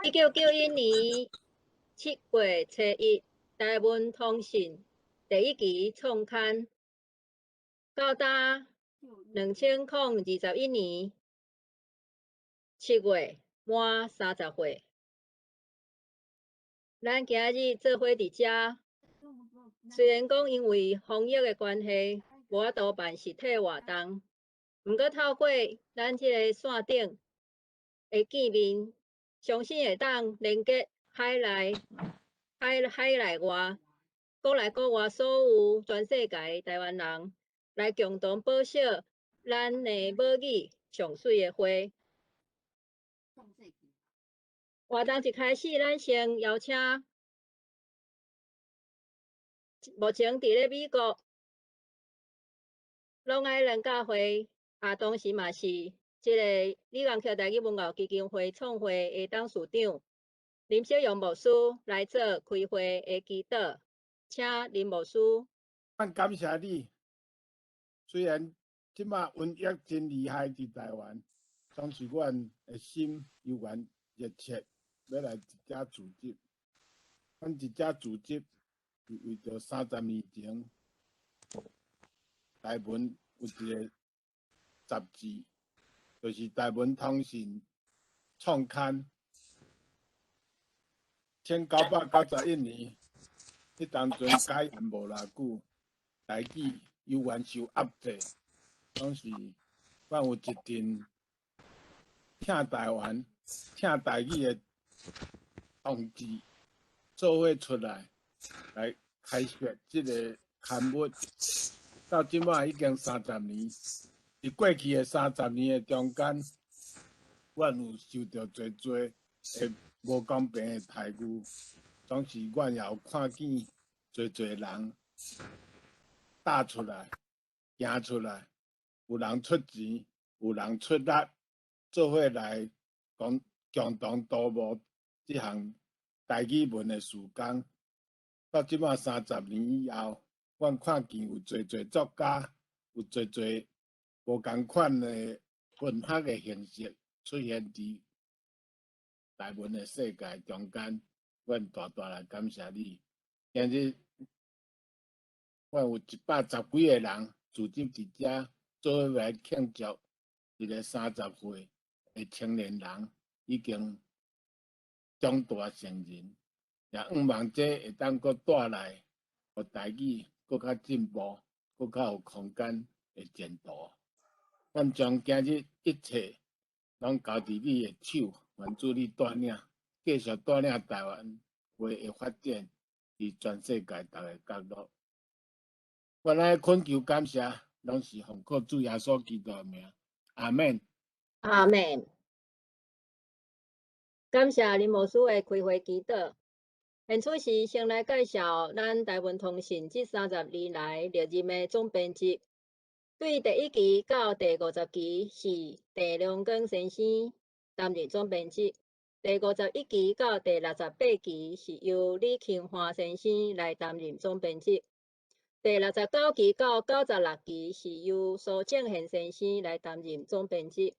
1991年7月初1，台文通信第一期創刊，到今2021年7月滿30歲。咱今日做伙佇遮，雖然講因為防疫的關係，無法度辦實體活動，毋過透過咱這個線頂的見面，相信會當連結海內、海海內外、國內國外所有全世界的台灣人，來共同保守咱的母語上媠的花。活動一開始，咱先邀請目前佇咧美國攏愛蘭教會，啊，同時嘛是這個李光橋台語文教基金會創會的董事長林惜陽牧師來做開會的祈禱，請林牧師。咱感謝你，雖然這馬瘟疫真厲害佇台灣，但是阮的心猶原熱切欲來佇遮聚集。阮佇遮聚集是為著30年前，台文有一個雜誌，就是《台文通信》創刊，1991年，彼當陣解嚴無偌久，台語猶原受壓制，當時阮有一陣疼台灣、疼台語的同志做伙出來，來開設這個刊物，到這馬已經三十年。佇過去的三十年的中間，阮有受著濟濟的無公平的待遇，總是阮也有看見濟濟人踏出來、行出來，有人出錢，有人出力，做伙來講共同度過這項台語文的時光。到這馬三十年以後，阮看見有濟濟作家，有濟濟無仝款的文學的形式出現佇台文的世界中間，阮大大來感謝你。今日，阮有110幾個人聚集佇遮，做伙來慶祝一个30歲的青年人已經長大成人，也向望這會當閣帶來，予台語閣較進步，閣較有空間的前途。阮將今日一切攏交佇你的手，願主你帶領，繼續帶領台灣話的發展，佇全世界逐个角落。阮來懇求感謝，攏是奉靠主耶穌基督的名，阿們。阿們。感謝林牧師的開會祈禱。現此時先來介紹咱台文通信這32年來歷任的總編輯。對第一期到第50期是鄭良光先生擔任總編輯，第51期到第68期是由李慶華先生來擔任總編輯，第69期到96期是由蘇正賢先生來擔任總編輯，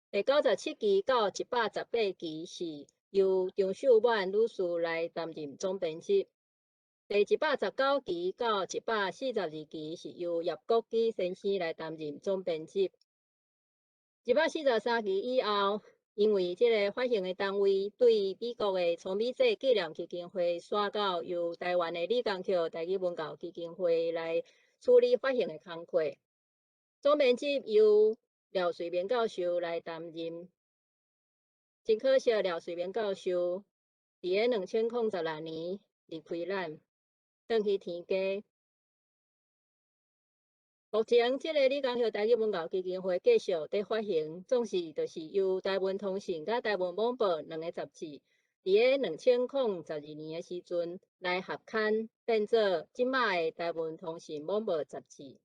第97期到118期是由張秀滿女士來擔任總編輯。第119期到142期是由葉國基先生來擔任總編輯。143期以後，因為這个發行的單位對美國的邱美濟紀念基金會徙到由台灣的李光耀台語文教基金會來處理發行的工課。總編輯由廖瑞明教授來擔任。真可惜，廖瑞明教授佇咧2016年離開咱，轉去天家。目前，這个李光耀台語文教基金會繼續佇發行，總是就是由台文通信佮台文網報兩个雜誌，佇咧2022年的時陣來合刊，變做這馬的台文通信網報雜誌。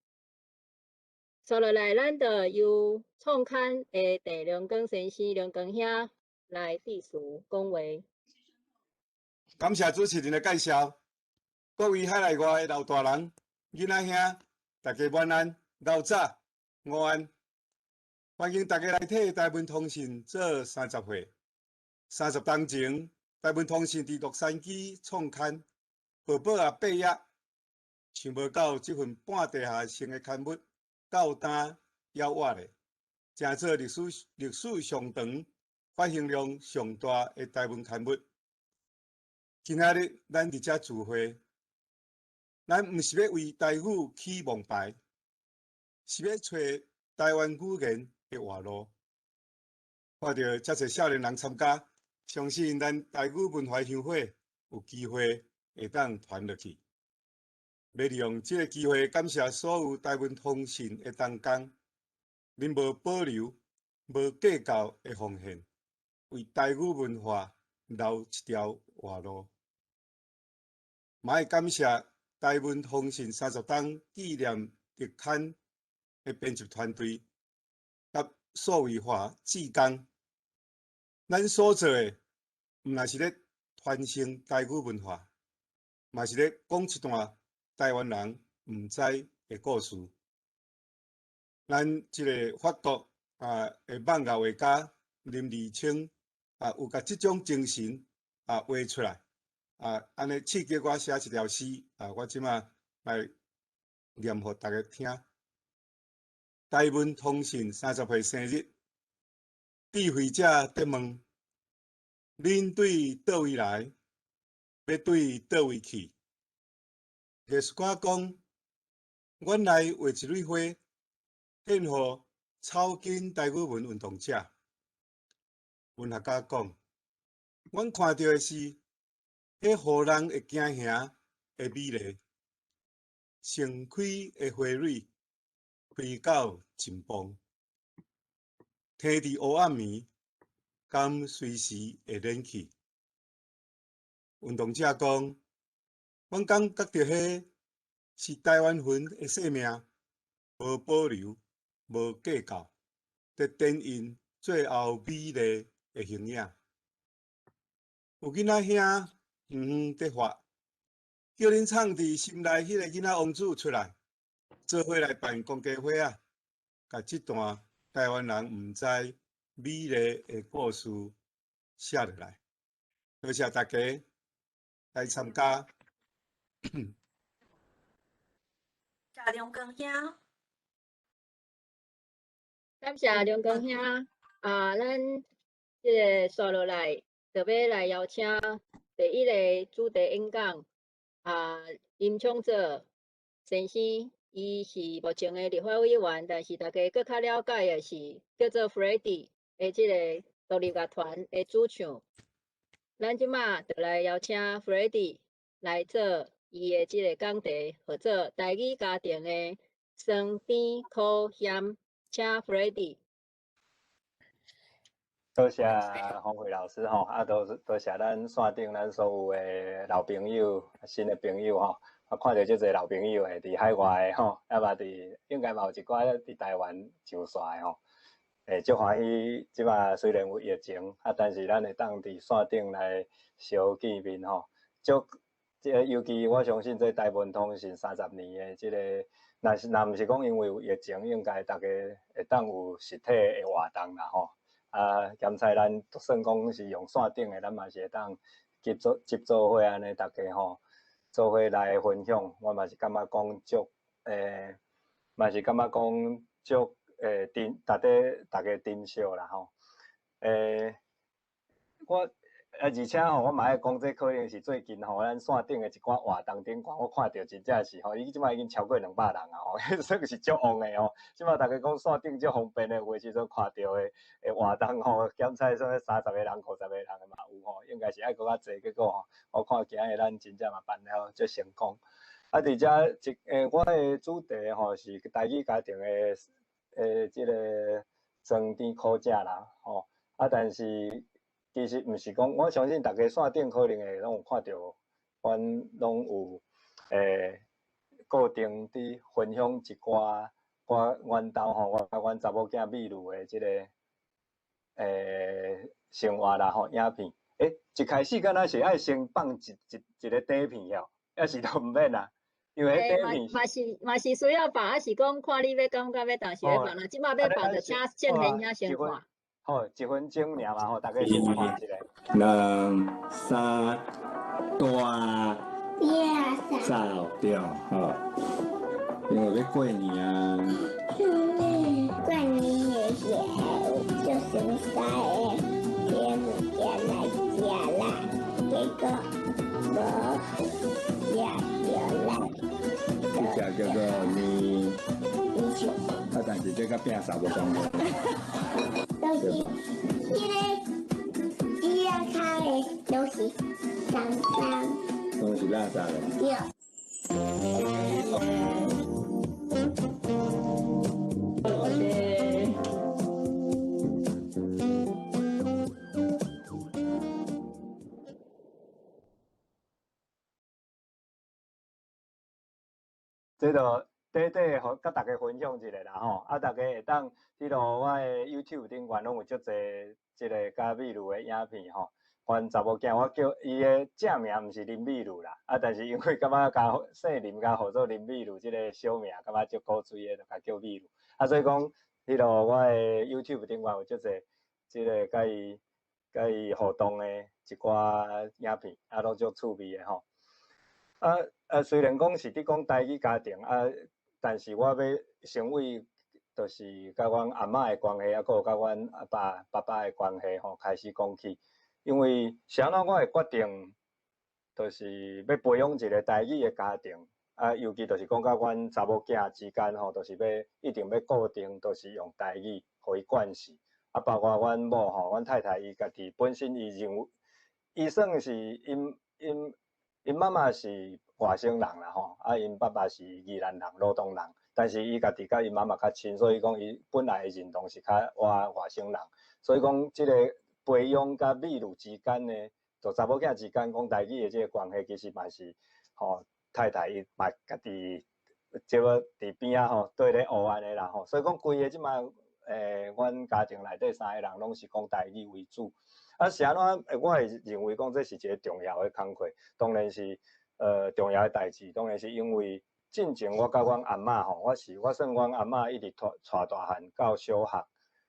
接落來，咱就由創刊的鄭良光先生、良光兄來致辭講話。感謝主持人的介紹，各位海內外的老大人、囡仔兄，大家晚安、老早、午安，歡迎大家來替台文通信做30歲。30冬前，台文通信佇洛杉磯創刊，報報仔八頁，想無到這份半地下城的刊物，到今猶活咧，成做歷史上長、發行量上大的台文刊物。今仔日咱佇遮聚會，咱毋是欲為台語起王牌，是欲揣台灣語言的活路。看著遮濟少年人參加，相信咱台語文化協會有機會會當傳落去。欲利用這个機會，感謝所有台文通信的同工，恁無保留、無計較的奉獻，為台語文化留一條活路。嘛愛感謝台文通信30冬紀念特刊的編輯團隊佮數位化志工。咱所做的，毋但是咧傳承台語文化，嘛是咧講一段台灣人毋知的故事。咱這个法國的漫畫畫家林立青有共這種精神畫出來，按呢刺激我寫一條詩，我這馬來念予大家聽。台文通信30歲生日，智慧者佇問：恁對佗位來，欲對佗位去？藝術家講：阮來畫一蕊花，獻予草根台語文運動者。文學家講：阮看著的是，彼予人會驚嚇的美麗，盛開的花蕊，開到真磅，䖙佇烏暗暝，敢隨時會冷去？運動者講：阮感覺著彼是台灣魂的生命，無保留、無計較，佇展現最後美麗的形影。有囡仔兄遠遠佇喊，叫恁藏佇心內彼个囡仔王子出來，做伙來辦公家花仔，共這段台灣人毋知美麗的故事寫落來。多謝大家來參加。謝梁光兄，感謝梁光兄。咱這个紲落來，就欲來邀請第一个主題演講林昶佐先生，伊是目前的立法委員，但是大家閣較了解的是叫做 Freddy 的這个獨立樂團的主唱。咱這馬就來邀請 Freddy 來做伊的這个講題，號做台語家庭的酸甜苦鹹，請 Freddy。多謝洪慧老師吼，多謝咱線頂咱所有的老朋友、新的朋友吼，啊，看著足濟老朋友的佇海外的吼，嘛佇應該嘛有一寡佇台灣上線的吼，足歡喜，這馬雖然有疫情，但是咱會當佇線頂來相見面吼，足這个尤其我相信這台文通信30年的這个，若毋是講因為有疫情，應該大家會當有實體的活動啦吼。兼且咱算講是用線頂的，咱嘛是會當接做伙按呢，大家吼做伙來分享，我嘛是感覺講足嘛是感覺講足珍，大家珍惜啦吼。我而且吼，我嘛愛講，這可能是最近吼，咱線頂的一寡活動頂懸，我看著真正是吼，伊這馬已經超過200人啊吼，算是足旺的吼。這馬大家講線頂足方便的，有的時陣看著的活動吼，檢測啥物30個人、50個人的嘛有吼，應該是愛閣較濟。結果吼，我看今日咱真正嘛辦了足成功。佇遮一我的主題吼是台語家庭的這个酸甜苦食啦吼。但是其實毋是講，我相信大家線頂可能會攏有看著，阮攏有固定佇分享一寡我阮兜吼，我阮查某囝美女的這个生活啦吼，影片。一開始敢若是愛先放一個短片哦，抑是都毋免啊？因為彼短片嘛是需要放，抑是講看你欲感覺欲當時欲放啦。這馬欲放就請正賢兄先看。好，一分鐘爾嘛吼，大家先看一下。兩三大走對，好，因為欲過年啊。過年的時候就想三个提物件來食啦，結果無食著啦。這隻叫做麵，啊，但是這佮餅捎無仝的。就是彼个紙仔跤的，都是髒髒。攏是垃圾的。對。這就短短予佮大家分享一下啦吼，啊，大家會當彼落我的 YouTube 頂懸攏有足濟這个佮美女的影片吼。阮查某囝我叫伊的正名毋是林美女啦，啊，但是因為感覺共姓林共號做林美女這个小名，感覺足古錐的，就共叫美女。啊，所以講彼落我的 YouTube 頂懸有足濟這个佮伊互動的一寡影片，啊，攏足趣味的吼。啊啊，雖然講是佇講台語家庭啊，但是我欲成為，就是佮阮阿嬤的關係，啊，閣有佮阮阿爸爸爸的關係吼，開始講起。因為是按怎我會決定，就是欲培養一個台語的家庭，啊，尤其就是講佮阮查某囝之間吼，就是欲一定欲固定，就是用台語予伊慣勢。啊，包括阮某吼，阮太太伊家己本身伊認為，伊算是𪜶𪜶𪜶媽媽是外省人啦吼，啊，𪜶爸爸是宜蘭人、羅東人，但是伊家己佮𪜶媽媽較親，所以講伊本來的認同是較倚外省人，所以講這个培養佮美女之間呢，就查某囝之間講台語的這个關係，其實嘛是吼太太伊嘛家己這個佇邊仔吼對咧學按呢啦吼，所以講規个這馬阮家庭內底三个人攏是講台語為主。啊，是按怎？我會認為講這是一个重要的工課，當然是重要的代誌，當然是因為進前我佮阮阿嬤吼，我是我算阮阿嬤一直帶大漢到小學，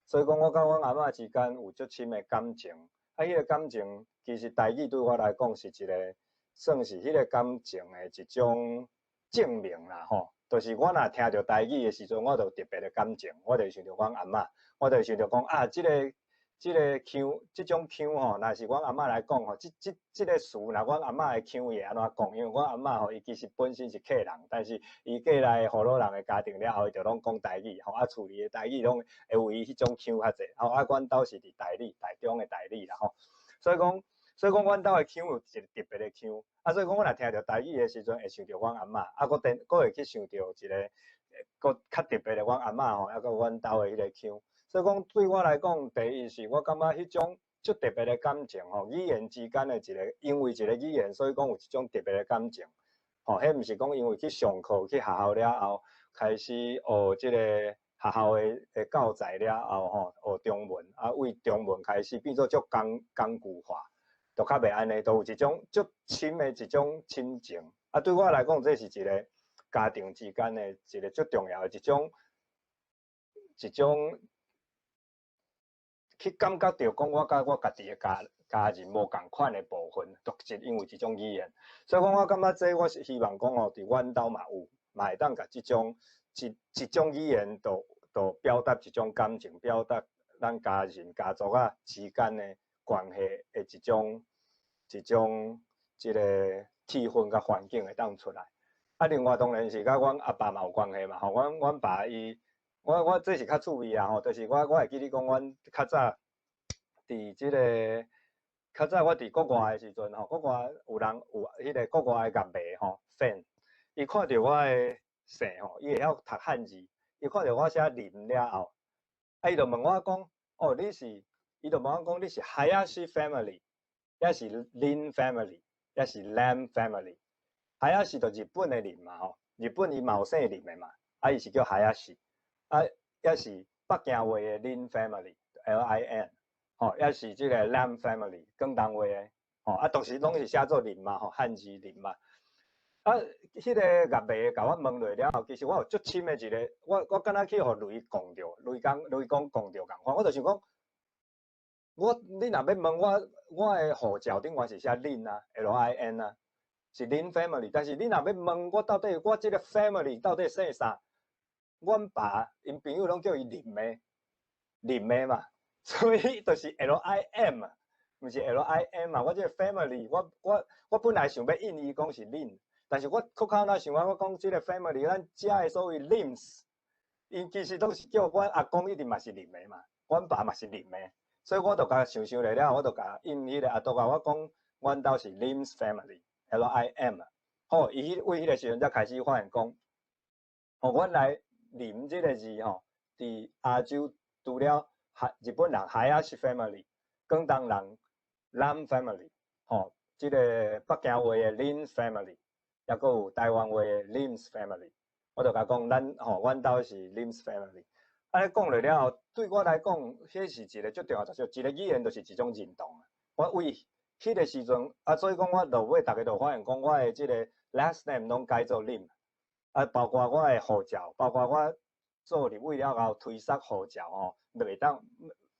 所以講我佮阮阿嬤之間有足深的感情。啊，彼个感情其實台語對我來講是一个算是彼个感情的一種證明啦吼。就是我若聽著台語的時陣，我就特別的感情，我就想著阮阿嬤，我就想著講啊，這个腔，這種腔吼，若是阮阿嬤來講吼，這個詞，若阮阿嬤的腔伊會按怎講？因為阮阿嬤吼，伊其實本身是客人，但是伊過來予魯人的家庭了後，伊就攏講台語吼，啊，厝裡的台語攏會有伊彼種腔較濟，吼，啊，阮兜是佇大理，台中的大理啦吼，所以講，阮兜的腔有一個特別的腔，啊，所以講我若聽著台語的時陣，會想著阮阿嬤，啊，閣電，閣會去想著一個閣較特別的阮阿嬤吼，啊，閣阮兜的彼個腔。所以講對我來講，第一是我感覺彼種足特別的感情吼，語言之間的一個，因為一個語言，所以講有一種特別的感情，吼，彼毋是講因為去上課去學校了後，開始學這個學校的教材了後吼，學中文，啊，為中文開始變做足工具化，就較袂按呢，都有一種足深的一種親情。啊，對我來講，這是一個家庭之間的一個足重要的一種。去感覺著講，我佮我家己的家人無仝款的部分，就是因為這種語言。所以講，我感覺這我是希望講吼，佇阮兜嘛有，嘛會當共這種一種語言，就表達一種感情，表達咱家人家族仔之間的關係的一種這個氣氛佮環境會當出來。啊，另外當然是佮阮阿爸嘛有關係嘛，吼，阮爸伊。我這是較趣味啊吼，就是我會記得講，阮較早佇這个較早我佇國外的時陣吼，國外有人有彼个國外的樂迷吼，fan，伊看著我的姓吼，伊會曉讀漢字，伊看著我寫林了後，啊，伊就問我講，哦，你是，伊就問我講，你是 Hayashi family，抑是 Lin family，抑是 Lam family？Hayashi 就日本的林嘛吼，日本伊嘛有姓林的嘛，啊，伊是叫 Hayashi。啊，抑是北京話的林 family，L-I-N，吼，抑是這个 Lam family，廣東話的，吼，啊，都是攏是寫做林嘛，吼，漢字林嘛。啊，彼个樂迷共我問落了後，其實我有足深的一个，我敢若去予雷講著，雷公雷公講著仝款，我就想講，我你若欲問我，我的護照頂懸是寫林啊，LIN 啊，是林 family。但是你若欲問我到底我這个 family 到底姓啥？阮爸𪜶朋友攏叫伊林的，林的嘛，所以就是 LIM，毋是 LIN 嘛。我這个 family，我本來想欲印伊講是林，但是我閣較若想啊，我講這个 family，咱遮的所謂 Lims，𪜶其實攏是叫阮阿公一定嘛是林的嘛，阮爸嘛是林的。所以我就共想想咧了，我就共印彼个阿杜啊，我講阮兜是 Lim's family，LIM。好，伊彼為彼个時陣才開始發現講，吼，原來林這个字吼，佇亞洲除了日本人 Hayashi family，廣東人 Lam family，吼，這个北京話的 Lin family，抑閣有台灣話的 Lim's family。我就共講，咱吼，阮兜是 Lim's family。按呢講落了後，對我來講，彼是一个足重要，就是一个語言就是一種認同。我為彼个時陣，啊，所以講我落尾逐家就發現講，我的這个 last name 攏改做林，啊，包括我的護照，包括我做立委了後推捒護照吼，袂當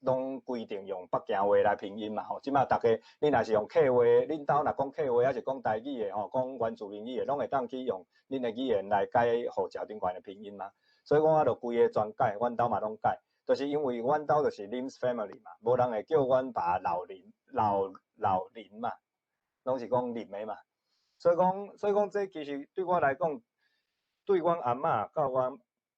攏規定用北京話來拼音嘛吼。這馬逐家，你若是用客話，恁兜若講客話，抑是講台語的吼，講原住民語的，攏會當去用恁的語言來改護照頂懸的拼音嘛。所以講我就規个全改，阮兜嘛攏改，就是因為阮兜就是 Lim's family 嘛，無人會叫阮爸老林、老老林嘛，攏是講林的嘛。所以講這其實對我來講，對阮阿嬤到阮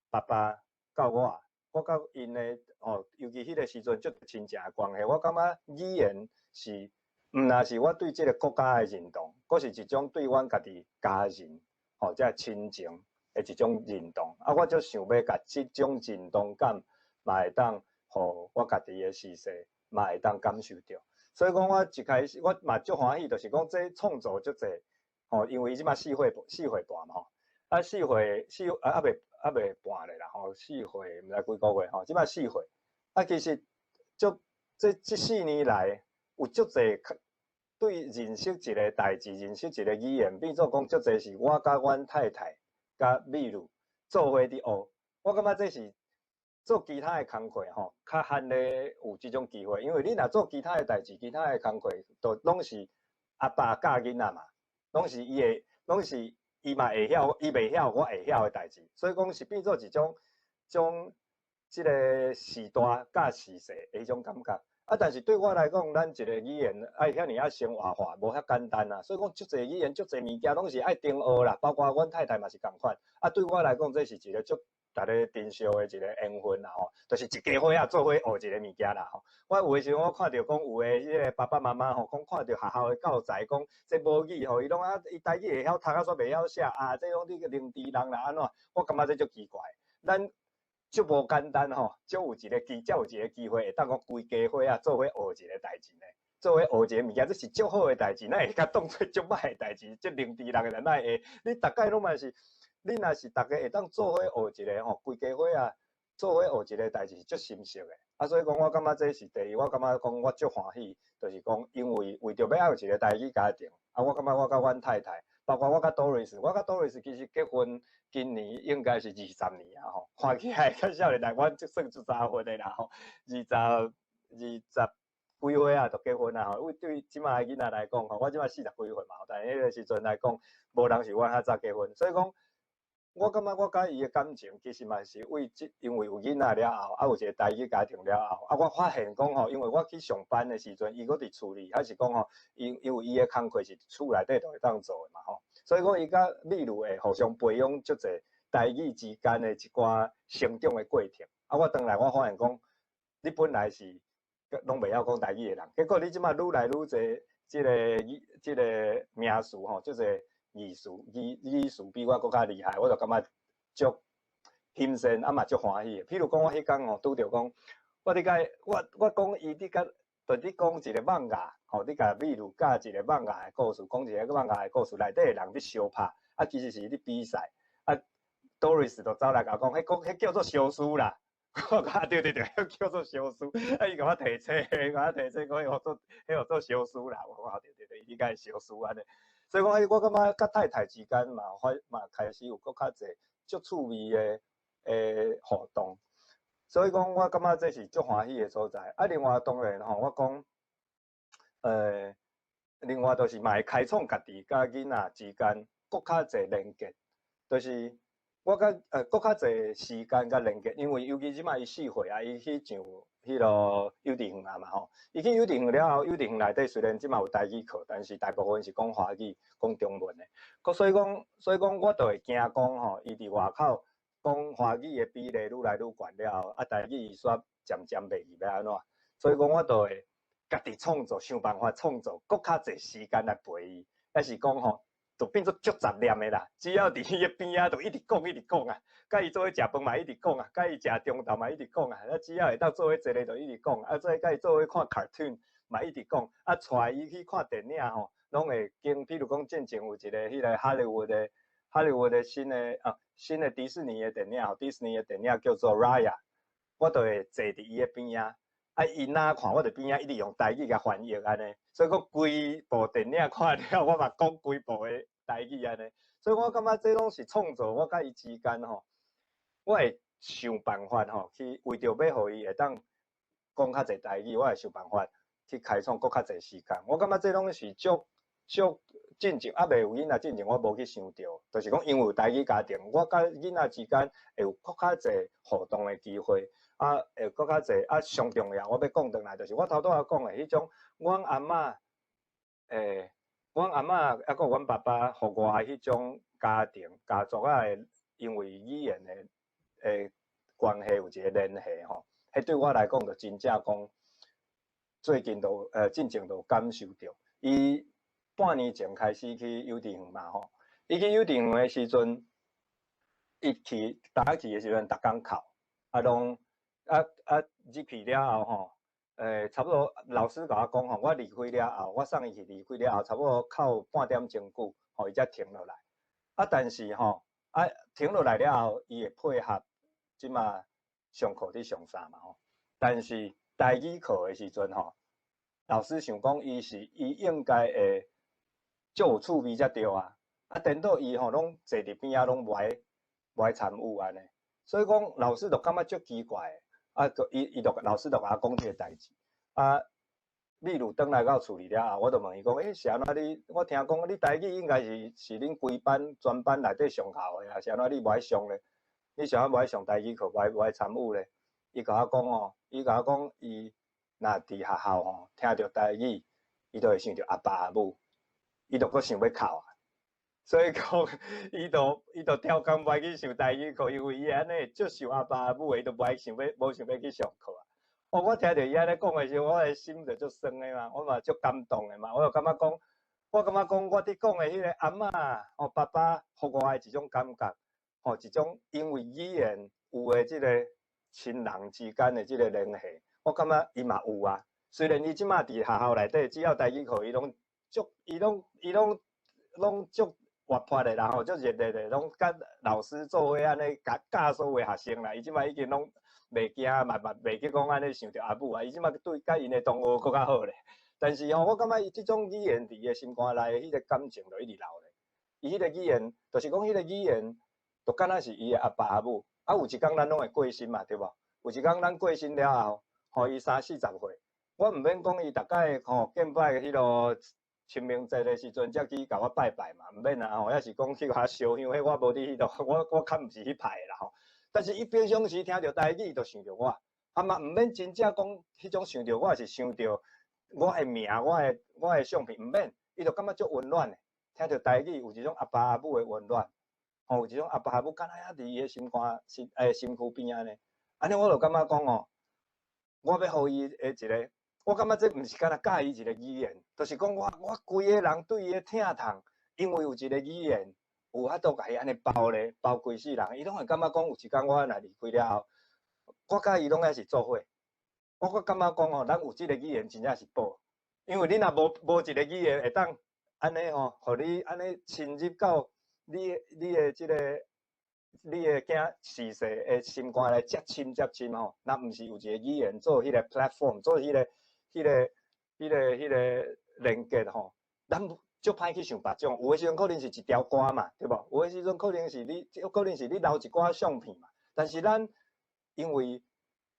爸爸到我，我佮𪜶的吼，尤其彼个時陣足親情的關係，我感覺語言是毋但是我對這个國家的認同，閣是一種對阮家己家人吼，這親情的一種認同。啊，我足想欲共這種認同感，嘛會當予我家己的時勢，嘛會當感受著。所以講，我一開始我嘛足歡喜，就是講這創作足濟吼，因為伊這馬4歲半嘛吼，啊四歲四啊猶未半咧啦吼，四歲毋知幾個月吼，這馬四歲。啊，其實足這4年來有足濟對認識一个代誌，認識一个語言，變做講足濟是我佮阮太太佮美女做伙佇學。我感覺這是做其他的工課吼，較罕咧有這種機會，因為你若做其他的代誌，其他的工課，都攏是阿爸教囡仔嘛，攏是伊會，攏是伊嘛會曉，伊袂曉，我會曉的代誌，所以講是變做一種種這个時大佮時細的彼種感覺。啊，但是對我來講，咱一个語言愛遐爾仔生活化，無遐簡單啊。所以講，足濟語言、足濟物件攏是愛重學啦。包括阮太太嘛是仝款。啊，對我來講，這是一个足逐家珍惜的一个緣分啦吼。就是一家伙仔做伙學一个物件啦吼。我有的時陣我看著講有的彼个爸爸媽媽吼，講看著學校的教材講這母語吼，伊攏啊伊台語會曉讀啊，煞袂曉寫啊，這攏你個靈智人啦按怎？我感覺這足奇怪。咱足無簡單吼，足有一个機，才有一个機會會當講規家伙仔做伙學一个代誌呢，做伙學一个物件，這是足好的代誌，哪會共當做足歹的代誌？足靈智人的人哪會？你逐擺攏嘛是，你若是逐家會當做伙學一个吼，規家伙仔做伙學一个代誌是足心適的。啊，所以講我感覺這是第一，我感覺講我足歡喜，就是講因為為著欲愛有一个台語家庭，啊，我感覺我佮阮太太，包括我佮 Doris，我佮 Doris 其實結婚今年應該是20年啊吼，看起來較少年，但阮這算足早婚的啦吼，20幾歲啊就結婚啊吼，為對這馬的囡仔來講吼，我這馬40幾歲嘛，但彼个時陣來講，無人是阮較早結婚，所以講，我感覺我佮伊的感情其實嘛是為這，因為有囡仔了後，啊有一个台語家庭了後，啊我發現講吼，因為我去上班的時陣，伊閣佇厝裡，還是講吼，因為伊的工課是厝內底就會當做的嘛吼，所以講伊佮美女會互相培養足濟台語之間的一寡成長的過程。啊，我轉來我發現講，你本來是攏袂曉講台語的人，結果你這馬愈來愈濟這个語這个名詞吼，足濟語詞比我閣較厲害，我就感覺足欣羨，啊嘛足歡喜的。譬如講，我彼工吼拄著講，我咧共我講伊佇共，就你講一个艋舺，吼，你共美女教一个艋舺的故事，講一个艋舺的故事，內底的人咧相拍，啊，其實是咧比賽，啊，Doris 就走來共我講，彼講彼叫做相輸啦。我講對對對，彼叫做相輸，啊，伊共我提醒，共我提醒講，彼叫做相輸啦。我講對對對，應該是相輸按呢。所以講，我感覺佮太太之間嘛，發嘛開始有閣較濟足趣味的互動。所以講，我感覺這是足歡喜的所在。啊，另外當然吼，我講，另外就是嘛會開創家己佮囡仔之間閣較濟連結，就是我佮閣較濟時間佮連結，因為尤其這擺伊4歲啊，伊去上彼囉幼稚園啊嘛吼，伊去幼稚園了後，幼稚園內底雖然這擺有台語課，但是大部分是講華語、講中文的。閣所以講，我就會驚講吼，伊佇外口講華語的比例愈來愈懸了後，啊，台語伊煞漸漸袂記欲按怎，所以講我就會家己創造，想辦法創造閣較濟時間來陪伊，抑是講吼，就變做足雜念的啦。只要佇伊的邊仔，就一直講一直講啊，佮伊做伙食飯嘛一直講啊，佮伊食中晝嘛一直講啊，啊，只要會當做伙坐咧就一直講，啊，做伙佮伊做伙看 cartoon 嘛一直講，啊，帶伊去看電影吼，攏會經，比如講進前有一个彼个哈利活的新的迪士尼的電影吼，迪士尼的電影叫做《Raya》，我就會坐佇伊的邊仔，啊，伊若看，我佇邊仔一直用台語共翻譯按呢，所以講規部電影看了，我嘛講規部的台語按呢，所以我感覺這攏是創造我佮伊之間吼，我會想辦法吼，去為著欲予伊會當講較濟台語，我會想辦法去開創閣較濟時間。我感覺這攏是足足進前，猶未有囡仔進前，我無去想著，就是講因為有台語家庭，我佮囡仔之間會有閣較濟互動的機會，啊，會閣較濟啊，上重要，我欲講轉來，就是我頭拄仔講的彼種，阮阿嬤，阮阿嬤猶閣阮爸爸予我的彼種家庭家族仔的，因為語言的關係有一個聯繫吼，彼對我來講就真正講，最近都進前就感受著，伊半年前開始去幼稚園嘛吼，伊去幼稚園的時陣，伊去逐去的時陣，逐工哭，啊攏啊入去了後吼，差不多老師共我講吼，我離開了後，我送伊去離開了後，差不多哭半點鐘久，吼伊才停落來。啊，但是吼，啊停落來了後，伊會配合這馬上課佇上啥嘛吼。但是台語課的時陣吼，老師想講伊是伊應該會足有趣味才對啊。啊，顛倒伊吼攏坐佇邊仔攏無愛參與按呢，所以講老師就感覺足奇怪的。啊，伊伊就老師就共我講這个代誌。啊，例如轉來到厝裡了後，我就問伊講：欸，是按怎你？我聽講你台語應該是恁規班全班內底上姣的啊，是按怎你無愛上咧？你是按怎無愛上台語課，無愛參與咧？伊共我講哦，伊共我講，伊若佇學校吼聽著台語，伊就會想著阿爸阿母，伊就閣想欲哭啊。所以講，伊就刁工無愛去上台語課，因為伊按呢足想阿爸阿母的，伊就無愛想欲，無想欲去上課啊。哦，我聽著伊按呢講的時陣，我的心就足酸的嘛，我嘛足感動的嘛。我就感覺講，我感覺講，我佇講的彼個阿嬤哦，爸爸，予我的一種感覺，吼，一種因為語言有的這個親人之間的這個聯繫，我感覺伊嘛有啊。雖然伊這馬佇學校內底，只要台語課，伊攏足，伊攏伊攏攏足活潑的啦吼，足熱烈的，攏佮老師做伙按呢教教所有的學生啦。伊這馬已經攏袂驚，嘛袂去講按呢想著阿母啊。伊這馬對佮𪜶的同學閣較好咧。但是吼，我感覺伊這種語言佇伊的心肝內，彼個感情就一直留咧。伊彼個語言，就是講彼個語言，就敢若是伊的阿爸阿母。啊，有一工咱攏會過身嘛，對無？有一工咱過身了後，吼，伊三四十歲，我毋免講伊逐擺吼見擺彼囉清明節的時陣才去共我拜拜嘛，毋免啊吼，抑是講去共我燒香，彼我無佇彼度，我較毋是彼派的啦吼。但是伊平常時聽著台語，就想著我，啊嘛毋免真正講彼種想著我是想著我的名，我的相片，毋免，伊就感覺足溫暖的，聽著台語有一種阿爸阿母的溫暖，吼，有一種阿爸阿母敢若猶佇伊的心肝心軀邊仔呢。按呢我就感覺講哦，我欲予伊的一個，我感覺這毋是干焦教伊一個語言，就是講我規个人對伊的疼痛，因為有一個語言有法度共伊按呢包咧，包規世人，伊攏會感覺講有一工我若離開了後，我佮伊攏猶是做伙。我閣感覺講吼，咱有這個語言真正是寶，因為你若無一個語言會當按呢吼，予你按呢深入到你的這個你的囝逝世的心肝內遮深遮深吼，若毋是有一個語言做彼個 platform，做彼個連結吼，咱足歹去想別種。有的時陣可能是一條歌嘛，對無？有的時陣可能是你，可能是你留一寡相片嘛。但是咱因為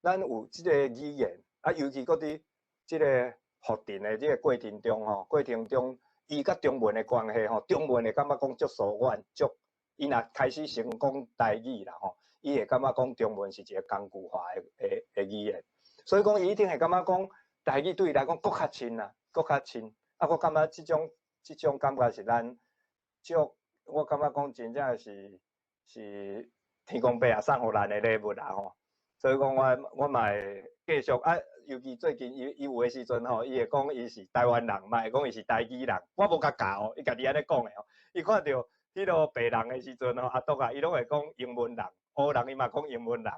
咱有這个語言，啊，尤其閣佇這个福田的這个過程中吼，過程中伊佮中文的關係吼，中文會感覺講足疏遠，足伊若開始先講台語啦吼，伊會感覺講中文是一个工具化的語言，所以講伊一定會感覺講台語對伊來講閣較親啊，閣較親。啊，我感覺這種感覺是咱足，我感覺講真正是天公伯啊送予咱的禮物啦吼。所以講我嘛會繼續啊，尤其最近伊有的時陣吼，伊會講伊是台灣人，嘛會講伊是台語人。我無共教哦，伊家己按呢講的吼。伊看著彼落白人的時陣吼，阿篤啊，伊攏會講英文人，黑人伊嘛講英文人，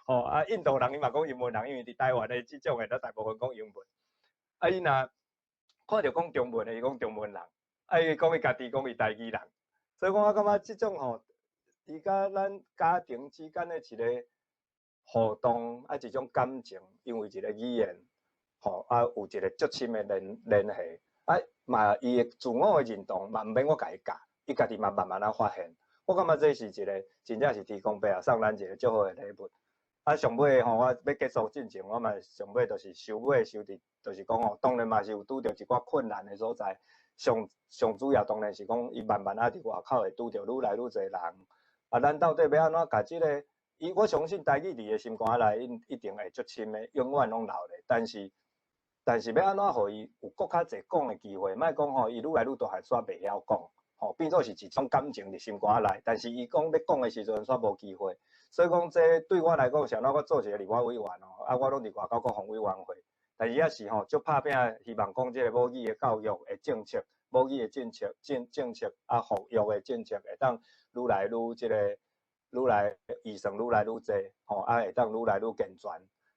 吼啊，印度人伊嘛講英文人，因為佇台灣的這種的，都大部分講英文。啊，伊若看著講中文的，伊講中文人，啊，伊講伊家己講伊台語人。所以講我感覺這種吼，伊佮咱家庭之間的一個互動啊，一種感情，因為一個語言，吼啊，有一個足深的聯繫，啊，嘛伊的自我的認同嘛，毋免我共伊教，伊家己嘛慢慢仔發現。我感覺這是一個真正是天公伯啊送咱一個足好的禮物。啊，上尾吼，我欲結束進前，我嘛上尾就是收尾收佇，就是講吼，當然嘛是有拄著一寡困難的所在，上上主要當然是講，伊慢慢仔佇外口會拄著愈來愈濟人。啊，咱到底欲按怎共這个？伊我相信台語佇伊的心肝內，一定會足深的，永遠攏留咧。但是欲按怎予伊有閣較濟講的機會？莫講吼，伊愈來愈大漢，煞袂曉講，吼，變做是一種感情佇心肝內。但是伊講欲講的時陣，煞無機會。所以講，這對我來講，像我做一個立法委員吼，啊，我攏佇外口國防委員會，但是也是吼，足拍拚，希望講這個母語的教育的政策、母語的政策啊，復育的政策會當愈來愈這个。愈來預算愈來愈濟，吼啊會當愈來愈健全，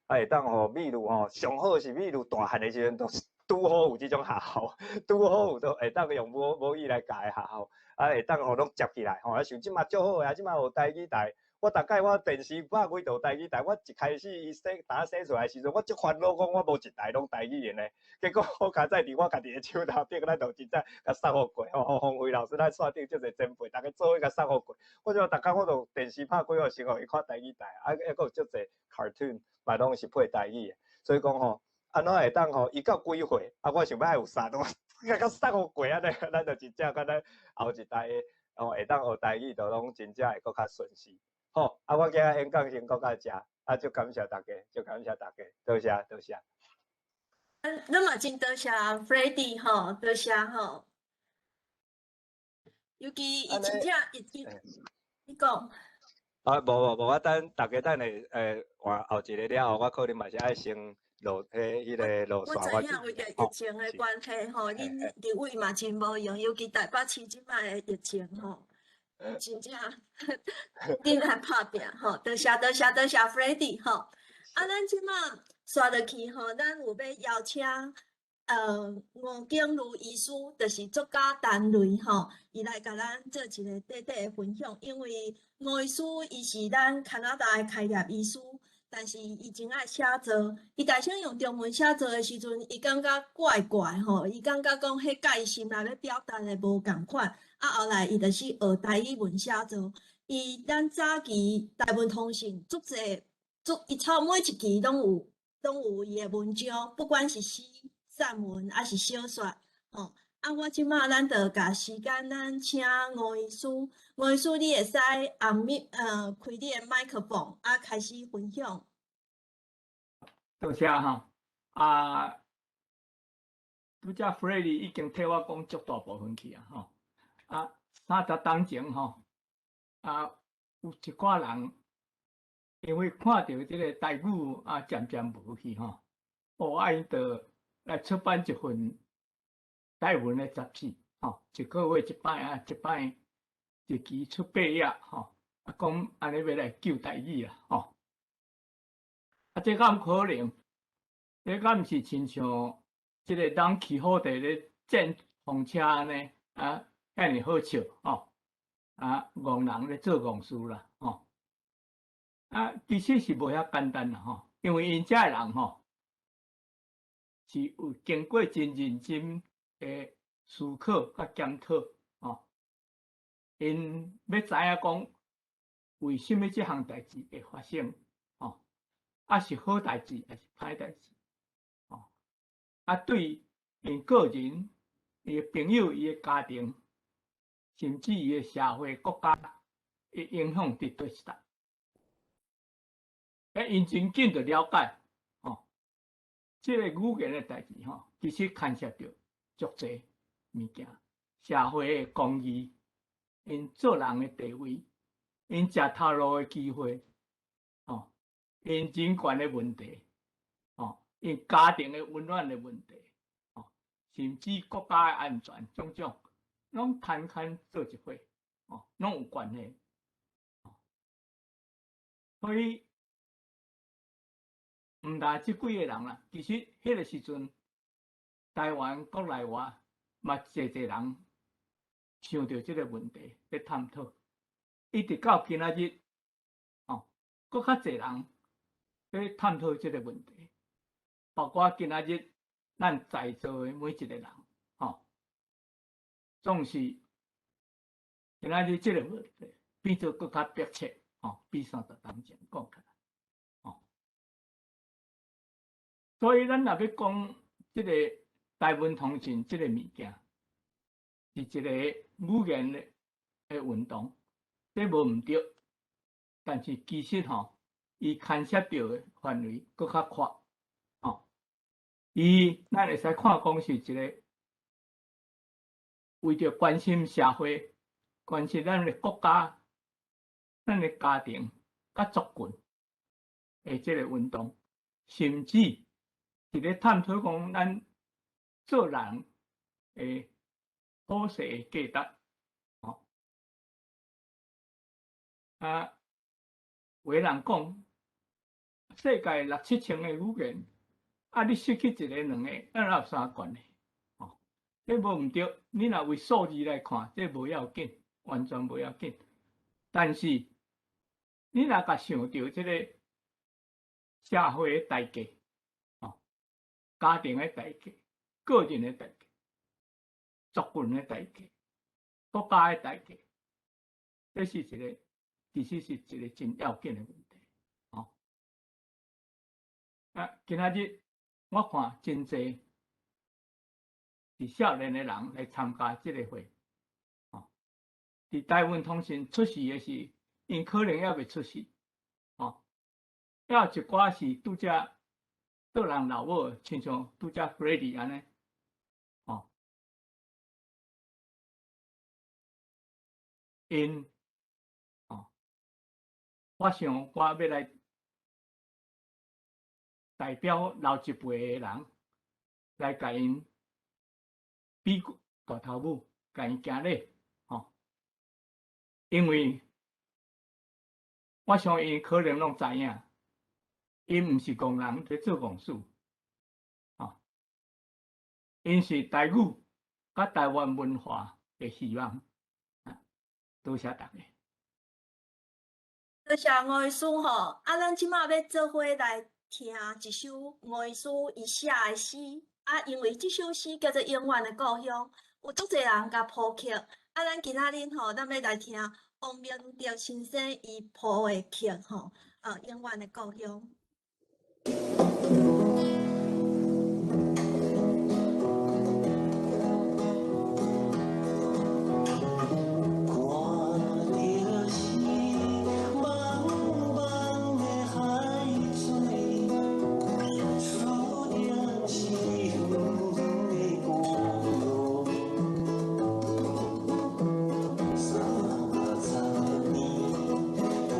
啊會當予美女吼，上好是美女大漢的時陣，都拄好有這種學校，拄好有都會當用母語來教的學校，啊會當予攏接起來，吼啊像這馬足好啊，這馬有台語台，我逐擺我電視拍開就台語台，我一開始伊生打生出來的時陣，我足煩惱講我無一台攏台語的呢，結果好佳哉佇我家己的手頭頂，咱就真正共送予過吼，洪輝老師咱線頂足濟前輩，逐家做伙共送予過。我就逐工我就電視拍開，我先予伊看台語台，啊，猶閣有足濟 cartoon 嘛攏是配台語的，所以講吼，按怎會當吼，伊到幾歲？啊，我想欲愛有三頓，共送予過按呢，咱就真正敢若後一代的吼會當學台語，就攏真正會閣較順勢。好，啊，我今仔演講先講到遮，啊，足感謝大家，足感謝大家，多謝多謝。咱嘛真多謝 Freddy 吼，多謝吼。尤其伊真正伊真，你講。啊，無無無，我等大家等下換後一个了後，我可能嘛是愛先落彼个落線。我知影，為著疫情的關係吼，恁立委嘛真無閒，尤其台北市這擺的疫情吼。真正，恁來拍拚吼，多謝多謝多謝 Freddy 吼。啊，咱這馬紲落去吼，咱有欲邀請吳景如醫師，就是作家陳雷吼，伊來共咱做一个短短的分享。因為吳醫師伊是咱加拿大的開業醫師，但是伊真愛寫作。伊大聲用中文寫作的時陣，伊感覺怪怪吼，伊感覺講彼佮伊心內欲表達的無仝款。啊，後來伊就是學台語文寫作。伊咱早期台文通訊足濟足，伊差每一期攏有伊的文章，不管是詩、散文，抑是小說，吼。啊，我這馬咱就共時間，咱請吳醫師，吳醫師你會使按開你的麥克風，啊，開始分享。多謝吼，啊，拄才 Freddy 已經替我講足大部分去啊，吼。啊，30冬前吼，啊，有一寡人因為看著這个台語啊漸漸無去吼，哦，啊，𪜶就來出版一份台文的雜誌，吼，一個月一擺啊，一擺一期出八頁，吼，啊，講按呢欲來救台語啊，吼，啊，這敢可能？這敢毋是親像這个人騎好佇咧戰風車按呢？啊，遐爾好笑，吼！啊，戇人咧做戇事啦，吼！啊，其實是無遐簡單啦，吼，因為𪜶遮的人吼，是有經過真認真的思考佮檢討，吼，𪜶欲知影講為啥物這項代誌會發生，吼，啊是好代誌，抑是歹代誌？哦，啊對𪜶個人、伊的朋友、伊的家庭，甚至伊的社會、國家的影響佇佗一搭？欸，𪜶真緊就了解，哦，這个語言的代誌吼，其實牽涉著足濟物件，社會的公義，𪜶做人的地位，𪜶食頭路的機會，哦，𪜶人權的問題，哦，𪜶家庭的溫暖的問題，哦，甚至國家的安全，種種，攏牽牽做一伙，哦，攏有關係。所以，毋但這幾个人啦，其實彼个時陣，台灣國內外嘛濟濟人想著這个問題咧探討，一直到今仔日，哦，閣較濟人咧探討這个問題，包括今仔日咱在座的每一個人，吼，總是今仔日這个問題變做閣較迫切，吼，比30冬前講起來，吼，所以咱若欲講這个台文通訊這個物件，是一个語言的運動，這無毋對，但是其實吼，伊牽涉著的範圍閣較闊，吼，伊咱會使看講是一个為著關心社會、關心咱的國家、咱的家庭、佮族群的這個運動，甚至是咧探討講咱做人的普世的價值，吼。啊，有的人講，世界六七千个語言，啊，你失去一个兩个，咱哪有啥關係？吼，這無毋對。你若為數字來看，這無要緊，完全無要緊。但是，你若共想著這个社會的代價，吼，家庭的代價，個人的代價，族群的代價，國家的代價，這是一个，其實是一个真要緊的問題，吼。啊，今仔日我看真濟是少年的人來參加這个會，吼。佇台灣通訊出事的時，𪜶可能猶未出世，吼。猶有一寡是拄才做人老母，親像拄才 Freddy 按呢，吼。𪜶，吼，我想我欲來代表老一輩的人來共𪜶比大頭母，共𪜶行禮，吼。因為我想𪜶可能攏知影，𪜶毋是戇人佇做戇事，吼。𪜶是台語佮台灣文化的希望。多謝大家。多謝吳醫師吼，啊，咱這馬欲做伙來聽一首吳醫師伊寫的詩，啊，因為這首詩叫做《永遠的故鄉》，有足濟人共譜曲，啊，咱今仔日吼，咱欲來聽王明德先生伊譜的曲吼，《永遠的故鄉》。30年，陪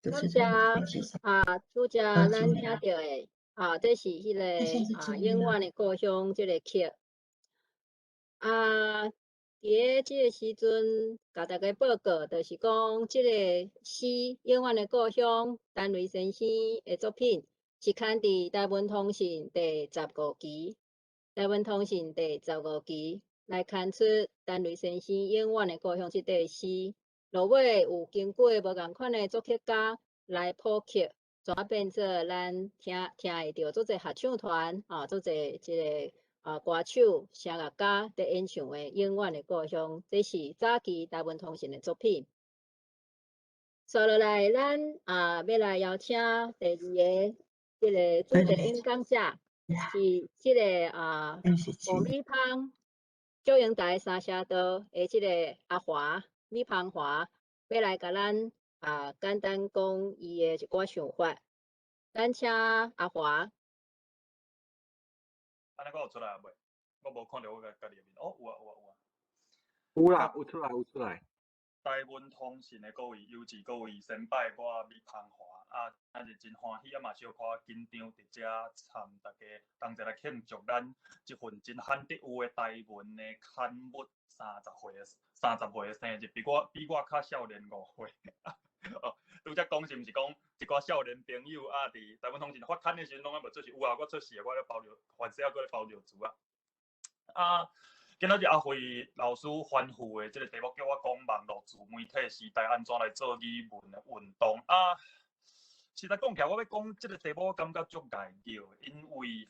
拄才啊，拄才咱聽著的啊，這是彼个啊永遠的故鄉這个曲。啊，佇咧這个時陣，共大家報告，就是講這个詩《永遠的故鄉》陳雷先生的作品，是刊佇台文通信第十五期，台文通信第十五期來刊出陳雷先生《永遠的故鄉》這塊詩。落尾有經過無仝款的作曲家來譜曲，轉變做咱聽聽會著足濟合唱團啊，足濟這个啊歌手、聲樂家佇演唱的《永遠的故鄉》，這是早期台文通信的作品。紲落來，咱啊欲來邀請第二个這个主題演講者，是這个啊黃美芳，祝英台三聲道的這个阿華。米芳華欲來共咱啊簡單講伊的一寡想法。咱請阿華。按呢我有出來未？我無看著我家己的面。哦，有啊有啊有啊。有啦，有出來有出來。台文通信的各位優質各位先輩，我米芳華啊，今日真歡喜啊，嘛小可緊張，佇遮參大家同齊來慶祝咱這份真罕得有的台文的刊物30歲的生日，比我較少年5歲。哦，拄才講是毋是講一寡少年朋友啊？佇台文通信發刊的時陣攏還無出世，有啊，我出世，我咧包尿，凡勢猶閣咧包尿苴啊。啊，今仔日阿惠老師吩咐的這個題目，叫我講網路自媒體時代按怎來做語文的運動啊。實在講起來，我欲講這個題目，我感覺足礙著，因為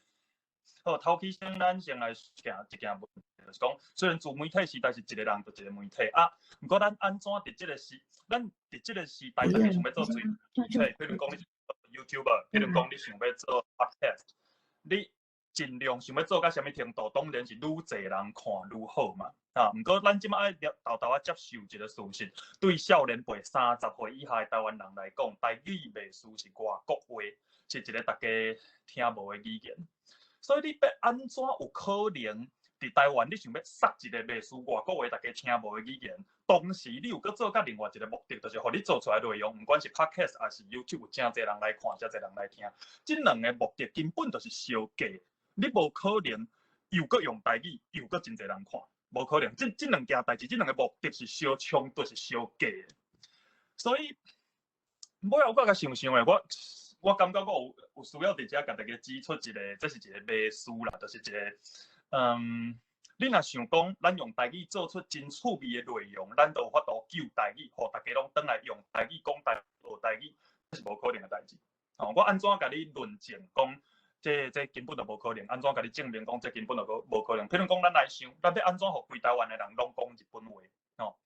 好頭起先，咱先來行一件問題，就是講，雖然自媒體時代是一個人就一個媒體啊，毋過咱按怎佇這個時，咱佇這個時代，大家想欲做自媒體，譬如講你 YouTuber，譬如講你想欲做 Podcast，你盡量想欲做到啥物程度，當然是愈濟人看愈好嘛。啊，毋過咱這擺愛沓沓仔接受一個事實，對少年輩30歲以下的台灣人來講，台語袂輸是外國話，是一個大家聽無的語言。所以你欲按怎有可能佇台灣，你想欲殺一個袂輸外國話，大家聽無的語言，同時你又閣做佮另外一個目的，就是予你做出來內容，毋管是 Podcast 抑是 YouTube，有誠濟人來看，誠濟人來聽。這兩个目的根本就是相隔，你無可能又閣用台語，又閣真濟人看，無可能。這兩件代誌，這兩个目的是相衝突，是相隔的。所以，尾仔我閣想想的，我感覺我有需要佇遮共大家指出一個，這是一個迷思啦，就是一個，你若想講，咱用台語做出真趣味的內容，咱就有法度救台語，予大家攏轉來用台語講台語學台語，這是無可能的代誌。吼，我按怎共你論證講，這根本就無可能？按怎共你證明講，這根本就無可能？譬如講，咱來想，咱欲按怎予規台灣的人攏講日本話？吼，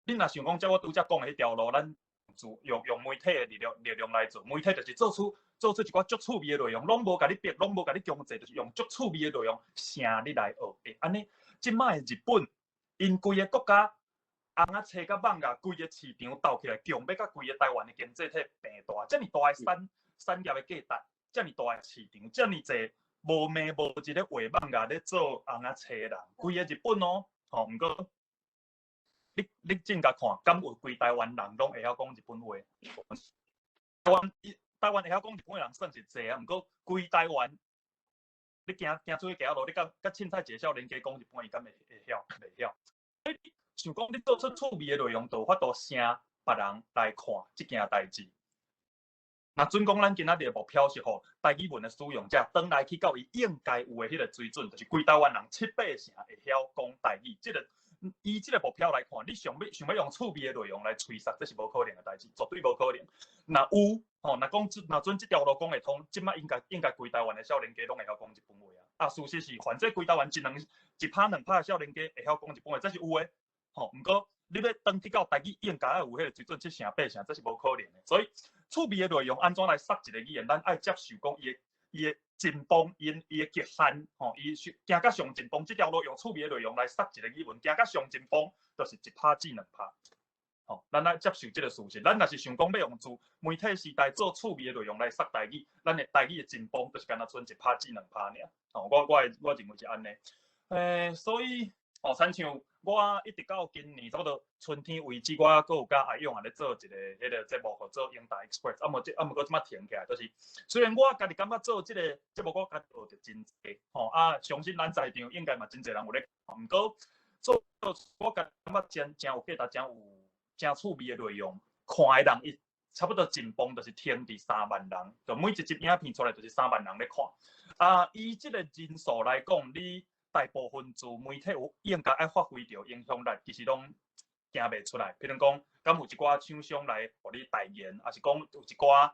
你若想講，照我拄才講的彼條路，咱用媒體的力量來做，媒體就是做出一寡足趣味的內容，攏無共你逼，攏無共你強制，就是用足趣味的內容，聲你來學。會按呢，這擺日本，𪜶規个國家，尪仔冊佮蠓仔，規个市場鬥起來，強欲佮規个台灣的經濟體平大，遮爾大的產業的價值，遮爾大的市場，遮爾濟無暝無日咧畫蠓仔咧做尪仔冊的人，規个日本哦，吼，毋過。你正共看，敢有規台灣人攏會曉講日本話？台灣會曉講日本的人算是濟啊，毋過規台灣，你行行出去街仔路，你佮凊彩一个少年家講日本話，伊敢會曉？袂曉。所以你想講，你做出趣味的內容，就有法度聲別人來看這件代誌。若準講咱今仔日的目標是予台語文的使用者轉來去到伊應該有的彼个水準，就是規台灣人七八成會曉講台語。這個以這个目標來看，你想欲用趣味的內容來催殺，這是無可能的代誌，絕對無可能。若有吼，若講若準這條路講會通，這擺應該規台灣的少年家攏會曉講日本話啊。啊，事實是，反正規台灣一兩一拍兩拍的少年家會曉講日本話，這是有的。吼，毋過你欲轉去到台語應該愛有彼个水準七成八成，這是無可能的。所以趣味的內容按怎來殺一个語言，咱愛接受講伊的進步，伊的極限，吼，伊行到上盡峰，這條路用趣味的內容來殺一个語文，行到上盡峰，就是一拍止兩拍。吼，咱愛接受這个事實。咱若是想講欲用自媒體時代做趣味的內容來殺台語，咱的台語的進步就是干焦賰一拍止兩拍爾。吼，我認為是按呢。所以，吼，親像我一直到今年差不多春天為止，我閣有佮阿勇仔咧做一个彼个節目，叫做英台 Express。啊，無這啊，毋過這擺停起來，就是雖然我家己感覺做這个節目，我家己學著真濟，吼啊，相信咱在場應該嘛真濟人有咧看。毋過做我感覺真真有價值、真有真趣味的內容，看的人伊差不多進步就是停佇3萬人，就每一集影片出來就是三萬人咧看。啊，以這个人數來講，你大部分自媒體有應該愛發揮著影響力，其實攏行袂出來。譬如講，敢有一寡廠商來予你代言，抑是講有一寡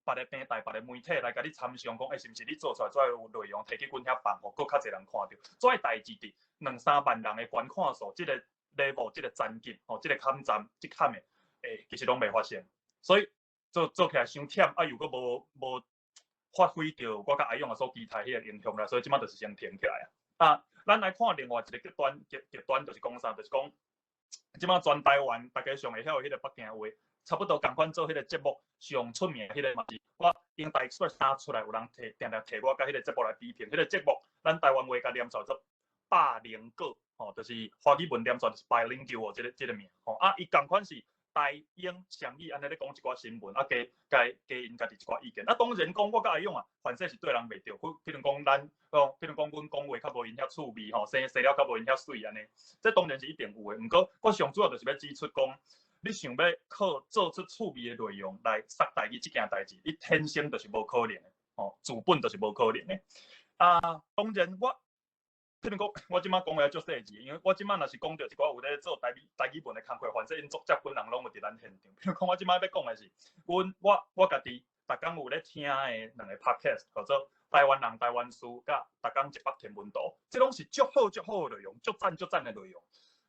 別个平台、別个媒體來共你參詳，講，是毋是你做出來這有內容，提去阮遐放，予閣較濟人看著。這个代誌佇兩三萬人的觀看數，這个 level、這个層級、吼，這个坎站、這坎的，其實攏袂發生。所以做起來傷忝，啊又閣無發揮著我佮阿勇仔所期待彼个影響力，所以這擺就是先停起來啊。啊，咱來看另外一个極端，極端就是講啥？就是講，這擺全台灣大家上會曉的彼个北京話，差不多仝款做彼个節目上出名彼个嘛是，我英台 Express 三出來，有人提定定提我佮彼个節目來比拼，彼个節目咱台灣話共念出來做百靈果，吼，就是華語文念出來就是 bilingual 這个名，吼，啊，伊仝款是台英雙語按呢咧講一寡新聞，啊加加加𪜶家己一寡意見。啊，當然講我佮阿勇啊，反正是對人袂著，譬如講咱，譬如講阮講話較無𪜶遐趣味吼，生了較無𪜶遐媠按呢，這當然是一定有的。毋過我上主要就是欲指出講，你想欲靠做出趣味的內容來殺台語這件代誌，你天生就是無可能的，吼，自本就是無可能的。啊，當然我。譬如講，我這擺講話足細緻，因為我這擺若是講著一寡有咧做台語文的工課，反正𪜶作者本人攏有佇咱現場。譬如講，我這擺欲講的是，阮我家己逐工有咧聽的兩个 podcast，叫做台灣人、台灣事，佮逐工一百天文圖，這攏是足好足好的內容，足讚足讚的內容。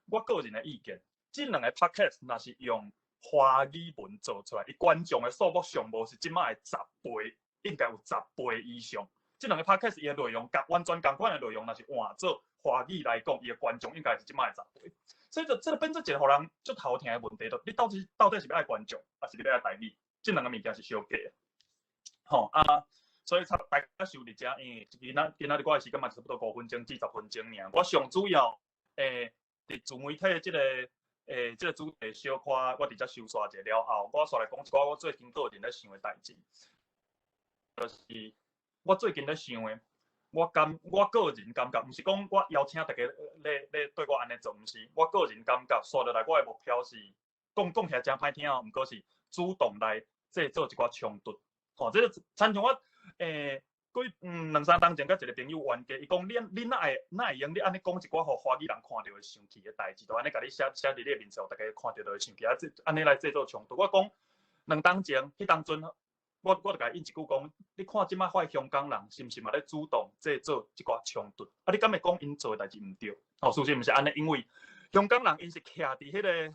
我個人的意見，這兩個 podcast 若是用華語文做出來，伊觀眾的數目上無是這擺的十倍，應該有十倍以上。這兩個 podcast 伊的內容，佮完全仝款的內容，若是換做華語來講，伊的觀眾應該是這擺的十倍。所以就這個變做一個予人足頭疼的問題，就你到底是欲愛觀眾，抑是你欲愛台語？這兩個物件是相隔的。吼啊！所以差大家收佇遮，因為今仔日我的時間嘛差不多5分鐘至10分鐘爾。我上主要佇自媒體這個主題小可，我佇遮收煞者了後，我煞來講一寡我最近個人咧想的代誌，就是我最近咧想的，我個人感覺，毋是講我邀請大家咧對我按呢做，毋是，我個人感覺，煞落來我的目標是講講起來誠歹聽哦，毋過是主動來製造一寡衝突。吼，這個親像我幾兩三冬前佮一個朋友冤家，伊講你哪會用你按呢講一寡予華語人看著會生氣的代誌，就按呢共你寫寫佇你的面前，予大家看著就會生氣，啊，這按呢來製造衝突。我講兩冬前，彼當陣，我就共伊應一句講，你看這擺遐香港人是毋是嘛咧主動製造這寡衝突？啊，你敢會講𪜶做的代誌毋對？哦，事實毋是按呢，因為香港人𪜶是徛佇彼個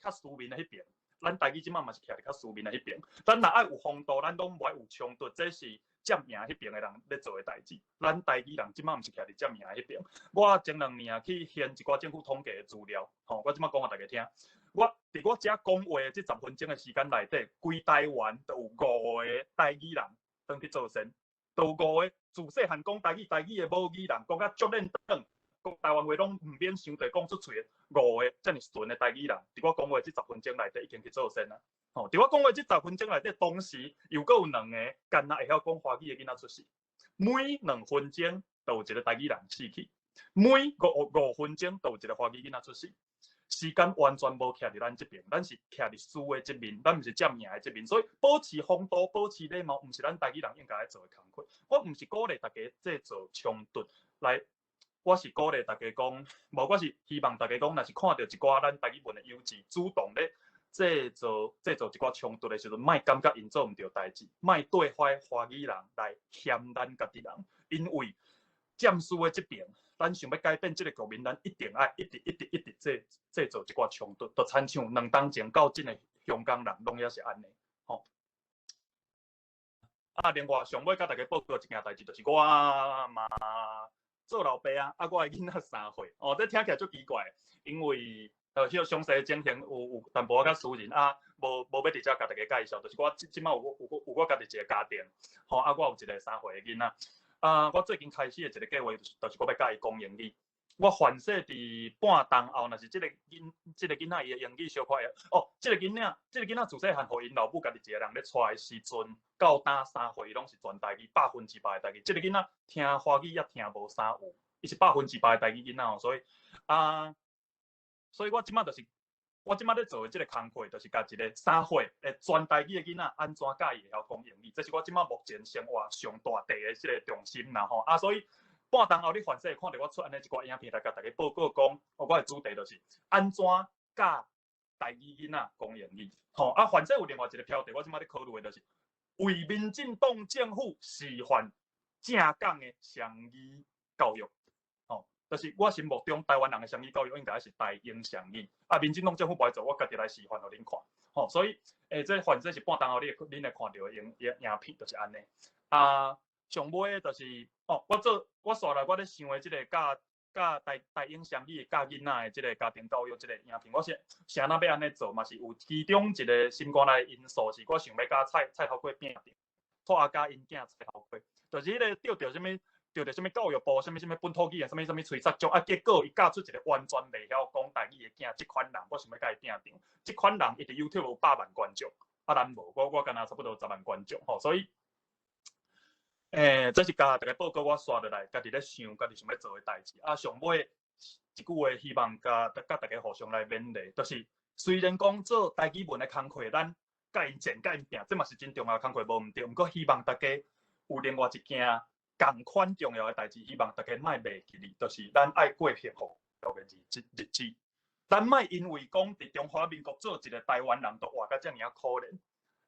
較斯文的彼爿。咱台語這擺嘛是徛佇較斯文的彼爿，咱若愛有風度，咱攏無愛有衝突，這是佔贏彼爿的人咧做的代誌。咱台語人這擺毋是徛佇佔贏彼爿。我前2年去獻一寡政府統計的資料，吼，我這擺講予大家聽。我佇我遮講話的這十分鐘的時間內底，規台灣都有五個台語人轉去做仙，都有五個自細漢講台語，台語的母語人講甲足輪轉。講台灣話攏毋免傷濟講出喙的五個遮爾純的台語人，佇我講話這十分鐘內底已經去做仙啊！吼，佇我講話這十分鐘內底，同時又閣有兩個干焦會曉講華語的囡仔出世。每2分鐘就有一個台語人死去，每五分鐘就有一個華語囡仔出世。時間完全無徛佇咱這爿，咱是徛佇輸的這面，咱毋是佔贏的這面，所以保持風度、保持禮貌，毋是咱台語人應該愛做的工課。我毋是鼓勵大家製造衝突來。我是鼓勵大家講，無我是希望大家講，若是看著一寡咱台語文的幼稚，主動咧製造一寡衝突的時陣，莫感覺𪜶做毋對代誌，莫對遐華語人來嫌咱家己人，因為佔輸的這爿，咱想欲改變這個局面，咱一定愛一直一直一直製造一寡衝突，就親像兩冬前到這个香港人，攏抑是按呢，吼。啊，另外上尾佮大家報告一件代誌，就是我嘛做老爸啊，啊，我的囡仔3歲，哦，這聽起來足奇怪，因為彼個詳細的情形有淡薄仔較私人啊，無欲佇遮共大家介紹，就是我這擺有我家己一個家庭，吼，啊，我有一個三歲的囡仔，啊，我最近開始的一個計劃就是我欲教伊講英語。我凡勢佇半冬後，若是這個囡仔伊的英語小可會，哦，這個囡仔自細漢，予𪜶老母家己一個人咧帶的時陣，到今3歲，伊攏是全台語，100%的台語。這個囡仔聽華語也聽無啥有，伊是百分之百的台語囡仔哦，所以啊，所以我這擺就是，我這擺咧做的這個工課，就是共一個三歲的全台語的囡仔，按怎教伊會曉講英語，這是我這擺目前生活上大塊的這個重心啦吼，啊，所以。半冬後，你凡勢會看著我出按呢一寡影片來共大家報告講，我的主題就是按怎教台語囡仔講英語。吼，啊，凡勢有另外一個標題，我這擺咧考慮的就是為民進黨政府示範正港的雙語教育。吼，就是我心目中台灣人的雙語教育應該是台英雙語。啊，民進黨政府無愛做，我家己來示範予恁看。吼，所以，這凡勢是半冬後恁會看著的影片，就是按呢。啊，上尾就是，哦，我煞來我咧想的這個教台英雙語教囡仔的這個家庭教育這個影片，我是啥若欲按呢做嘛是有其中一個心肝內因素，是我想欲佮蔡桃貴拼著，拖共𪜶囝蔡頭殼，就是彼個得著啥物教育部，啥物啥物本土語言，啥物啥物催殺獎，啊，結果伊教出一個完全袂曉講台語的囝，這款人我想欲共伊拼場，這款人伊佇 YouTube 有百萬觀眾，啊，咱無，我干焦差不多10萬觀眾，吼，所以。這是共大家報告，我煞落來，家己咧想，家己想欲做的代誌。啊，上尾一句話，希望共大家互相來勉勵，就是雖然講做台語文的工課，咱共𪜶戰、共𪜶拼，這嘛是真重要的工課，無毋對。毋過希望大家有另外一件仝款重要的代誌，希望大家莫袂記得，就是咱愛過幸福的日子。咱莫因為講佇中華民國做一個台灣人，就活甲遮爾仔可憐。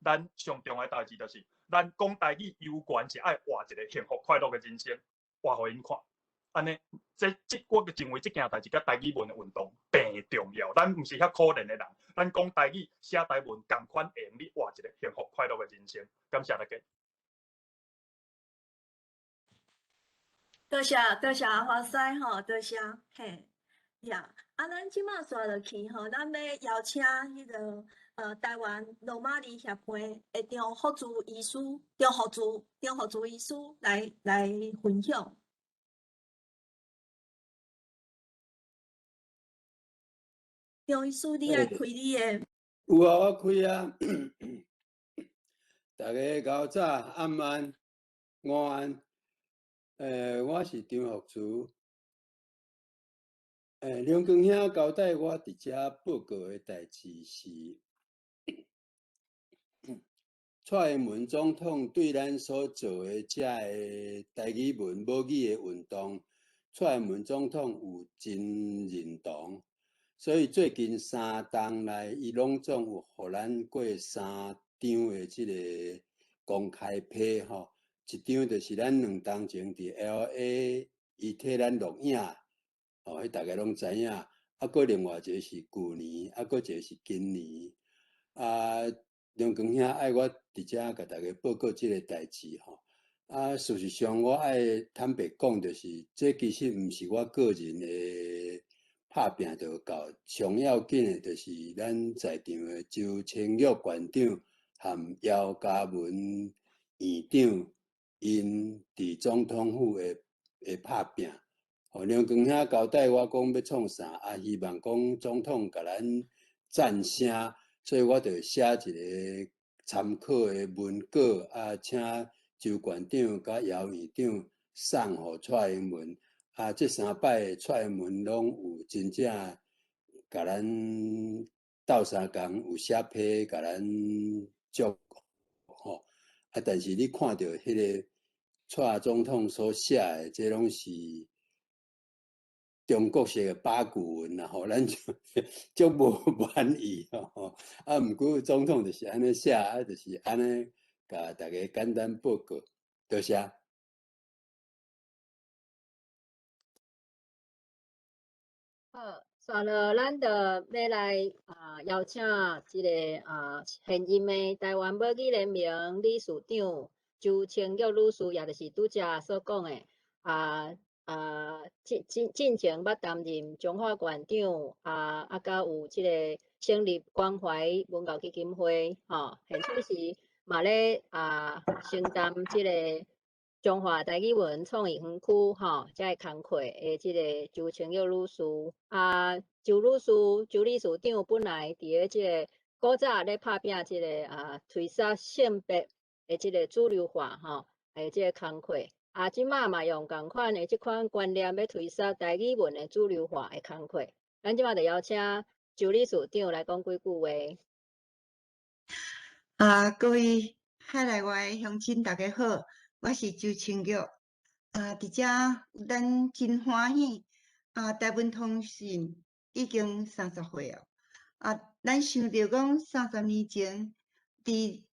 咱上重要的代誌就是，咱講台語猶原是愛活一个幸福快樂的人生，活予𪜶看。按呢，這這我認為這件代誌佮台語文的運動並重要。咱毋是遐可憐的人，咱講台語、寫台文，仝款會用咧活一个幸福快樂的人生。感謝大家。多謝多謝阿華師吼，多謝嘿呀。啊，咱這馬煞落去吼，咱欲邀請彼个台灣羅馬字協會的張福珠醫師，張福珠張福珠醫師來分享。張醫師，你愛開你的。有啊，我開啊。大家早早暗安，午安。我是張福珠。梁光兄交代我佇遮報告的代誌是，蔡英文總統對咱所做的這个台語文母語的運動，蔡英文總統有真認同，所以最近三冬來，伊攏總有予咱過三張的這个公開批吼，一張就是咱兩冬前佇 LA，伊替咱錄影。哦，彼大家攏知影。啊，閣另外一个是舊年，啊，閣一个是今年。啊，梁光兄愛我佇遮共大家報告這个代誌吼。啊，事實上我愛坦白講，就是這其實毋是我個人的拍拚就夠，上要緊的就是咱在場的周清玉館長和姚嘉文院長，𪜶佇總統府的拍拚。吼，梁光兄交代我講欲創啥，啊，希望講總統共咱贊聲，所以我就寫一个參考的文稿，啊，請周館長佮姚院長送予蔡英文，啊，這三擺蔡英文攏有真正共咱鬥相共，有寫批共咱祝吼，啊，但是你看著彼个蔡總統所寫的，這攏是中國式的八股文啦，吼，咱就足無滿意吼。啊，毋過總統就是按呢寫，啊，就是按呢，共大家簡單報告，多謝。好，煞落咱就欲來邀請這个現任的台灣母語聯盟理事長周清玉女士，也就是拄才所講的進前捌擔任彰化縣長，佮有這个成立關懷文教基金會，吼，現此時嘛咧承擔這个彰化台語文創意園區，吼，這个工課的這个周清玉女士，周女士、周理事長本來佇咧這个古早咧拍拚這个推捒性別的這个主流化，吼，的這个工課。啊，這馬嘛用仝款的這款觀念，欲推捒台語文的主流化的工課。咱這馬就邀請周理事長來講幾句話。啊，各位海內外的鄉親，大家好，我是周清玉。啊，佇遮咱真歡喜，啊，台文通訊已經30歲了。啊，咱想著講30年前，佇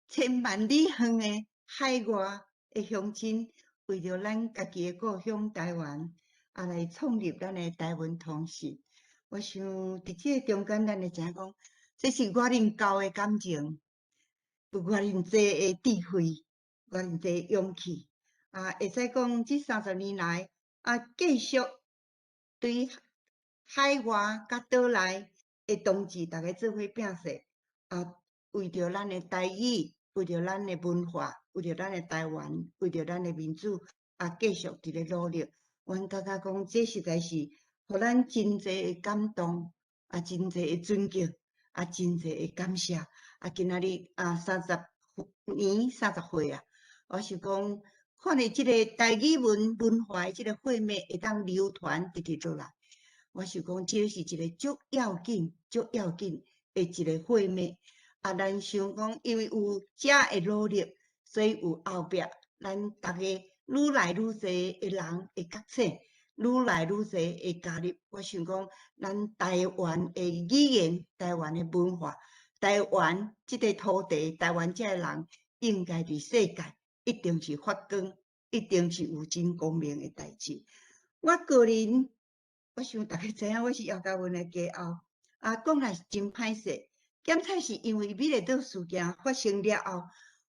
千萬里遠的海外的鄉親，為著咱家己的故鄉台灣，啊來創立咱的台文通訊。我想佇這个中間，咱會知影講，這是偌恁厚的感情，有偌恁濟的智慧，偌恁濟的勇氣。啊，會使講這30年來，啊，繼續對海外佮島內的同志，逐家做伙拼勢，啊，為著咱的台語，為著咱的文化，為著咱的台灣，為著咱的民主，啊，繼續佇咧努力。阮感覺講，這實在是予咱真濟的感動，啊，真濟的尊敬，啊，真濟的感謝。啊，今仔日啊，30年30歲啊，我是講，看著這个台語文文化的這个血脈會當流傳直直落來，我想講，這是一个足要緊、足要緊的一个血脈。啊，咱想講，因為有遮的努力，所以有後壁，咱逐家愈來愈濟的人會覺醒，愈來愈濟會加入。我想講，咱台灣的語言、台灣的文化，台灣這個土地，台灣這个人應該佇世界一定是發光，一定是有真光明的代誌。我個人，我想大家知影，我是姚嘉文的家後，啊，講來是真歹勢。檢採是因為美麗島事件發生了後，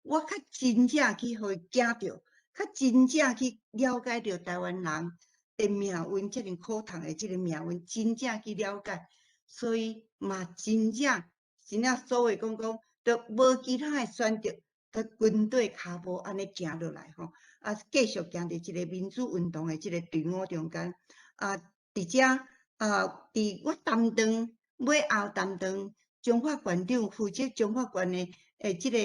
我較真正去予伊驚著，較真正去了解著台灣人的命運，這爾苦痛的這个命運，真正去了解，所以嘛真正真正所謂講講，就無其他的選擇，就跟綴跤步按呢行落來吼，啊，繼續行佇這个民主運動的這个隊伍中間，啊，佇遮啊，佇我擔當尾後擔當彰化縣長，負責彰化縣的這个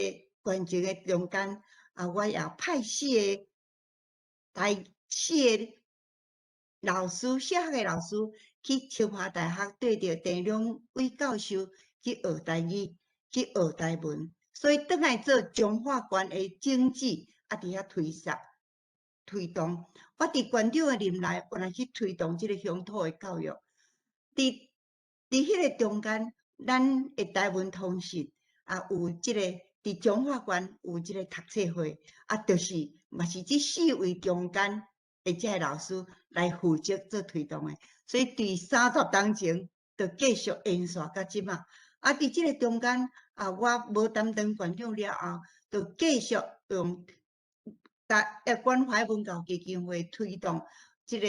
縣政的中間，啊，我也派四个老師，小學的老師去清華大學對著鄭良偉教授去學台語，去學台文，所以轉來做彰化縣的政治，啊，佇遐推捒推動。我佇縣長的任內，我來去推動這个鄉土的教育。佇彼个中間，咱的台文通訊啊，有這个佇彰化縣有這个讀冊會，啊，就是嘛是這四位中間的這个老師來負責做推動的，所以對30冬前就繼續延續到這馬。啊，佇這个中間啊，我無擔當縣長了後，就繼續用關懷文教基金會推動這個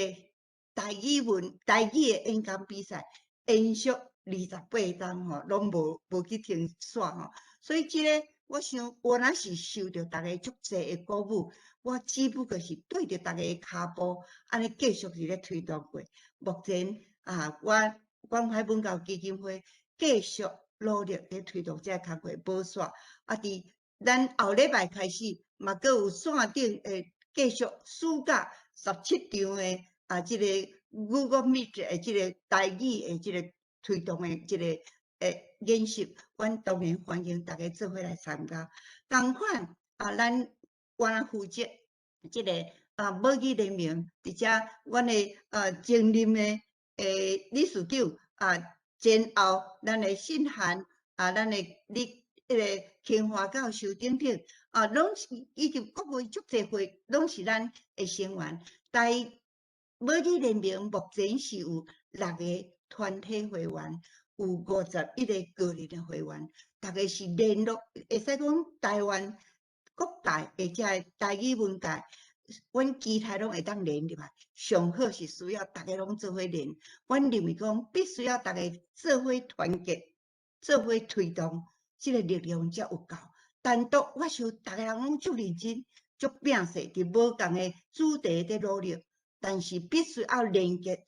台語文、台語的演講比賽，連續28冬吼，攏無去停煞吼。所以這个我想，我若是受著大家足濟的鼓舞，我只不過是對著大家的跤步，按呢繼續佇咧推動過。目前啊，我關懷文教基金會繼續努力佇推動這个工作無煞。啊，佇咱後禮拜開始，嘛閣有線頂會繼續暑假17場的啊，這個 Google Meet 的這個台語的這個推動的這個演習，阮當然歡迎大家做伙來參加。仝款啊，咱我來負責這個啊母語聯盟，佇遮阮的前任的理事長啊，前後咱的信函啊，咱的李彼个清華教授等等啊，攏是以及國外足濟會，攏是咱的成員。台母語聯盟目前是有六個團體會員，有51個個人的會員，逐家是聯絡，會使講台灣各界或者台語文界，阮其他攏會當連入來。上好是需要逐家攏做伙連。阮認為講必須要逐家做伙團結，做伙推動，這個力量才有夠。單獨我想逐家人攏足認真、足拼勢，佇無仝的主題佇努力，但是必須要連結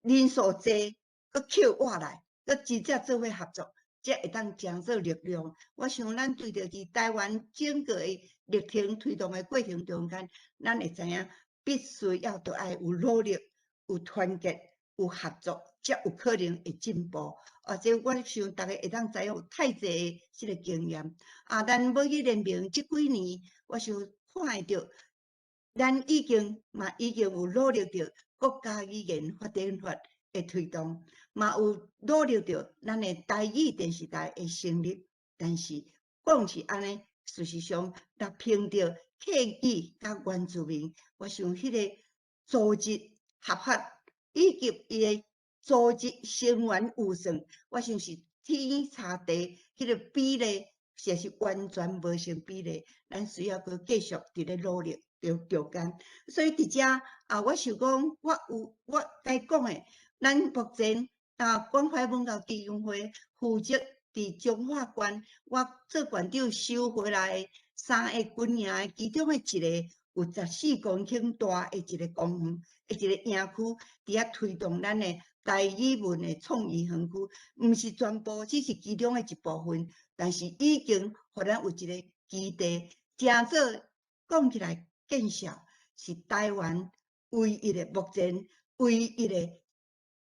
人數濟，閣扣活來，閣真正做伙合作，才會當成做力量。我想咱對著佇台灣整個的歷程推動的過程中間，咱會知影必須要著愛有努力、有團結、有合作，才有可能會進步。啊，這我想逐家會當知影有太濟的這個經驗。啊，咱母語聯盟這幾年，我想看會著，咱已經嘛已經有努力著國家語言發展法的推動，嘛有努力著咱的台語電視台的成立。但是講是按呢，事實上，若憑著客語佮原住民，我想彼個組織合法以及伊的組織成員預算，我想是天差地，彼個比例實在是完全無成比例。咱需要閣繼續佇咧努力中間。所以佇遮啊，我想講，我有我該講的，咱目前啊，關懷文教基金會負責佇彰化縣，我做縣長收回來的三个軍營的其中的一个，有14公頃大的一個公園，的一個營區，佇遐推動咱的台語文的創意園區，毋是全部，只是其中的一部分，但是已經予咱有一個基地，誠做講起來見笑，是台灣唯一的目前唯一的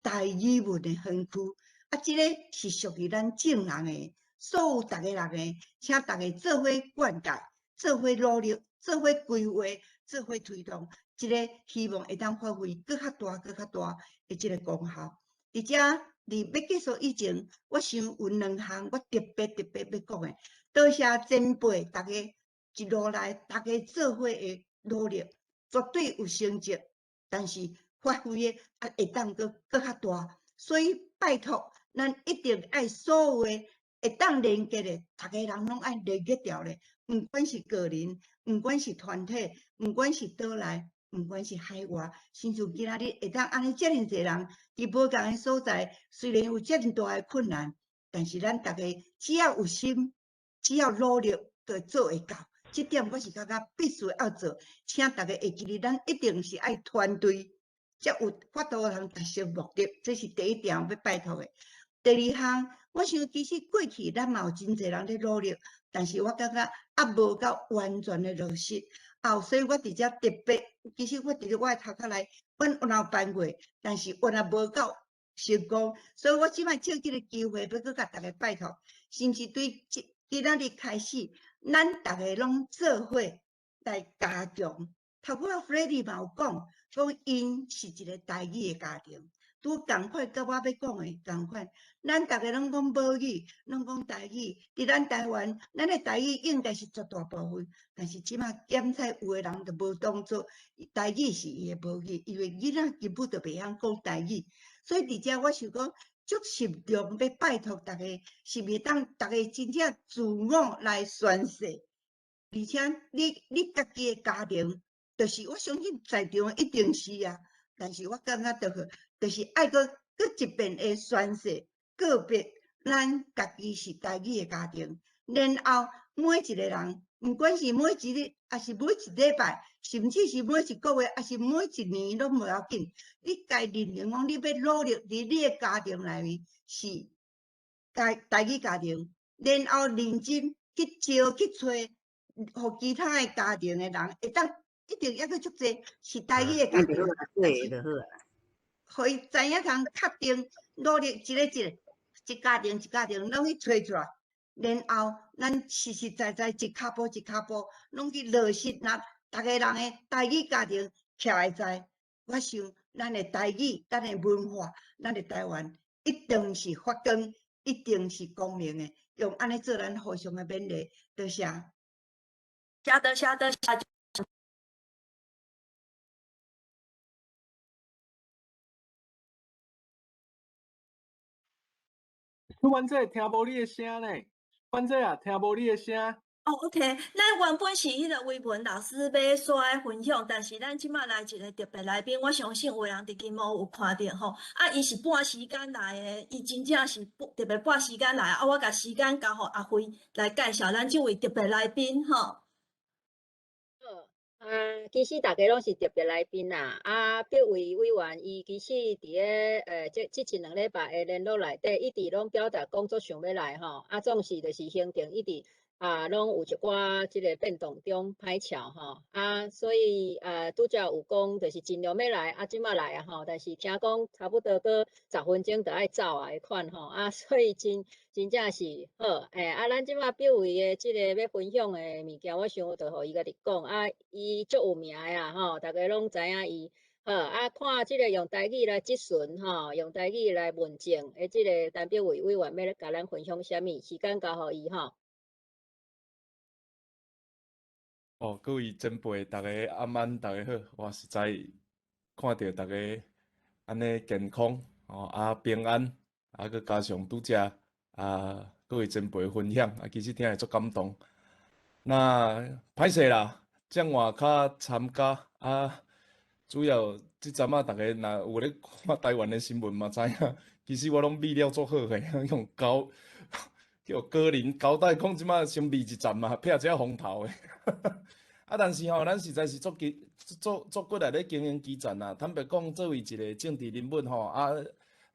台語文的園區。啊，這個是屬於咱眾人的，所有逐个人的，請逐家做伙灌溉，做伙努力，做伙規劃，做伙推動，這個希望會當發揮閣較大、閣較大的這個功效。佇遮佇欲結束以前，我想有兩項我特別特別欲講的，多謝前輩逐家一路來，逐家做伙的努力，絕對有成績，但是發揮的啊會當閣閣較大，所以拜託，咱一定愛所有的會當連結的，逐家人攏愛連結牢咧，毋管是個人，毋管是團體，毋管是島內，毋管是海外，親像今仔日會當按呢遮爾濟人佇無仝的所在，雖然有遮爾大的困難，但是咱逐家只要有心，只要努力，就做會到。這點我是感覺必須愛做，請逐家會記得，咱一定是愛團隊，才有法度通達成目的。這是第一點欲拜託的。第二項，我想其實過去咱嘛有真濟人咧努力，但是我感覺猶無夠完全的落實。啊，所以我佇遮特別，其實我佇咧我的頭殼內，阮有有辦過，但是原來無夠成功，所以我這擺藉這个機會，欲閣共逐家拜託，是毋是對這今仔日開始，咱逐家攏做伙來加強。頭拄仔 Freddy 嘛有講，講𪜶是一个台語的家庭，拄仝款佮我欲講的仝款。咱逐家攏講母語，攏講台語，佇咱台灣，咱的台語應該是絕大部分，但是這擺檢採有的人就無當做台語是伊的母語，因為囡仔根本就袂曉講台語。所以佇遮我想講，足慎重欲拜託逐家，是毋是當逐家真正自我來宣誓？而且你家己的家庭，就是我相信在場一定是啊，但是我感覺就是愛閣閣一遍的宣誓，告別咱家己是台語的家庭，然後每一個人，毋管是每一日，抑是每一禮拜，甚至是每一個月，抑是每一年，攏無要緊。你家認定講，你欲努力佇你的家庭內面是台語家庭，然後認真去招去揣，予其他的家庭的人會當一定猶閣足濟是台語的家庭，對就好啊。予伊知影通確定努力一个一个，一家庭一家庭攏去揣出來，然後咱實實在在一跤步一跤步攏去落實，若逐个人的台語家庭徛會在，我想咱的台語、咱的文化、咱的台灣一定是發光，一定是光明的。用按呢做咱互相的勉勵，多謝。謝多謝多謝。婉姐聽無你的聲呢？婉姐啊，聽無你的聲。哦，OK，咱原本是彼個維文老師欲煞來分享，但是咱這擺來一个特別來賓，我相信有人佇金幕有看著吼。啊，伊是半時間來的，伊真正是特別半時間來。啊，我共時間交予阿輝來介紹咱這位特別來賓吼。啊，其實逐家攏是特別來賓啦。啊，柏惟委員伊其實佇咧這這一兩禮拜的聯絡內底，一直攏表達講足想欲來吼。啊，總是就是行程一直啊，攏有一寡這个變動中歹巧吼。啊，所以拄才有講就是盡量欲來，啊，這擺來啊吼。但是聽講差不多閣10分鐘就愛走啊，彼款吼。啊，所以真正是好，啊，咱這擺柏惟的這个欲分享的物件，我想就予伊家己講。啊，伊足有名的啊，吼，逐家攏知影伊。好，啊，看這个用台語來質詢吼，用台語來問政的這个陳柏惟委員欲來共咱分享啥物？時間交予伊吼。哦，各位前輩，逐家暗安，逐家好。我實在看著逐家按呢健康，吼啊平安，啊閣加上拄才啊各位前輩分享，啊其實聽會足感動。那歹勢啦，這晚較參加啊，主要這陣仔逐家若有咧看台灣的新聞嘛知影，其實我攏秘料足好的，用交叫高齡交代講，這擺先避一站嘛，避這風頭的。啊，但是吼，咱實在是足基足足骨力咧經營基層啊。坦白講，作為一個政治人物吼，啊，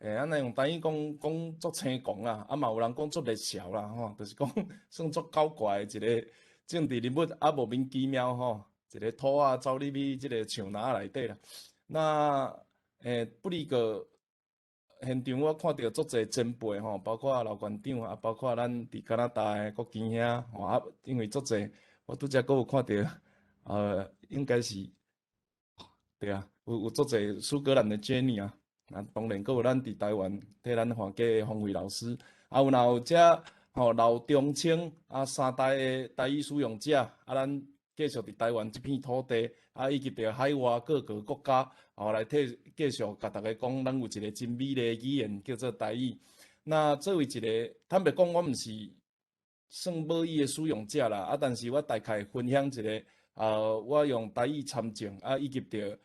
按呢用台語講講足青狂啦，啊嘛有人講足熱潮啦吼，就是講算足搞怪的一個政治人物，啊莫名其妙吼，一個兔仔走入去這個樹林內底啦。那不離個現場，我看著足濟前輩吼，包括劉館長啊，包括咱佇加拿大的國堅兄吼啊，因為足濟，我拄才閣有看著，應該是，對啊，有足濟蘇格蘭的 Jenny 啊，啊，當然閣有咱佇台灣替咱化解的方慧老師，啊有若有遮吼老中青啊三代的台語使用者，啊咱繼續佇台灣這片土地，啊以及著海外各個國家，吼來替繼續共大家講，咱有一個真美麗的語言叫做台語。那作為一個坦白講，我毋是算母語的使用者啦，啊，但是我大概分享一個，我用台語參政，啊，以及著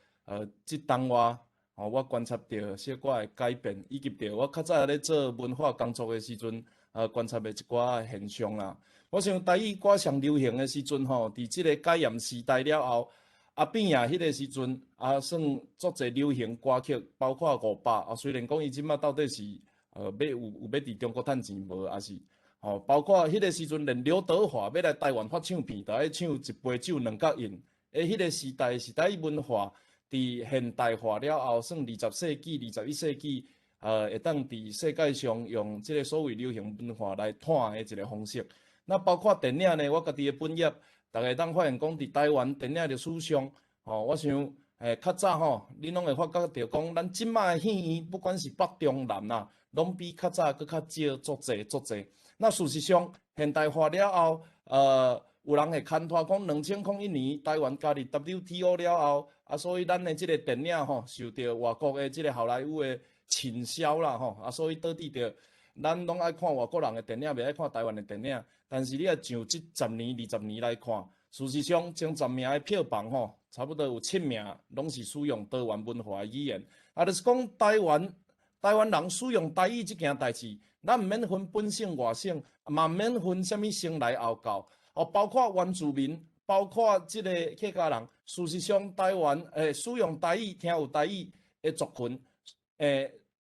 這當外，吼，我觀察著小可的改變，以及著我較早咧做文化工作的時陣，觀察的一寡現象啦。我想台語歌上流行的時陣吼，佇這個解嚴時代了後，阿扁啊，彼個時陣啊，算足濟流行歌曲，包括伍佰啊，雖然講伊這馬到底是欲有有欲佇中國趁錢無，抑是吼，包括彼個時陣連劉德華欲來台灣發唱片，都愛唱一杯酒兩角銀。欸，彼個時代是台語文化佇現代化了後，算20世紀、21世紀，會當佇世界上用這個所謂流行文化來湠的一個方式。那包括電影呢，我家己的本業，逐家會當發現講，佇台灣電影歷史上，吼，我想，較早吼，恁攏會發覺著講，咱這馬的戲院，不管是北中南啊，攏比較早閣較少足濟足濟。那事實上，現代化了後，有人會牽拖講，2001年台灣加入 WTO 了後，啊，所以咱的這個電影吼，受著外國的這個好萊塢的傾銷啦吼，啊，所以導致著咱攏愛看外國人的電影，袂愛看台灣的電影。但是你若就這十年、20年來看，事實上前10名的票房吼，差不多有七名攏是使用多元文化的語言。啊，就是講台灣人使用台語這件代誌，咱毋免分本省外省，嘛毋免分啥物先來後到，哦，包括原住民，包括這個客家人。事實上，台灣使用台語、聽有台語的族群，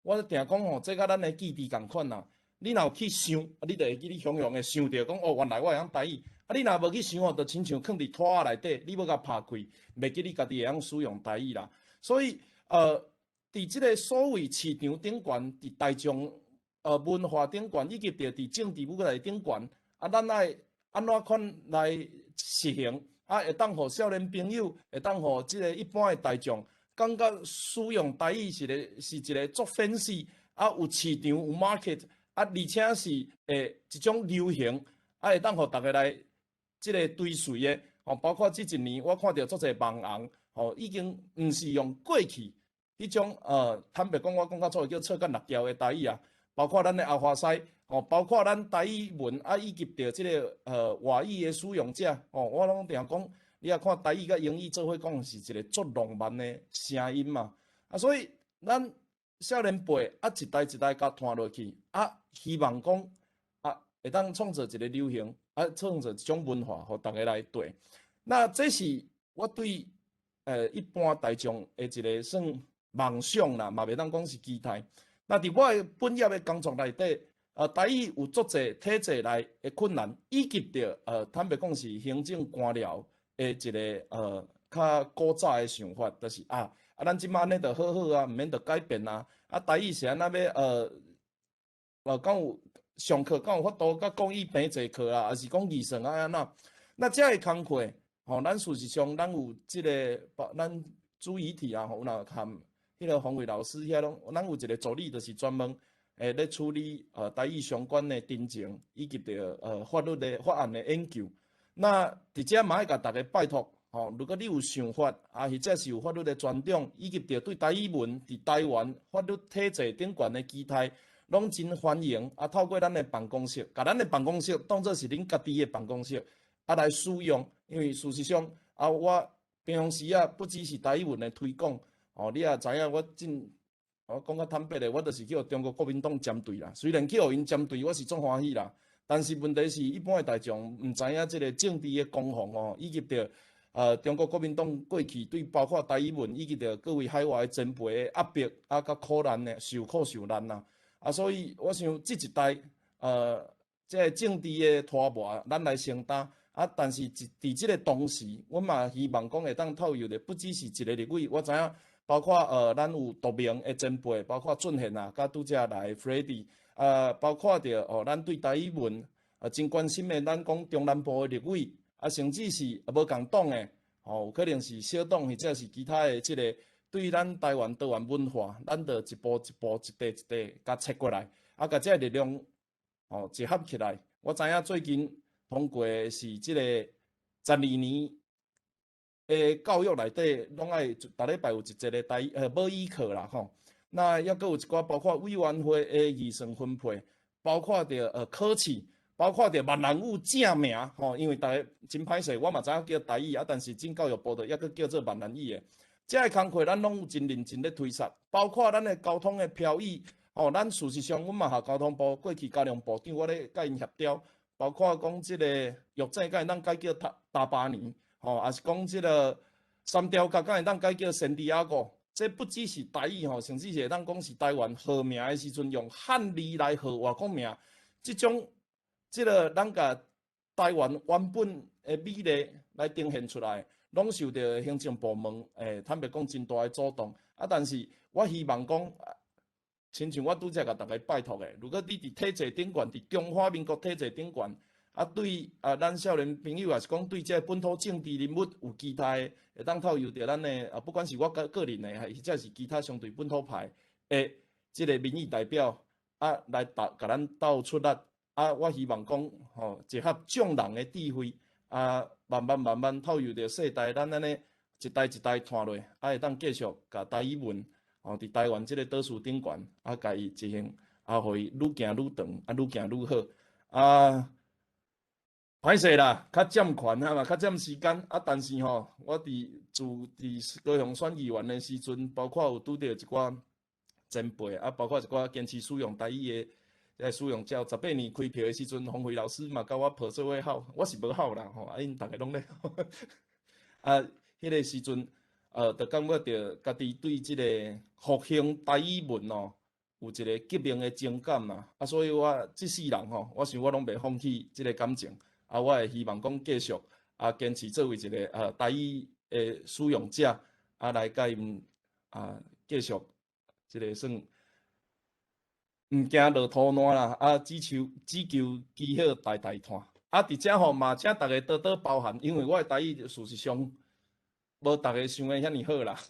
我定講吼，這佮咱的記憶仝款啦。你若有去想，你就會記你雄雄的想著講哦，原來我會曉台語。啊，你若無去想哦，就親像囥佇拖仔內底，你欲共拍開，袂記你家己會曉使用台語啦。所以，佇這個所謂市場頂懸，佇大眾文化頂懸，以及著佇政治舞台頂懸，啊，咱愛按怎款來實行？啊，會當予少年朋友，會當予這個一般的大眾，感覺使用台語是一個足 fancy，啊，有市場有 market，啊，而且是一種流行，啊，會當予逐家來這個追隨的。吼，包括這一年我看著足濟網紅，吼，已經毋是用過去彼種坦白講，我講較粗叫臭干辣椒的台語啊，包括咱的阿華西，吼，包括咱台語文啊，以及著這個外語的使用者，吼，我攏定講，你若看台語佮英語做伙講是一個足浪漫的聲音嘛，啊，所以咱少年輩啊，一代一代共傳落去，啊，希望講啊，會當創造一個流行，啊，創造一種文化，予逐家來綴。那這是我對一般大眾的一個算夢想啦，嘛袂當講是期待。那佇我的本業的工作內底，台語有足濟體制內的困難，以及著坦白講是行政官僚的一個較古早的想法，就是啊，咱這馬按呢就好好啊，毋免著改變啊。啊，台語是按怎欲敢有上課敢有法度佮國語平坐課啊，抑是講預算愛按怎？那這个工課，吼，咱事實上咱有這個，咱主議題啊，吼，有若含彼個方慧老師遐攏，咱有一個助理，就是專門咧處理台語相關的陳情，以及著法律的法案的研究。那佇遮嘛愛共大家拜託，吼，如果你有想法，啊，或者是有法律的專長，以及著對台語文佇台灣法律體制頂懸的期待，攏真歡迎。啊，透過咱的辦公室，共咱的辦公室當做是恁家己的辦公室，啊來使用。因為事實上，啊，我平常時啊，不只是台語文的推廣，哦，你也知影我真，我講較坦白的，我就是去予中國國民黨針對啦。雖然去予𪜶針對，我是足歡喜啦。但是問題是，一般的大眾毋知影這個政治的攻防哦，以及著中國國民黨過去對包括台語文以及著各位海外的前輩的壓迫啊，佮苦難的受苦受難啦。啊，所以我想這一代這個政治的拖磨，咱來承擔。啊，但是佇這個同時，我嘛希望講會當透過的不只是一個立委，我知影包括咱有獨明的前輩，包括俊賢啊，佮拄才來 Freddy，包括著哦，咱對台語文真關心的，咱講中南部的立委，啊，甚至是無仝黨的，吼，有可能是小黨或者是其他的這個對咱台灣多元文化，咱著一步一步、一塊一塊共切過來，啊，共這个力量吼集合起來。我知影最近通過的是這個12年的教育內底，攏愛逐禮拜有一節的台母語課啦吼。那抑閣有一寡包括委員會的預算分配，包括著考試，包括著閩南語正名吼，因為逐家真歹勢，我嘛知影叫台語啊，但是進教育部就抑閣叫做閩南語的。這个工課咱攏有真認真咧推捒，包括咱的交通的標語，吼，咱事實上阮嘛合交通部過去交通部長，我咧佮𪜶協調，包括講這個玉井敢會當改叫大大巴尼，吼，抑是講這个三貂角敢會當改叫聖地亞哥，這不只是台語吼，甚至是會當講是台灣號名的時陣用漢字來號外國名，這種這个咱共台灣原本的美麗來呈現出來。攏受著行政部門，坦白講真大的阻擋。啊，但是我希望講，親像我拄才共逐家拜託的，如果你佇體制頂懸，佇中華民國體制頂懸，啊，對啊，咱少年朋友，抑是講對這个本土政治人物有期待的，會當透由著咱的啊，不管是我個個人的，或者是其他相對本土派的這个民意代表，啊，來鬥共咱鬥出力。啊，我希望講，吼，集合眾人的智慧。啊，慢慢慢慢透由著世代，咱按呢一代一代傳落，啊，會當繼續共台語文，吼，佇台灣這个島嶼頂懸，啊，共伊執行，啊，予伊愈行愈長，啊，愈行愈好。啊，歹勢啦，較佔權啊嘛，較佔時間。啊，但是吼，我佇自佇高雄選議員的時陣，包括有拄著一寡前輩，啊，包括一寡堅持使用台語的。這使用者18年開票的時陣，洪慧老師嘛佮我抱做伙哭，我是無哭啦吼，啊，𪜶逐家攏咧哭。啊，彼个時陣，就感覺著家己對這个復興台語文哦，有一个革命的情感啦。啊，所以我這世人吼，我想我攏袂放棄這个感情。啊，我會希望講繼續啊，堅持作為一个台語的使用者，啊，來共𪜶啊繼續這个算。毋驚落塗爛啦，啊，只求只求祈好代代傳。啊，佇遮吼嘛，請逐家多多包涵，因為我的台語事實上無逐家想的遐爾好啦，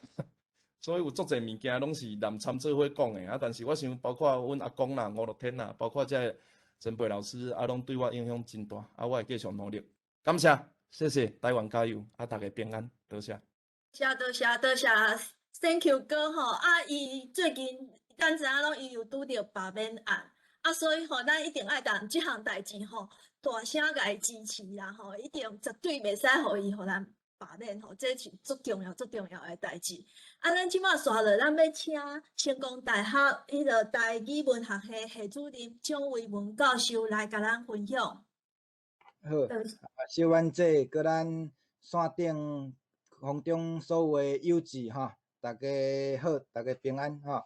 所以有足濟物件攏是南參做伙講的。啊，但是我想，包括阮阿公啦、吳樂天啦，包括這个前輩老師，啊，攏對我影響真大。啊，我會繼續努力。感謝，謝謝，台灣加油，啊，逐家平安，多謝。謝多謝多謝，Thank you 哥吼。啊，伊最近。咱知影攏伊有拄著罷免案，啊，所以吼，咱一定愛共這項代誌吼，大聲共伊支持啦吼，一定絕對袂使予伊予咱罷免吼，這是足重要、足重要的代誌。啊，咱這馬紲落，咱欲請成功大學彼个台語文學系系主任蔣維文教授來共咱分享。好，小婉姐，閣咱線頂空中所有的友姊吼，大家好，大家平安吼。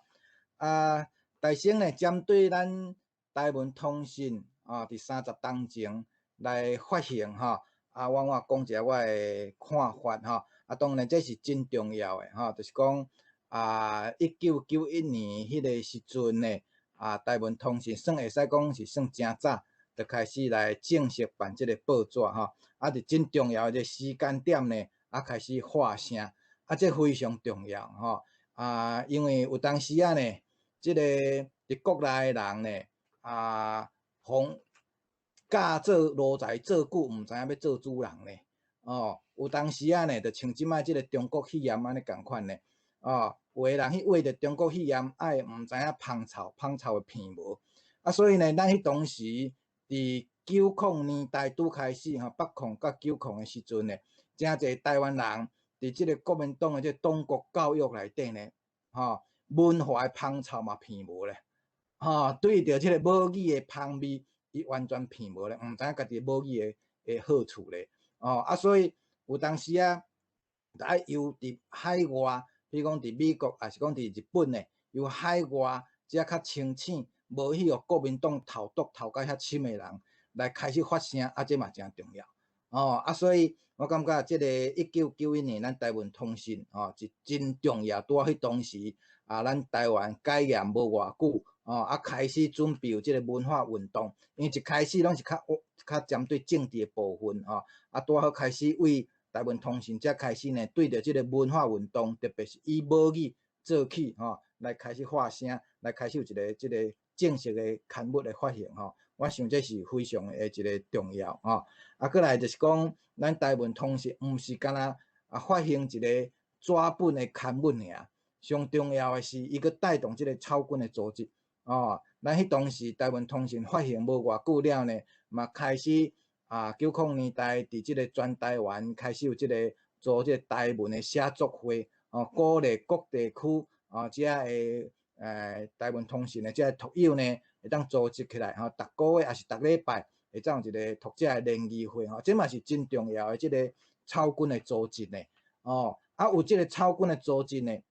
啊，大先呢，針對咱台文通訊啊，佇30冬前來發行吼，啊，我講一下我的看法吼。啊，當然這是真重要的吼，就是講啊，1991年彼个時陣呢，啊，台文通訊算會使講是算誠早，就開始來正式辦這個報紙吼。啊，佇真重要的一個時間點呢，啊，開始發聲，啊，這非常重要吼。啊，因為有當時仔呢。這个佇國內的人呢，啊，予教做奴才做久，毋知影欲做主人呢。哦，有當時仔呢，就像這擺這个中國肺炎按呢仝款呢。哦，有的人去為著中國肺炎，愛毋知影芳臭，芳臭會鼻無。啊，所以呢，咱彼當時佇90年代拄開始吼，80佮90的時陣呢，誠濟台灣人佇這个國民黨的這個黨國教育內底呢，吼。文化的芳臭嘛鼻無咧，吼，對著這個母語的芳味，伊完全鼻無咧，毋知影家己母語的好處咧，哦，啊，所以有當時啊，愛由佇海外，比如講佇美國，抑是講佇日本的，由海外這較清醒，無去予國民黨投毒投甲遐深的人來開始發聲，啊，這嘛誠重要，哦，啊，所以我感覺這个1991年咱台文通訊，哦，是真重要，拄仔彼當時。啊，咱台灣解嚴無偌久，哦，啊，開始準備有這个文化運動，因為一開始攏是較較針對政治的部分，吼，啊，拄好開始為台文通信才開始呢，對著這个文化運動，特別是以母語做起吼，來開始發聲，來開始有一个這个正式的刊物的發行吼。我想這是非常的一个重要吼。啊，閣來就是講，咱台文通信毋是干焦啊發行一个紙本的刊物爾，上重要的是伊閣帶動這个草根的組織哦。咱彼當時台文通信發行無偌久了呢，嘛開始啊90年代佇這个全台灣開始有這个組織台文的寫作會哦，鼓勵各地區啊遮的台文通信的這个讀友呢，會當組織起來吼，逐个月抑是逐禮拜會當有一个讀者的聯誼會吼，這嘛是真重要的這个草根的組織呢。哦，啊有這个草根的組織呢，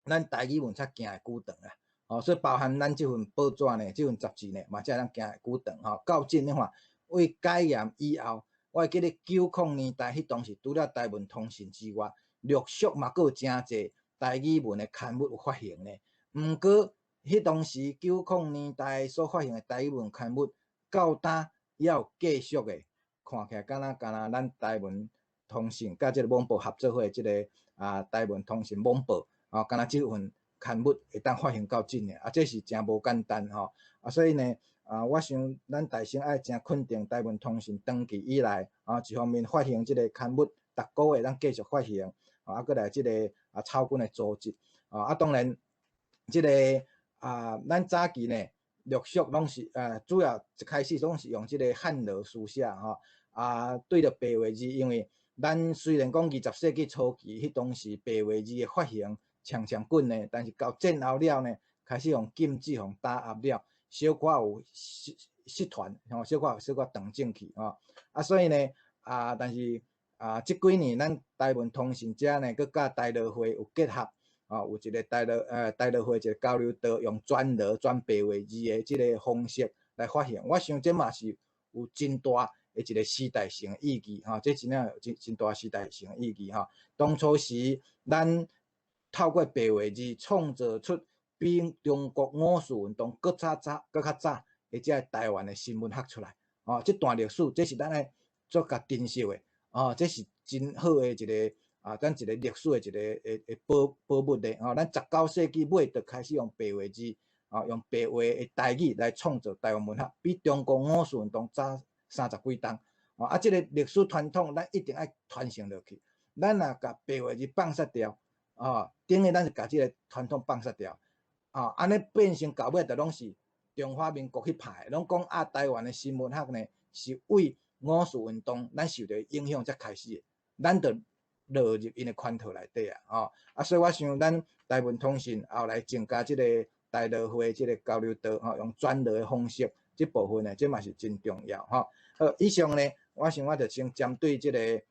咱台語文才行會久長啊。哦，所以包含咱這份報紙呢，這份雜誌呢，嘛才會當行會久長吼。到今你看，為解嚴以後，我會記得90年代彼當時，除了台文通信之外，陸續嘛閣有誠濟台語文的刊物有發行呢。毋過，彼當時90年代所發行的台語文刊物，到今猶有繼續的，看起來敢若敢若咱台文通信佮這个網報合作伙這个啊台文通信網報，哦，敢若這份刊物會當發行到這爾，啊，這是誠無簡單吼。啊，所以呢，啊，我想咱大聲愛誠肯定台文通信長期以來啊，一方面發行這个刊物，逐个月咱繼續發行，啊，閣來這个啊草根的組織，啊，當然這个啊，咱早期呢，陸續攏是主要一開始攏是用這个漢羅書寫吼，啊，對著白話字，因為咱雖然講20世紀初期，彼當時白話字的發行衝衝緊呢，但是到戰後了呢，開始用禁止、予打壓了，小可有失失傳，吼，小可小可斷正去吼。啊，所以呢，啊，但是啊，這幾年咱台文通信遮呢，閣佮台樂會有結合，啊，有一个台樂會一个交流道，用轉羅轉白話字的這个方式來發行。我想這嘛是有真大的一个時代性的意義，吼，這真正有真真大時代性的意義，吼。當初時咱透過白話字創造出比中國五四運動閣較早、閣較早的這个台灣的新文學出來，哦，這段歷史這是咱愛做較珍惜的，哦，這是真好的一个啊，咱一个歷史的一个的的寶寶物的，哦，咱19世紀尾就開始用白話字，哦，用白話的台語來創造台灣文學，比中國五四運動早30幾冬，哦，啊，這个歷史傳統咱一定愛傳承落去，咱若共白話字放殺掉，哦，等於咱是共這个傳統放殺掉，哦，按呢變成到尾就攏是中華民國去拍的，攏講啊，台灣的新文學呢是為五四運動咱受著影響才開始的，咱就落入𪜶的圈套內底啊，吼，啊，所以我想咱台文通信後來增加這个台樂會這个交流道，吼，用轉羅的方式，這部分呢，這嘛是真重要，吼。好，以上呢，我想我就先針對這个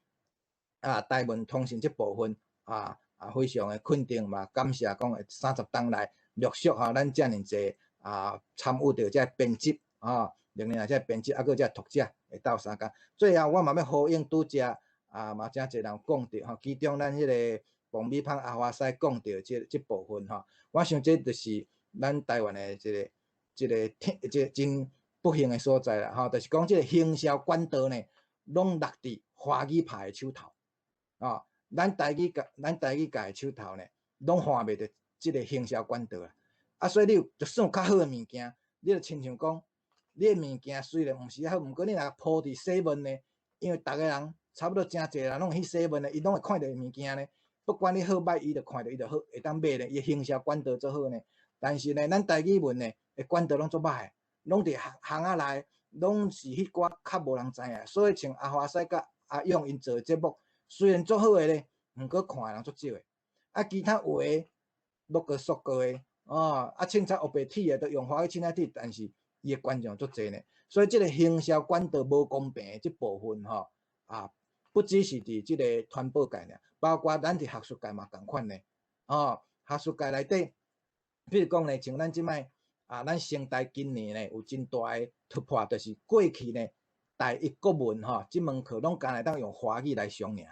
啊台文通信這部分啊啊非常的肯定嘛，感謝講30冬來陸續吼，咱遮爾濟啊參與著這編輯啊，另外這編輯啊，閣這讀者會鬥相共。最後我嘛欲呼應拄才啊嘛誠濟人講著吼，其中咱彼个彭美芳阿華師講著這這部分吼，我想這就是咱台灣的這个這个天這个真不幸的所在啦吼，就是講這个行銷管道呢，攏落佇華語拍的手頭，啊，咱台語界的手頭呢，攏看袂著這个行銷管道啦。啊，所以你有就算有較好的物件，你就親像講，你的物件雖然毋是遐好，毋過你若鋪佇 seven 呢，因為逐个人差不多誠濟人攏去 seven 呢，伊攏會看著物件呢。不管你好歹，伊就看著伊就好，會當買呢，伊行銷管道做好呢。但是呢，咱台語文呢，的管道攏足歹，攏佇巷巷仔內，攏是彼寡較無人知影。所以像阿華師佮阿勇𪜶做的節目，雖然足好的咧，毋過看的人足少的。啊，其他話錄個縮過的，哦，啊，凊彩烏白鐵的，都用華語凊彩鐵，但是伊的觀眾足濟呢。所以這个行銷管道無公平的這部分吼，啊，不只是佇這个傳播界爾，包括咱佇學術界嘛仝款呢。哦，學術界內底，比如講呢，像咱這擺啊，咱成大今年呢有真大的突破，就是過去呢，大一國文吼，這門課攏干焦會當用華語來上爾。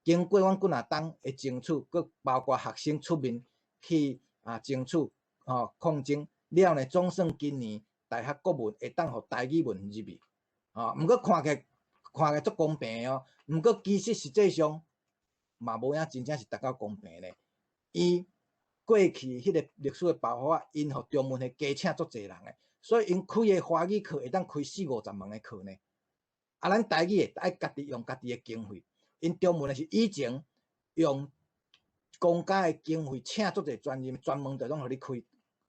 經過阮幾若冬的爭取，閣包括學生出面去啊爭取吼抗爭了呢，總算今年大學國文會當予台語文入去，吼，毋過看起來看起來足公平的哦。毋過其實實際上嘛無影真正是達到公平咧。伊過去彼個歷史的爆發，𪜶予中文系加請足濟人的，所以𪜶開的華語課會當開四五十門的課呢。啊，咱台語的愛家己用家己的經費，𪜶中文的是以前用公家的經費請足濟專任，專門就攏予你開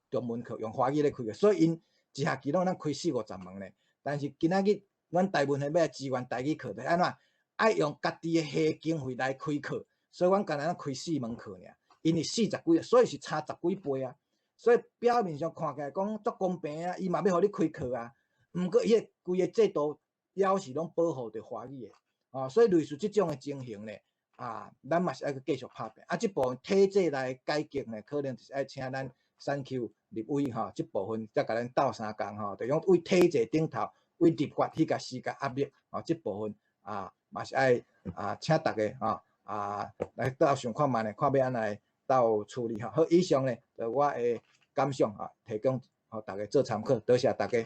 中文課，用華語咧開的，所以𪜶一學期攏會當開四五十門咧。但是今仔日阮台文系欲來支援台語課，就按怎？愛用家己的系經費來開課，所以阮干焦開四門課爾，𪜶是四十幾，所以是差十幾倍啊。所以表面上看起來講足公平啊，伊嘛欲予你開課啊，毋過伊的規个制度猶是攏保護著華語的，哦，所以類似這種的情形咧，啊，咱嘛是愛閣繼續拍拼。啊，這部分體制來改革呢，可能就是愛請咱選區立委吼，這部分才共咱鬥相共吼，就講對體制頂頭，對立法去共施加壓力，吼，這部分啊，嘛是愛啊，請大家吼啊來鬥想看覓咧，看欲按怎來鬥處理吼。好，以上咧，就我的感想啊，提供予大家做參考，多謝大家。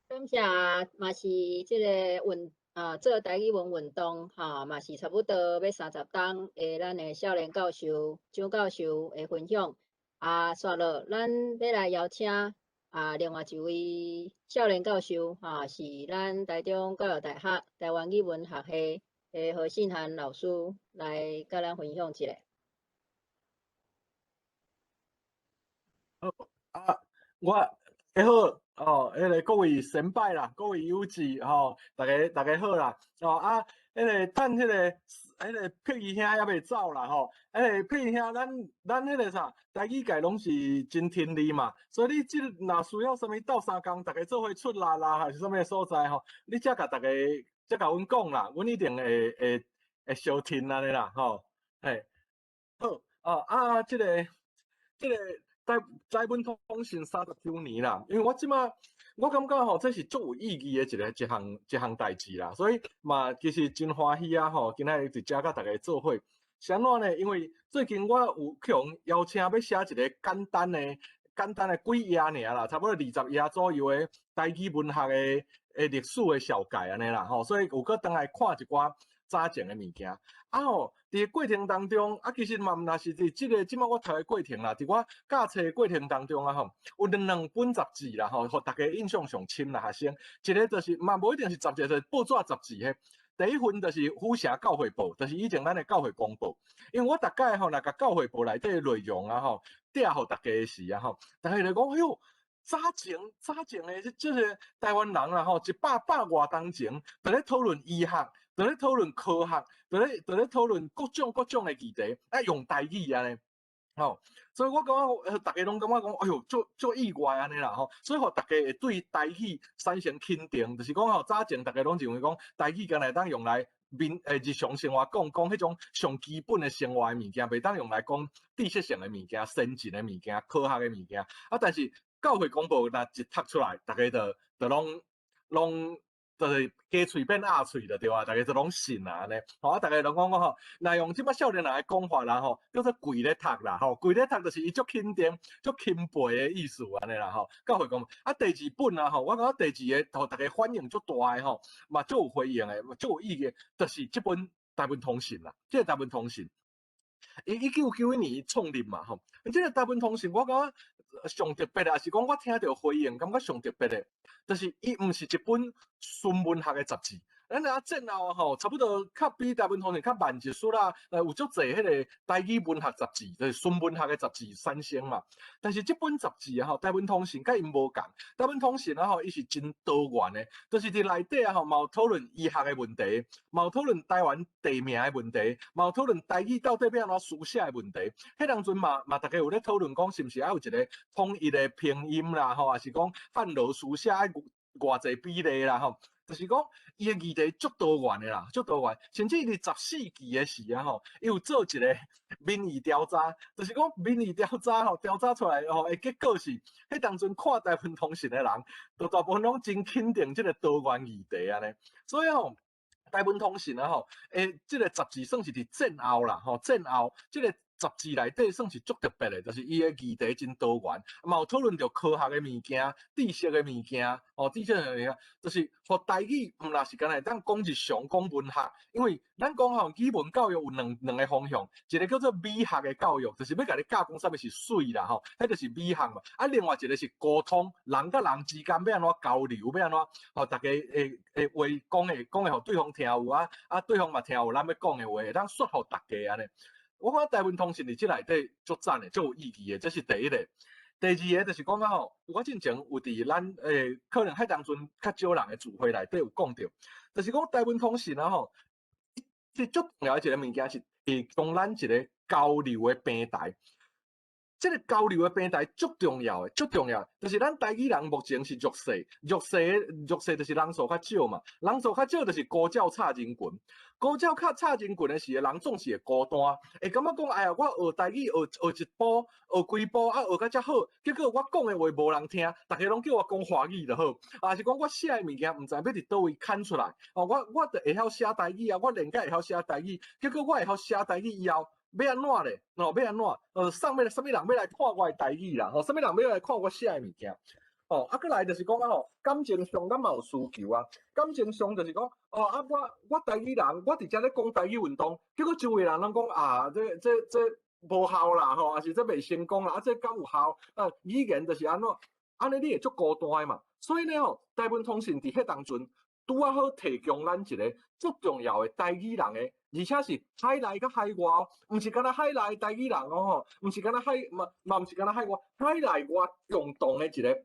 感謝，嘛是這个運啊，做台語文運動吼，嘛是差不多欲30冬的咱的少年教授張教授的分享。啊，煞落咱欲來邀請啊，另外一位少年教授哈，是咱台中教育大學台灣語文學系的何信涵老師來佮咱分享一下。好啊，我會好哦，彼个各位先輩啦，各位友姊吼，大家大家好啦，哦啊，彼个等彼个彼个碧仪兄犹未走啦吼，彼个碧仪兄，咱咱彼个啥，台语界攏是真听你嘛，所以你這若需要啥物鬥相共，逐家做伙出力啦，還是啥物所在吼，你才共逐家才共阮講啦，阮一定會會會相聽按呢啦吼，嘿，好哦啊，這个這个。台台文通訊30週年啦，因為我這馬我感覺吼，這是足有意義的一个一項一項代誌啦，所以嘛其實真歡喜啊吼，今仔日佇遮佮大家做伙。是按怎呢？因為最近我有去予邀請欲寫一个簡單的簡單的幾頁爾啦，差不多20頁左右的台語文學的的歷史的紹介按呢啦吼，所以有閣轉來看一寡早前的物件。啊吼，佇過程當中，啊其實嘛毋若是佇這个這擺我讀的過程啦，佇我教冊的過程當中啊吼，有兩兩本雜誌啦吼，予大家印象上深啦學生。一个就是嘛無一定是雜誌，就是報紙雜誌彼。第一份就是府城教會報，就是以前咱的教會公報。因為我逐擺吼，若共教會報內底的內容啊吼，帶予大家的時啊吼，逐家就講，哎喲，早前早前的這個台灣人啦吼，一百百外冬前，佇咧討論醫學，佇咧討論科學，佇咧佇咧討論各種各種的議題，啊用台語按呢，吼，所以我感覺，逐家攏感覺講，哎喲，足足意外按呢啦吼，所以予逐家會對台語產生肯定，就是講吼，早前逐家攏認為講台語敢若會當用來民日常生活講講彼種上基本的生活的物件，袂當用來講知識性的物件、先進的物件、科學的物件，啊，但是教會公報若一讀出來，逐家就就攏攏就是雞喙變鴨喙就對啊，逐家就攏信啊按呢，吼啊，逐家攏講講吼，若用這擺少年人的講法啦吼，叫做跪咧讀啦吼，跪咧讀就是伊足肯定、足欽佩的意思按呢啦吼。教會公報啊，第二本啊吼，我感覺第二个予逐家反應足大的吼，嘛足有回應的，足有意義，就是這本台文通訊啦，這个台文通訊，伊1991年創立嘛吼，這个台文通訊我感覺上特別的，抑是講我聽著回應，感覺上特別的，就是伊毋是一本純文學的雜誌。咱若戰後吼，差不多較比台文通訊較慢一絲啦，有足濟彼个台語文學雜誌，就是純文學的雜誌產生嘛。但是這本雜誌啊吼，台文通訊佮𪜶無仝，台文通訊啊吼，伊是真多元的，就是佇內底啊吼，嘛有討論醫學的問題，嘛有討論台灣地名的問題，嘛有討論台語到底欲按怎書寫的問題。彼當陣嘛嘛，逐家有咧討論講，是毋是愛有一个統一的拼音啦吼，抑是講泛羅書寫愛偌濟比例啦吼。就是講，伊的議題足多元的啦，足多元。甚至佇14期的時啊吼，伊有做一个民意調查，就是講民意調查吼，調查出來吼，的結果是，彼當陣看台文通訊的人，都大部分攏真肯定這个多元議題按呢。所以吼，台文通訊啊吼，欸，這个雜誌算是佇戰後啦吼，戰後這个。雜誌內底算是足特別的，就是伊的議題真多元，嘛有討論著科學的物件、知識的物件，哦，知識的物件，就是予台語毋若是干焦會當講日常、講文學，因為咱講吼語文教育有兩個方向，一個叫做美學的教育，就是欲共你教講啥物是媠啦吼，彼就是美學嘛。啊，另外一個是溝通，人佮人之間欲按怎交流，欲按怎，予逐家會話講會講會予對方聽有啊，啊對方嘛聽有咱欲講的話，會當說服逐家按呢。我看台文通訊佇這內底足讚的，足有意義的，這是第一個。第二個就是講到吼，我進前有佇咱可能彼當陣較少人的聚會內底有講著，就是講台文通訊啊吼，這足重要的一個物件是提供咱一個交流的平台。這個交流的平台足重要的，足重要，就是咱台語人目前是弱勢，弱勢弱勢就是人數較少嘛，人數較少就是孤鳥插人群，孤鳥較插人群的時候，人總是會孤單，會感覺講，哎呀，我學台語學學一步，學幾步啊，學甲遮好，結果我講的話無人聽，逐家攏叫我講華語就好，抑是講我寫的物件毋知欲佇佗位刊出來，哦，我著會曉寫台語啊，我連甲會曉寫台語，結果我會曉寫台語以後，欲按怎咧？哦，欲按怎？上面啥物人欲來看我的台語啦？吼，啥物人欲來看我寫的物件？哦，啊，閣來就是講啊吼，感情上咱嘛有需求啊。感情上就是講，哦啊，我台語人，我佇遮咧講台語運動，結果周圍人攏講啊，這這這無效啦，吼，抑是這袂成功啦，啊，這敢有效？啊，語言就是按怎？按呢你會足孤單的嘛。所以呢吼，台文通訊佇彼當陣拄仔好提供咱一個足重要的台語人的。而且是海內佮海外，毋是干焦海內台語人哦吼，毋是干焦海嘛嘛毋是干焦海外，海內外共同的一個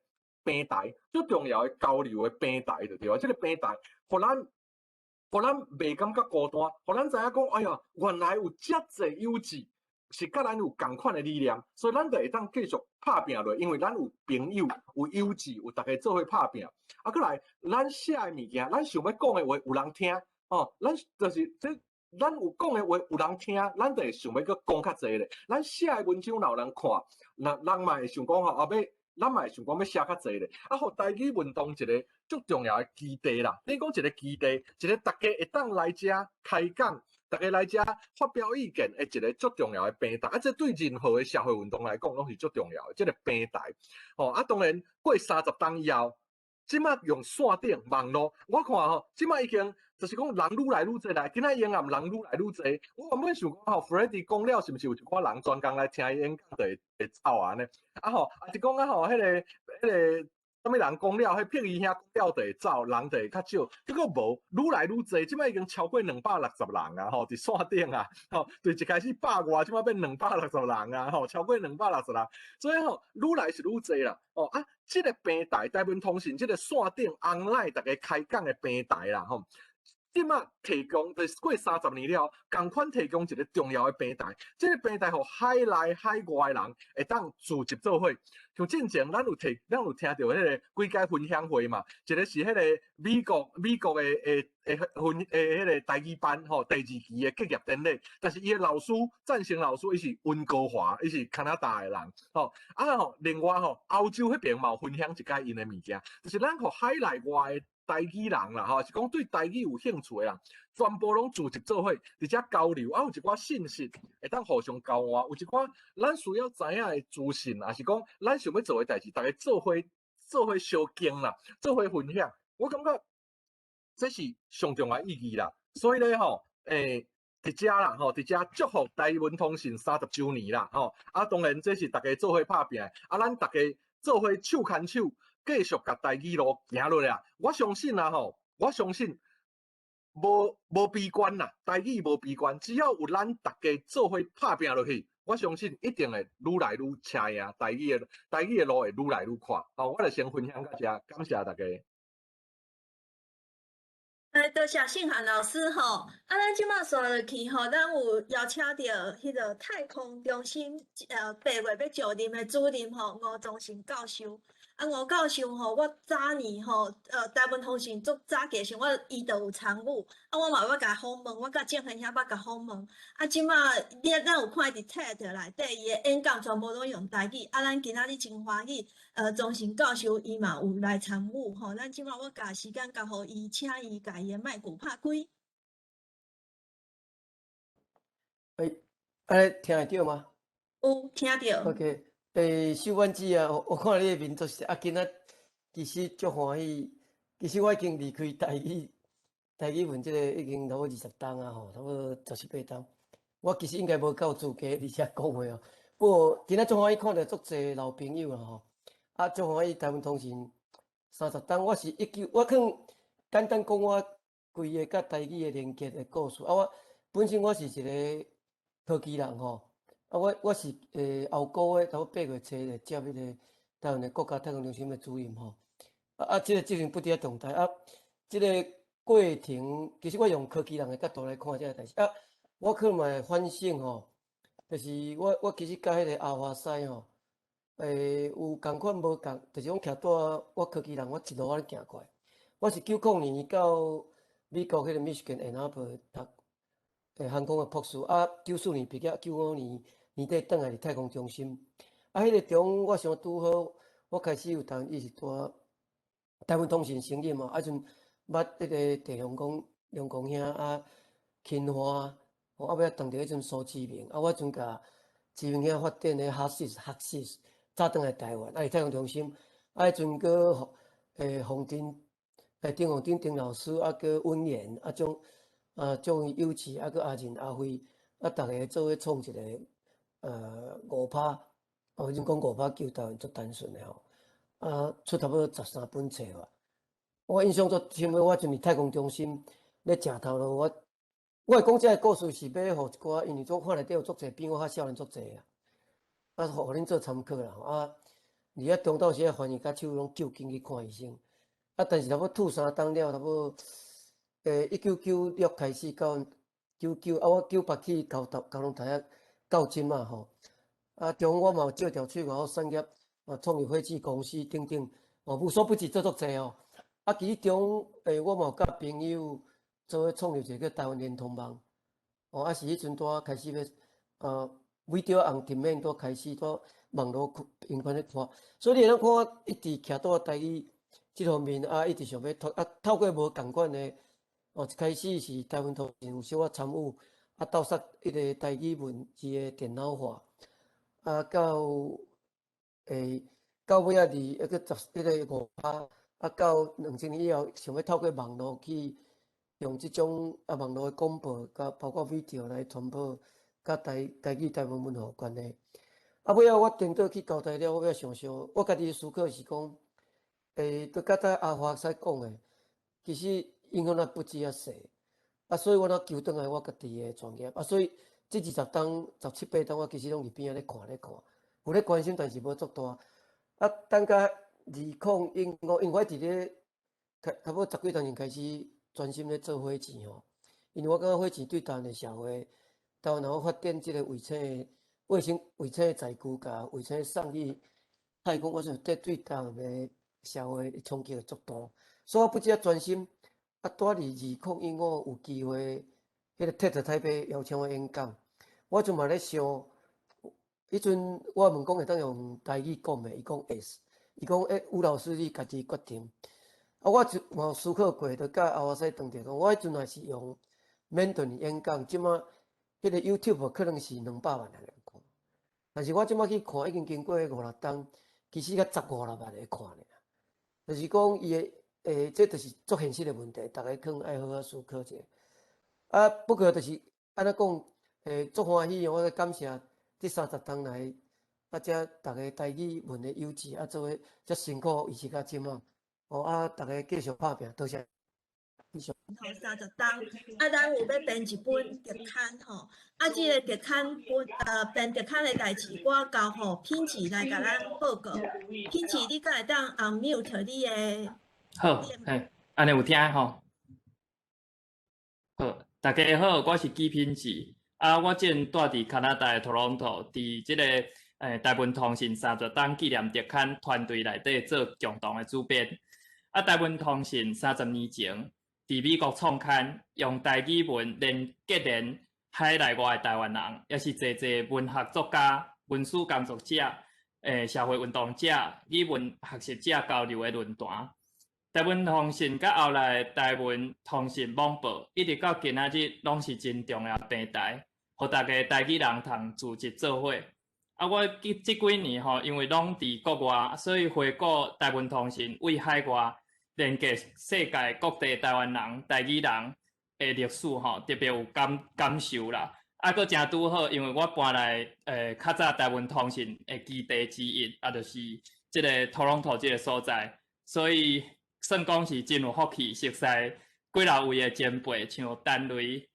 平台，足重要的交流的平台就對啊。這個平台，予咱予咱袂感覺孤單，予咱知影講，哎呀，原來有遮濟友志是佮咱有仝款的理念，所以咱就會當繼續拍拚落，因為咱有朋友、有友志，有逐家做伙拍拚。啊，閣來，咱寫的物件，咱想欲講的話有人聽，哦，咱就是這。咱有講的話有人聽，咱就會想欲閣講較濟咧。咱寫的文章若有人看，那人嘛會想講吼，啊欲，咱嘛會想講欲寫較濟咧。啊，予台語運動一個足重要的基地啦。你講一個基地，一個逐家會當來遮開講，逐家來遮發表意見的一個足重要的平台。啊，這對任何的社會運動來講，攏是足重要的。這個平台，吼啊，當然過30冬以後，這馬用線頂網路，我看吼，這馬已經。就是講人愈來愈濟來，今仔日暗人愈來愈濟。我原本想講吼，Freddy 講了，是毋是有一寡人專工來聽伊演講就會會走啊呢？啊吼，啊是講啊吼，彼個彼個啥物人講了，彼碧兒兄講了就會走，人就會較少。結果無，愈來愈濟，這馬已經超過260人啊！吼，佇線頂啊，吼，對一開始百外，這馬變260人啊！吼，超過260人，所以吼，愈來是愈濟啦。哦啊，這個平台台文通訊，這個線頂 online 逐家開講的平台啦，吼。這馬提供，就是過30年了，仝款提供一個重要的平台。這個平台予海內海外的人會當聚集做伙。像進前咱有提，咱有聽著彼個幾屆分享會嘛，一個是彼個美國的分的彼個台語班吼，第二期的結業典禮。但是伊的老師贊成老師，伊是溫哥華，伊是加拿大的人吼。啊吼，另外吼，歐洲彼邊嘛有分享一屆𪜶的物件，就是咱予海內外的台語人啦，吼，是講對台語有興趣的人，全部攏聚集做伙，佇遮交流，啊，有一寡信息會當互相交換，有一寡咱需要知影的資訊，抑是講咱想欲做的代誌，逐家做伙做伙相經啦，做伙分享，我感覺這是上重要的意義啦。所以咧吼，佇遮啦吼，佇遮祝福台文通訊30週年啦，吼，啊，當然這是逐家做伙拍拚，啊，咱逐家做伙手牽手。繼續共台語路行落來啊！我相信啊吼，我相信無無悲觀啦，台語無悲觀，只要有咱逐家做伙拍拚落去，我相信一定會愈來愈車贏，台語的路會愈來愈闊。好，我就先分享到遮，感謝大家。來，多謝信涵老師吼。啊，咱這馬紲落去吼，咱有邀請著彼個太空中心8月欲就任的主任吼，吳宗成教授。啊，吳教授吼，我早年吼，台文通訊足早期時，我伊就有參與，啊，我嘛捌共訪問，我佮鄭恆兄捌共訪問。啊，這馬你咱有看佇 TED 內底，伊的演講全部攏用台語。啊，咱今仔日真歡喜，宗成教授伊嘛有來參與吼。咱這馬我共時間交予伊，請伊共伊的麥克拍開。欸，按呢聽會著嗎？有聽著。 OK，秀婉姊啊，我看你的面足熟啊，今仔其實足歡喜。其實我已經離開台語文這個已經差不多20冬啊吼，差不多17、8冬。我其實應該無夠資格佇遮講話哦。不過今仔足歡喜看著足濟老朋友啊吼，啊足歡喜台灣通訊30冬，我是一九，我可能簡單講我規个佮台語的連結的故事。啊，我本身我是一個科技人吼，啊我是後個月差不多8月初就接彼個台灣的國家太空中心的主任吼。啊，這個責任不佇遐重大啊，這個過程其實我用科技人的角度來看這個代誌啊，我可能嘛會反省吼，就是我其實佮彼個阿華西吼，有仝款無仝，就是講徛佇我科技人，我一路按呢行過來。我是90年到美國彼個 Michigan Ann Arbor 讀航空的博士，啊，94年畢業，95年年底轉來佇太空中心。啊，彼個中我想拄好，我開始有當伊是蹛台灣通訊成立嘛，啊陣捌彼個鄭雄公、龍公兄啊，芹華，吼啊尾仔當著彼陣蘇志明，啊我陣共志明兄發展的哈斯學士，早轉來台灣，啊佇太空中心，啊彼陣閣洪丁，丁洪丁丁老師，啊閣溫妍，啊種啊種有志，啊閣阿仁阿輝，啊逐个做伙創一個五拍，哦，彼陣講五拍救台灣足單純的吼。啊，出差不多13本冊吧。我印象足深的，我陣佇太空中心咧食頭路，我會講這个故事是欲予一寡，因為我看內底有足濟比我較少年足濟啊，啊，予恁做參考啦。啊，而且中晝時仔翻譯甲手攏就近去看醫生。啊，但是差不多吐3冬了，差不多1996開始到99，啊，我98去交通大學到這馬吼。啊，中我嘛有借調喙外口產業。啊，創立火箭公司等等，哦，無所不至做足濟哦。啊，其中我嘛有佮朋友做伙創立一個叫台灣聯通網。哦，啊是彼陣拄仔開始欲，video on demand 拄開始拄網路頻繁咧看，所以你會當看我一直徛佇台語這方面啊，一直想欲拓啊，透過無仝款的，哦，一開始是台灣通訊有小可參與，啊，鬥煞彼個台語文字的電腦化，啊，到到尾仔佇彼個十彼個五趴，啊，到2000年以後，想欲透過網路去用這種啊網路的廣播，佮包括 video 來傳播，佮台語台灣文化有關係。啊，尾仔我顛倒去交代了，我尾仔想想，我家己思考是講，都佮頭阿華師講的，其實影響力不止遐細，啊，所以我若求轉來我家己的專業，啊，所以這20冬、17、8冬，我其實攏佇邊仔咧看咧看。有咧關心，但是無足大。啊，等甲2015，因為我佇咧差不多十幾年前開始專心咧做火箭吼。因為我感覺火箭對台灣的社會，台灣若欲發展這個衛星的載具，共衛星送去太空，我想這對台灣的社會衝擊會足大。所以我不只專心。啊，拄仔佇2015有機會，彼個 TED 台北邀請我演講，我就嘛咧想。彼陣我問講會當用台語講袂？伊講 yes，伊講吳老師你家己決定。啊，我就嘛有思考過，就佮阿華師當著講，我彼陣若是用 Mandarin 演講，這馬彼個 YouTube 可能是200萬人看，但是我這馬去看，已經經過五六冬，其實才十五六萬个看爾。就是講伊的這就是足現實的問題，逐家可能愛好好思考一下。啊，不過就是按呢講，足歡喜，我感謝。這30冬來，啊，遮逐家台語文的友誼，啊，做伙遮辛苦維持到這馬，哦，啊，逐家繼續拍拚，多謝。繼續。吼，30冬，啊，咱有欲編一本特刊吼，啊，這个特刊本編特刊的代誌，我交予品志來共咱報告。品志，你敢會當 unmute 你的？好，嘿，按呢有聽吼？好，大家好，我是紀品志。啊，我正蹛佇加拿大的多倫多，佇這個台文通訊30冬紀念特刊團隊內底做共同的主編。啊，台文通訊30年前佇美國創刊，用台語文連結連海內外的台灣人，也是濟濟文學作家、文史工作者、社會運動者、語文學習者交流的論壇。台文通訊佮後來台文通訊網報，一直到今仔日，攏是真重要平台，予逐家台語人通組織做伙。啊，我這這幾年吼，因為攏佇國外，所以回顧台文通訊為海外連結世界各地台灣人、台語人的歷史吼，特別有感感受啦。啊，閣誠拄好，因為我搬來較早台文通訊的基地之一，啊，就是這个多倫多這个所在，所以算講是真有福氣，熟似幾若位的前輩，像陳雷、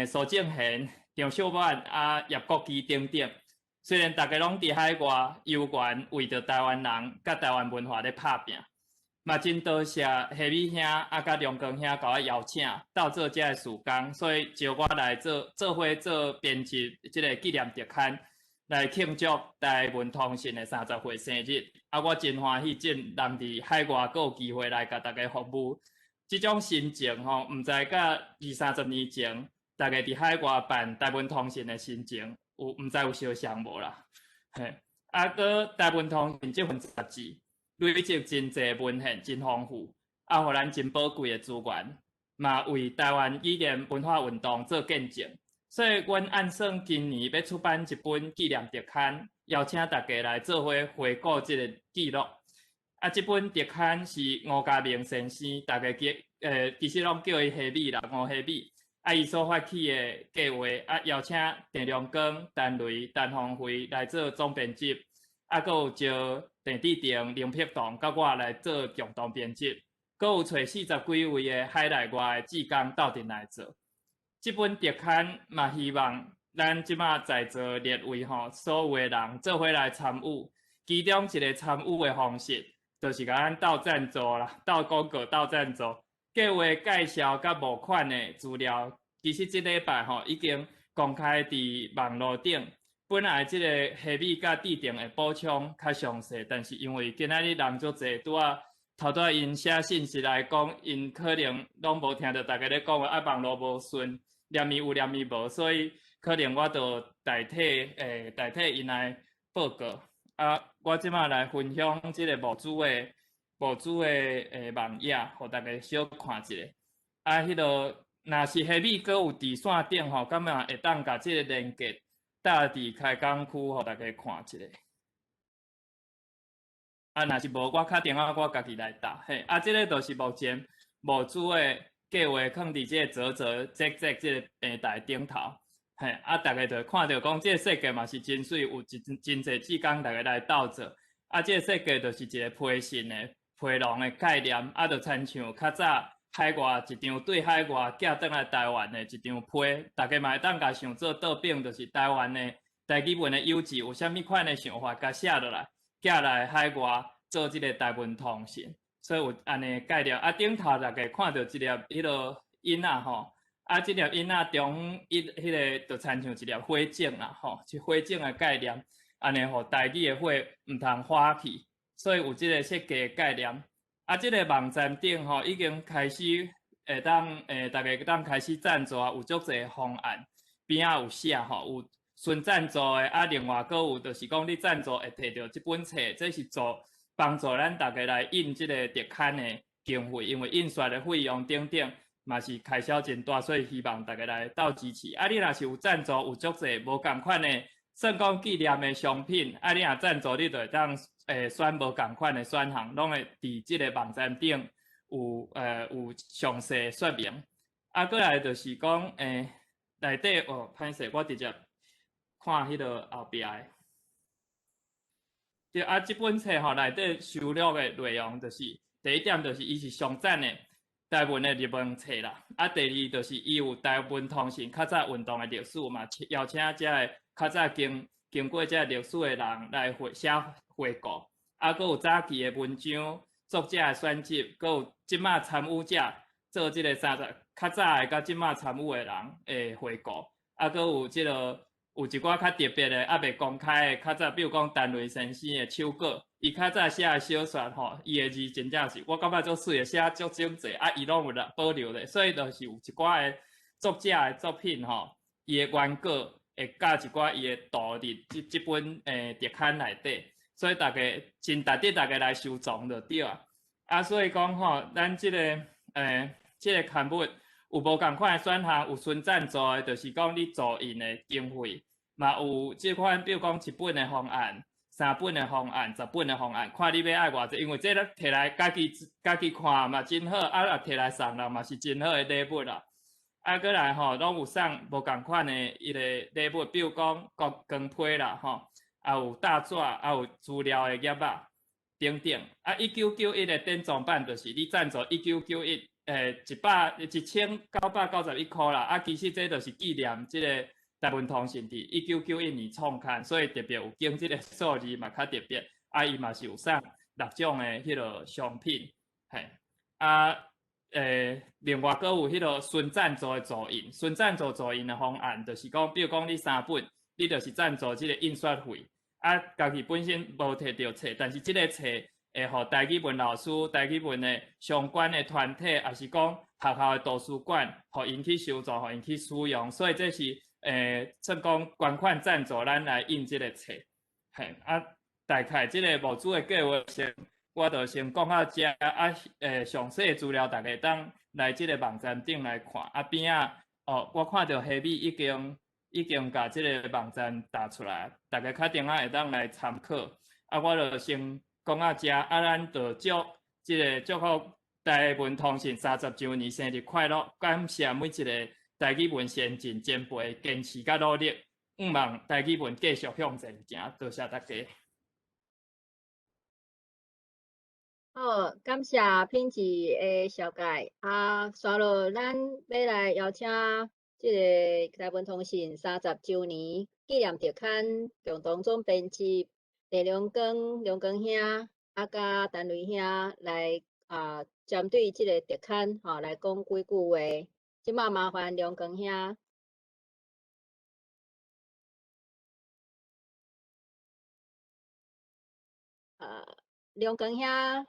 蘇正賢、張秀滿、啊葉國基等等。雖然逐家攏佇海外，猶原為著台灣人佮台灣文化咧拍拚，嘛真多謝夏米兄啊，佮龍光兄共我邀請鬥做這个事工，所以招我來做做伙做編輯這个紀念特刊，來慶祝台文通訊的30歲生日。啊，我真歡喜，這人佇海外閣有機會來共大家服務，這種心情吼，毋知佮二三十年前逐家佇海外辦台文通訊的心情，有毋知有相像無啦？嘿，啊，閣台文通訊這份雜誌累積真濟文獻，真豐富，啊，予咱真寶貴的資源，嘛為台灣語言文化運動做見證。所以，阮按算今年欲出版一本紀念特刊，邀請大家來做伙回顧這个記錄。啊，這本特刊是吳家明先生，大家記，其實攏叫伊蝦米啦，吳蝦米。啊，伊所發起的計劃，啊，邀請鄭良光、陳雷、陳芳惠來做總編輯，啊，閣有招鄭志忠、林柏棟佮我來做共同編輯，閣有揣40幾位的海內外的志工鬥陣來做。這本特刊嘛，希望咱這馬在座列位吼，所有的人做伙來參與。其中一个參與的方式，就是共咱鬥贊助啦，鬥廣告、鬥贊助。計劃介紹佮募款的資料，其實這禮拜吼已經公開佇網路頂。本來這个蝦米佮志定會補充較詳細，但是因為今仔日人足濟，拄仔頭拄仔𪜶寫信息來講，𪜶可能攏無聽著大家咧講話，啊網路無順，連咪有連咪無，所以可能我就代替代替𪜶來報告。啊，我這馬來分享這个募資的網頁，予大家小看一下。啊，彼个若是蝦米閣有佇線頂吼，敢若會當共這个連結搭佇開講區，予大家看一下。啊，若是無，我敲電話我家己來搭。嘿，啊，這个就是目前募資的計劃，囥佇這个嘖嘖嘖嘖這个平台頂頭。嘿，啊，逐家就會看著講，這个設計嘛是真媠，有真真濟志工逐家來鬥做。啊，這个設計就是一个批信的批廊的概念，啊，就親像較早海外一張對海外寄轉來台灣的一張批，逐家嘛會當共想做倒反，就是台灣的台語文的幼稚有啥物款的想法，共寫落來，寄來海外做這个台文通訊，所以有按呢概念。啊，頂頭逐家看著一粒彼落印仔吼，啊，這粒印仔中一彼个就親像一粒火種啦吼，是火種的概念，按呢予台語的火毋通花去，所以有這个設計的概念。啊，這个網站頂吼已經開始會當逐家會當開始贊助啊，有足濟方案，邊仔有寫吼，有純贊助的，啊，另外閣有就是講你贊助會摕著這本冊，這是做幫助咱逐家來印這个特刊的經費，因為印刷的費用等等嘛是開銷真大，所以希望逐家來鬥支持。啊，你若是有贊助，有足濟無仝款的，算講紀念的商品，啊，你若贊助，你就會當選無仝款的選項，攏會佇這个網站頂有詳細說明。啊，過來就是講，內底哦，歹勢，我直接看彼个後壁的。對啊，這本冊吼內底收錄的內容，就是第一點，就是伊是上讚的台文的入門冊啦。啊，第二就是伊有台文通訊較早運動的歷史嘛，邀請遮个較早經過這个歷史的人來回寫回顧。啊，閣有早期的文章、作者的選集，閣有這馬參與者做這个30較早的佮這馬參與的人的回顧。啊，閣有這个有一寡較特別的，猶未公開的，較早比如講陳雷先生的手稿，伊較早寫的小說吼，伊的字真正是我感覺足媠的，寫足整齊，啊，伊攏有來保留咧，所以就是有一寡的作者的作品吼，伊的原稿會佮一寡伊的圖佇這本特刊內底，所以大家真值得大家來收藏就對啊。啊，所以講吼，咱這个刊物有無仝款的選項，有純贊助的，就是講你助印的經費，嘛有這款，比如講一本的方案、三本的方案、10本的方案，看你欲愛偌濟，因為這咧提來家己家己看嘛真好，啊若提來送人嘛是真好的禮物啦。啊，閣來吼，攏有送無仝款的伊个禮物，比如講國光批啦吼，也有大紙，也有資料的頁仔等等。啊，1991的典藏版就是你贊助1991，1991箍啦。啊，其實這就是紀念這个台文通訊佇1991年創刊，所以特別有經這个數字嘛較特別。啊，伊嘛是有送六種的彼个商品，嘿，啊。另外閣有彼个純贊助的助印，純贊助助印的方案，就是講，比如講你三本，你就是贊助這个印刷費，啊，家己本身無提著冊，但是這个冊會予台語文老師、台語文的相關的團體，抑是講學校的圖書館，予𪜶去收藏，予𪜶去使用，所以這是算講捐款贊助咱來印這个冊，嘿，啊，大概這个募資的計劃先。我就先講到遮，啊，詳細資料大家會當來這个網站頂來看。啊，邊仔哦，我看著黑米已經共這个網站打出來，大家較定仔會當來參考。啊，我就先講到遮，啊，咱就祝這个祝福台文通訊30週年生日快樂，感謝每一个台語文先進前輩的堅持佮努力，向望台語文繼續向前行。多謝大家。好，感謝品志的紹介。啊，紲落咱欲來邀請這个台文通訊30週年紀念特刊共同總編輯鄭良光良光兄，啊，佮陳雷兄來啊，針對這个特刊吼來講幾句話。這馬麻煩良光兄。良光兄。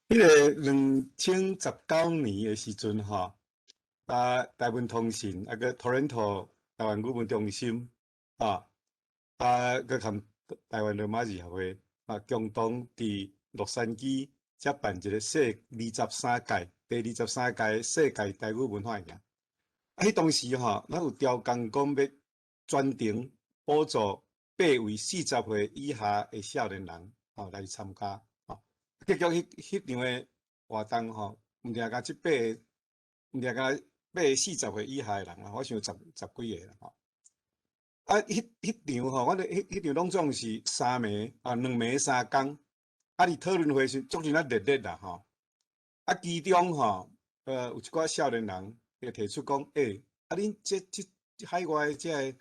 彼个2019年的時陣吼，啊，台文通訊啊，閣 Toronto 台灣語文中心，啊，啊，閣含台灣羅馬字協會啊，共同佇洛杉磯才辦一个世23屆第23屆世界台語文化營。啊，彼當時吼，咱有調工講欲專程補助8位40歲以下的少年人，吼來參加，吼。結果彼彼場的活動吼，毋定共這八个，毋定共八个40歲以下的人啊，我想十幾个啦，吼。啊，彼彼場吼，阮咧彼彼場攏總是三暝啊，兩暝三工，啊，佇討論會時足真啊熱烈啦，吼。啊，其中吼，有一寡少年人會提出講，欸，啊，恁這這海外的這个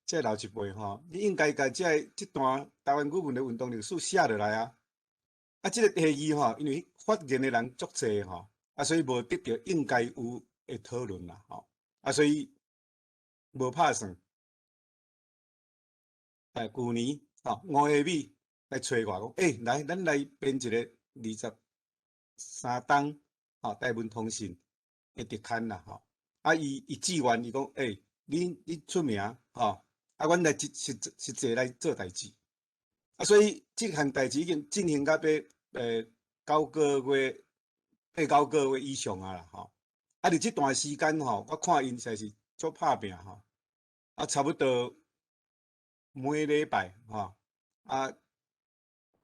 這老一輩吼，你應該共這个這段台灣語文的運動歷史寫落來啊。啊，這个提議吼，因為發言的人足濟吼，啊，所以無得著應該有的討論啦，吼。啊，所以無拍算。舊年吼，吳下米來揣我講，欸，來，咱來編一個23冬吼台文通訊的特刊啦，吼。啊，伊伊志願，伊講，欸，你出名，吼，啊，阮來實實實際來做代誌。啊，所以這項代誌已經進行到欲9個月、八九個月以上啊啦，吼。啊，佇這段時間吼，我看𪜶實在是足拍拚吼。啊，差不多每禮拜吼，啊，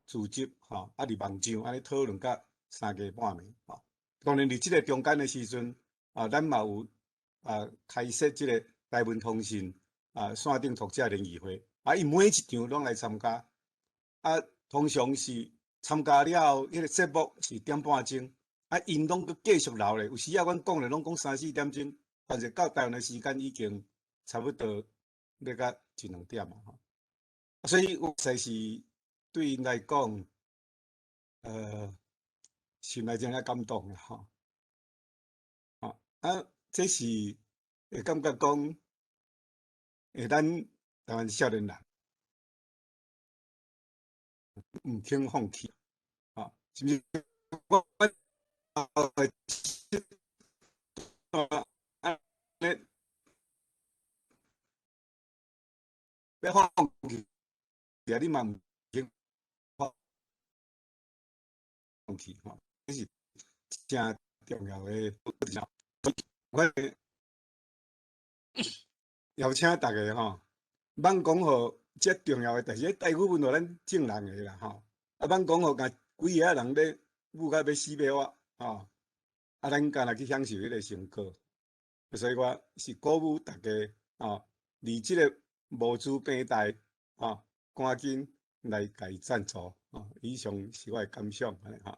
組織吼，啊，佇網上按呢討論到三更半暝吼。當然佇這个中間的時陣，啊，咱嘛有啊開設這个台文通訊啊線頂讀者聯誼會，啊，伊每一場攏來參加，啊，通常是參加了後，彼个節目是點半鐘，啊，𪜶攏閣繼續留咧。有時啊，阮講咧攏講三四點鐘，但是到台灣的時間已經差不多欲到一兩點啊。吼，所以我實在是對𪜶來講，心內真正感動啦，吼。啊，這是會感覺講，咱台灣少年人毋肯放棄，吼，是毋是？我按呢欲放棄，啊，你嘛毋肯放棄，吼，這是誠重要的。我邀請大家吼，莫講予這重要的代誌，台語文予咱眾人的啦吼。啊，莫講予共規个人咧舞甲欲死欲活吼。啊，咱干焦去享受彼个成果。所以我是鼓舞大家吼，佇這个募資平台吼，趕緊來共伊贊助吼。以上是我的感想，按呢吼。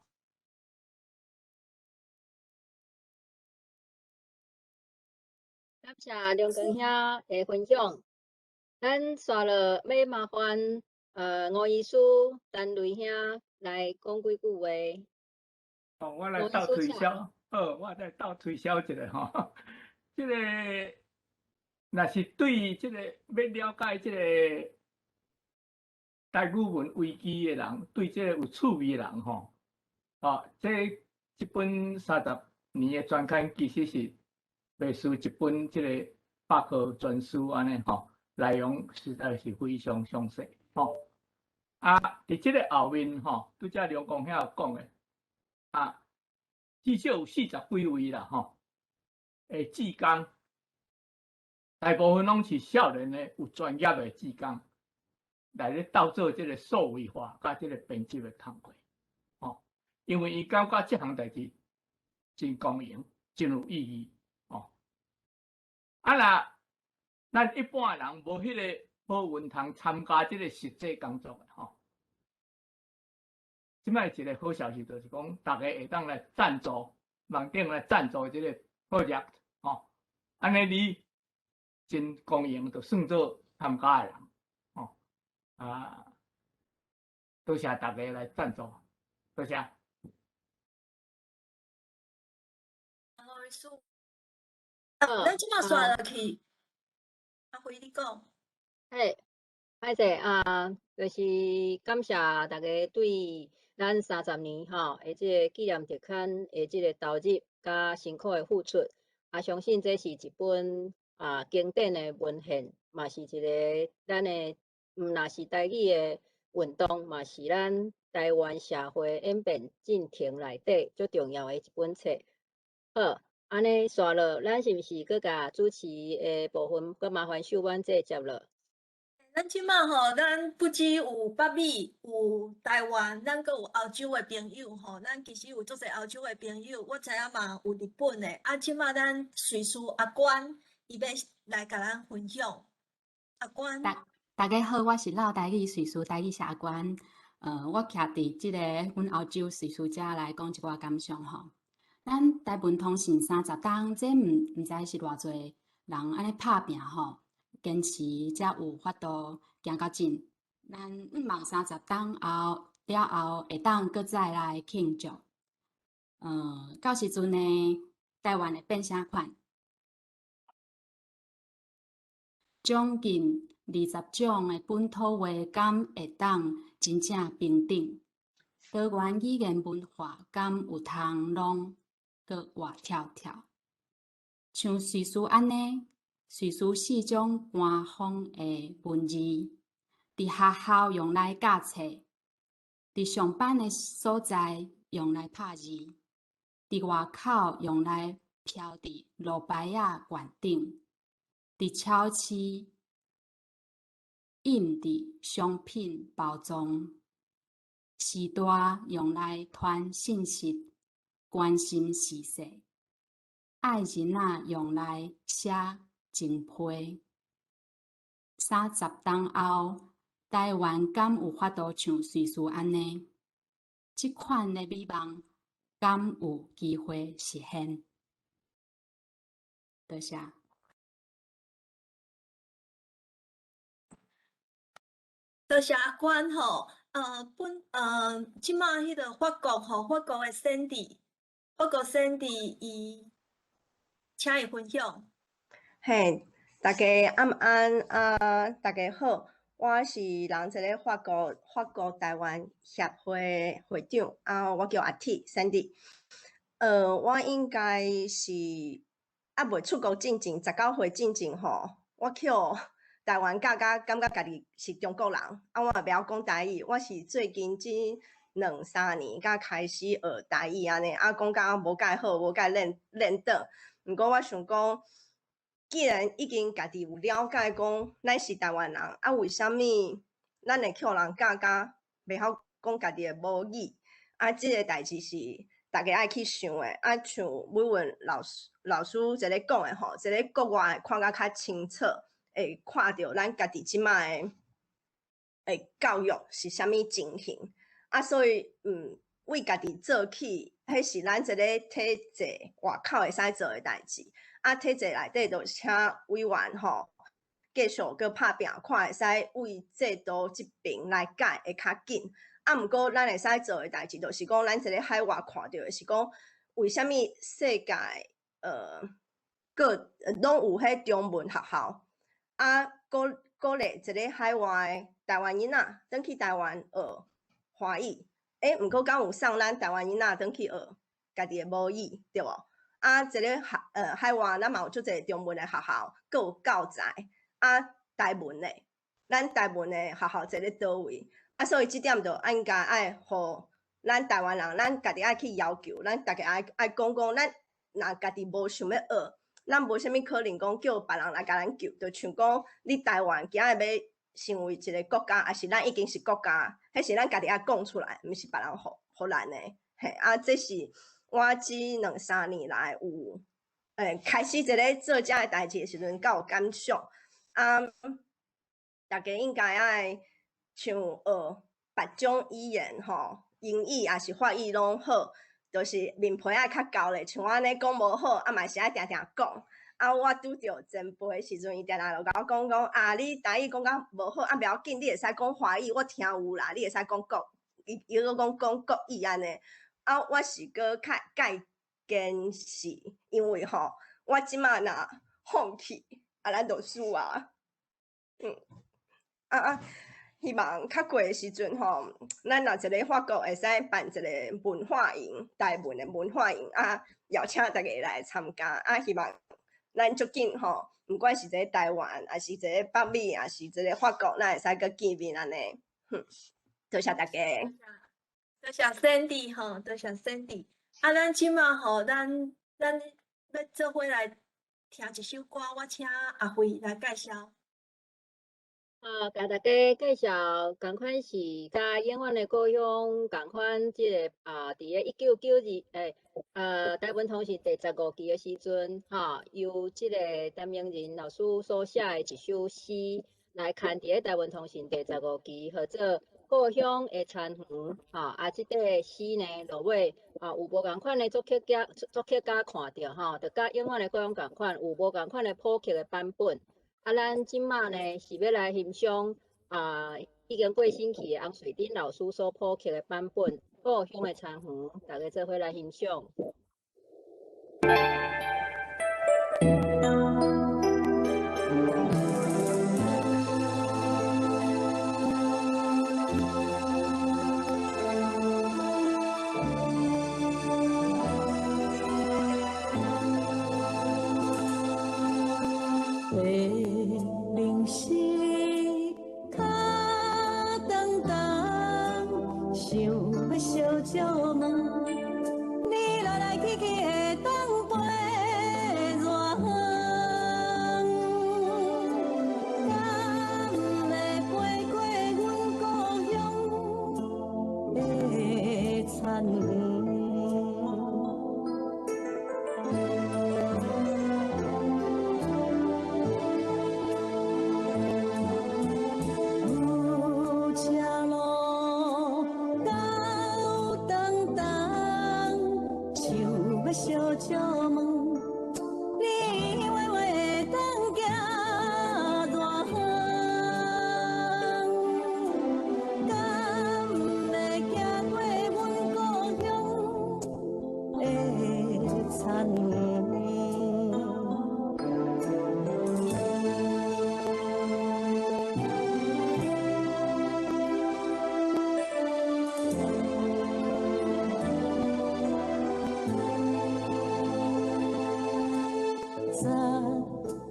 感謝梁光兄的分享。咱紲落欲麻煩吳醫師陳雷兄來講幾句話。哦，我來鬥推銷，好，我來鬥推銷一下吼。這个若是對這個欲了解這個台語文危機的人，對這個有趣味的人吼，哦，這本30年的專刊其實是袂輸一本這個百科全書按呢吼，內容實在是非常詳細吼。啊，佇這个後面吼，拄才梁光兄有講的，啊，至少有40幾位啦吼，的志工，大部分攏是少年的有專業的志工，來咧鬥做這个數位化佮這个編輯的工課，吼，因為伊感覺這項代誌真光榮，真有意義，吼。啊若咱一般的人無彼个無運通參加這个實際工作的吼。這擺一个好消息就是講，大家會當來贊助，網頂來贊助這个 project，吼。按呢你真光榮，就算做參加的人，吼。啊，多謝大家來贊助，多謝。吳醫師，咱這擺煞落去，阿輝你講。嘿，歹勢啊，就是感謝大家對咱30年吼的這个紀念特刊的這个投入佮辛苦的付出，啊，相信這是一本啊經典的文獻，嘛是一个咱的，毋若是台語的運動，嘛是咱台灣社會演變進程內底足重要的一本冊。好，按呢紲落，咱是毋是閣共主持的部分，閣麻煩秀婉姐接落？咱這擺吼，咱不只有北美、有台灣，咱閣有歐洲的朋友吼。咱其實有足濟歐洲的朋友，我知影嘛有日本的。啊，這擺咱瑞士阿關，伊欲來共咱分享。阿關，大家好，我是老台語瑞士台語是阿關。我徛佇這個阮歐洲瑞士遮來講一寡感想吼。咱台文通信30冬，這毋知是偌濟人按呢拍拚吼。堅持才有法度行較進。咱向望30冬後了後，會當閣再來慶祝。到時陣呢，台灣會變啥款？將近20種的本土話，敢會當真正平等？多元語言文化敢有通攏閣活跳跳？像瑞士按呢？瑞士四種官方的文字，佇學校用來教冊，佇上班的所在用來拍字，佇外口用來標佇路牌仔懸頂，佇超市印佇商品包裝，時代用來傳信息、關心時事，愛人仔用來寫情批。30冬後，台灣敢有法度像瑞士按呢？這款的美夢敢有機會實現？多謝。多謝阿關吼，本這擺彼个法國吼，法國的 Sandy，法國 Sandy 伊請伊分享。嘿，大家暗安啊，大家好，我是人一个法國台灣協會會長啊，我叫阿鐵 Sandy。我應該是猶未出國進前，19歲進前吼，我去台灣教甲感覺家己是中國人，啊，我也袂曉講台語。我是最近這两三年才开始学台语按呢，啊，讲甲无介好，无介练练倒。毋过我想讲，既然已经家己有了解讲咱是台湾人，啊，为啥物咱会予人教甲袂晓讲家己的母语？啊，这个代志是大家爱去想的。啊，像伟文老师老师这个讲的吼，这个国外看甲较清楚，会看著咱家己这摆的的教育是啥物情形。啊，所以为家己做起，彼是咱这个体制外口会使做的代志。啊，体制内底就请委员吼，继续阁拍拚，看会使为制度这边来改会较紧。啊，毋过咱会使做的代志，就是讲咱这个海外看著的是讲，为啥物世界各拢有彼中文学校，啊，鼓鼓励一个海外的台湾囡仔转去台湾学华语，欸，毋过敢有送咱台湾囡仔转去学家己的母语，对无？啊，这个海海外咱嘛有足济中文的学校，阁有教材，啊，台文的，咱台文的学校坐咧佗位？啊，所以这点就应该爱予咱台湾人，咱家己爱去要求，咱逐家爱爱讲讲，咱若家己无想欲学，咱无啥物可能讲叫别人来共咱救，就像讲你台湾今日欲成为一个国家，抑是咱已经是国家，彼是咱家己爱讲出来，毋是别人予咱的。嘿，啊，这是我这两三年来有，开始这个做这个代志的时阵，较有感想。啊，大家应该爱像学别种语言吼，英语抑是法语拢好，就是面皮爱较厚咧。像我按呢讲无好，啊嘛是爱定定讲。啊，我拄著前辈的时阵，伊定定就共我讲讲，啊，你台语讲甲无好，啊，袂要紧，你会使讲华语，我听有啦，你会使讲国，伊伊阁讲讲国语按呢。啊，我是阁较介坚持，因为吼，我这马若放弃，啊，咱就输啊。啊，希望较过的时阵吼，咱若一个法国会使办一个文化营，台文的文化营啊，邀请大家来参加啊，希望咱足紧吼，毋管是佇台湾，抑是佇北美，抑是佇法国，咱会使阁见面按呢。哼，多谢大家。多谢 Sandy 吼，多谢 Sandy。啊，咱这马吼，咱咱欲做伙来听一首歌，我请阿慧来介绍。啊，共大家介绍，仝款是佮永远的故乡仝款，这个啊，伫个1992，台文通讯第15期的时阵，哈，由这个陈明仁老师所写的一首诗来刊伫个台文通讯第15期，号做《故乡的田园》，哈，啊，这块诗呢，落尾啊，有无仝款的作曲家，作曲家看著吼，就佮永远的故乡仝款，有无仝款的谱曲的版本。啊，咱这马呢是欲来欣赏啊，已经过身去的洪瑞珍老师所谱曲的版本《故乡的田园》，大家做伙来欣赏。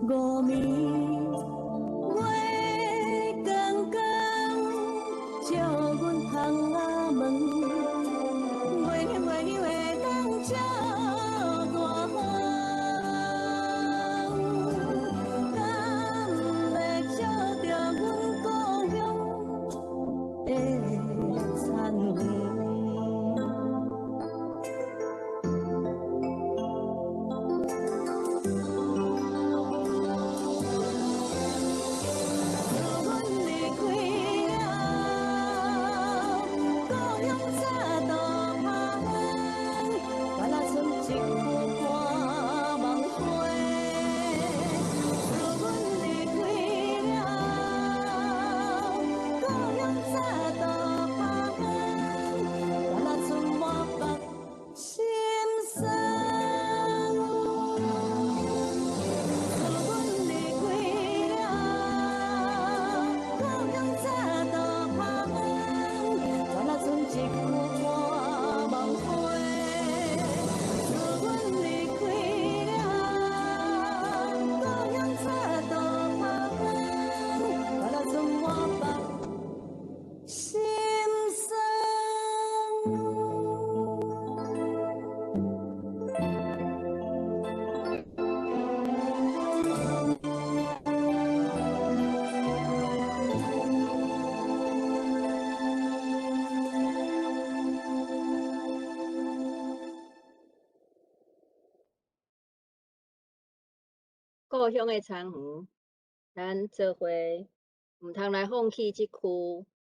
15暝月光光，照阮窗仔门。故乡的田园，咱做伙毋通来放弃这区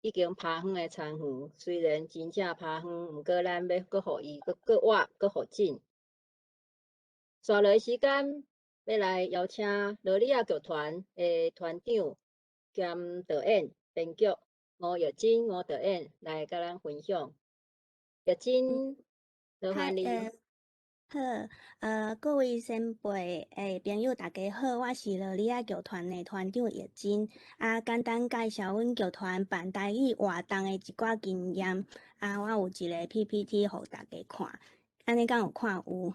已经拋荒的田园。虽然真正拋荒，毋過咱欲閣予伊閣閣活閣復振。紲落來時間，欲來邀請羅莉亞劇團的團長兼導演、編劇吳玉珍吳導演來佮咱分享。玉珍，勞煩你。好，各位前輩、朋友，大家好，我是羅莉亞劇團的團長葉珍。啊，簡單介紹阮劇團辦台語活動的一寡經驗。啊，我有一個 PPT 予大家看，按呢敢有看有？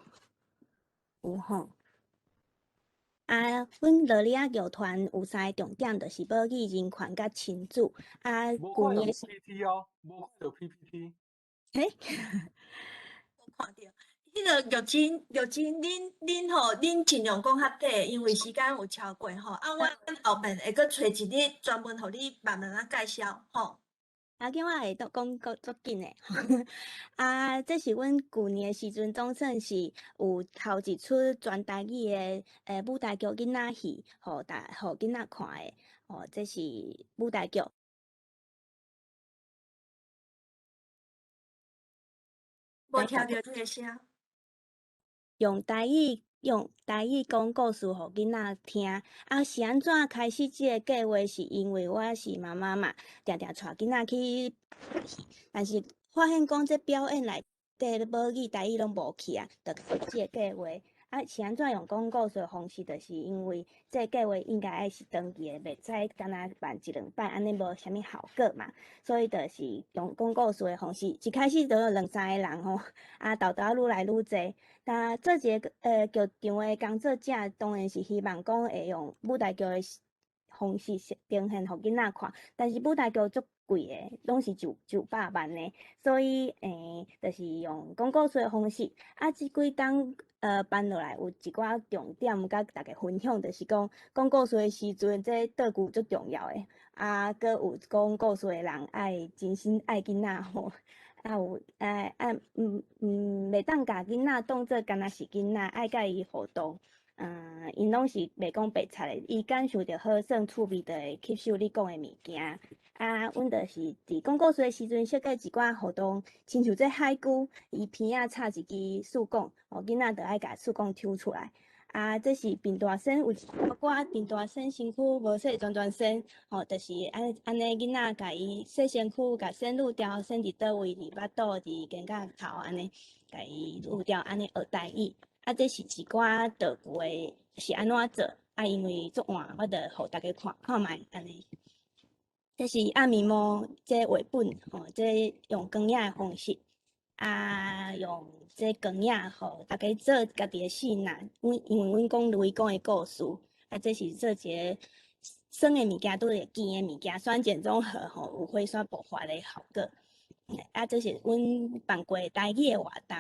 有吼。啊，阮羅莉亞劇團有三个重點，就是母語、人權佮親子。啊，舊年 PPT 哦，無看著 PPT。嘿，無看著。彼个玉珍，玉珍，恁吼，恁盡量講較短，因為時間有超過吼。啊，阮後面會閣揣一日專門予你慢慢仔介紹吼。啊，叫我會當講閣足緊的。啊，這是阮舊年的時陣，總算是有頭一齣全台語的舞台劇囡仔戲，予囡仔看的。哦，這是舞台劇。無聽著你的聲。用台語講故事予囡仔聽。啊，是按怎開始這个計畫？是因為我是媽媽嘛，定定帶囡仔去，但是發現講這表演內底母語、台語攏無去啊，就開始這个計畫。啊，是按怎用講故事的方式？就是因為這個計畫應該愛是長期的，袂使干焦辦一兩擺，按呢無啥物效果嘛。所以就是用講故事的方式，一開始就有兩三個人吼，啊，沓沓愈來愈濟。但做一个劇場的工作者，當然是希望講會用舞台劇的方式呈現予囡仔看，但是舞台劇足貴的，攏是上百萬的，所以就是用講故事的方式。啊，這幾冬辦落來有一寡重點，佮大家分享，就是講講故事的時陣，這道具足重要的。啊，閣有講故事的人愛真心愛囡仔吼。啊有，啊，袂當共囡仔當做干焦是囡仔，愛佮伊互動。𪜶攏是袂講白賊的，伊感受著好耍趣味，就會吸收你講的物件。啊，阮就是佇講故事的時陣設計一寡互動，親像這海龜，伊鼻仔插一支試管，囡仔就愛共試管抽出來。啊，這是貧大仙有一首歌，貧大仙身軀無洗全全身，吼，就是按呢囡仔共伊洗身軀，共先愈掉，先佇佗位，佇腹肚，佇肩胛頭按呢，共伊愈掉，按呢學台語。啊，這是一寡道具的，是按怎做？啊，因為足晚，我就予大家看看覓按呢。這是阿咪摸這繪本，吼，這用光影的方式，啊，用這光影予大家做家己的戲呐。阮因為阮講雷公的故事，啊，這是做一个酸的物件，拄著甜的物件，酸鹼中和吼，有火山爆發的效果。啊，這是阮辦過台語的活動。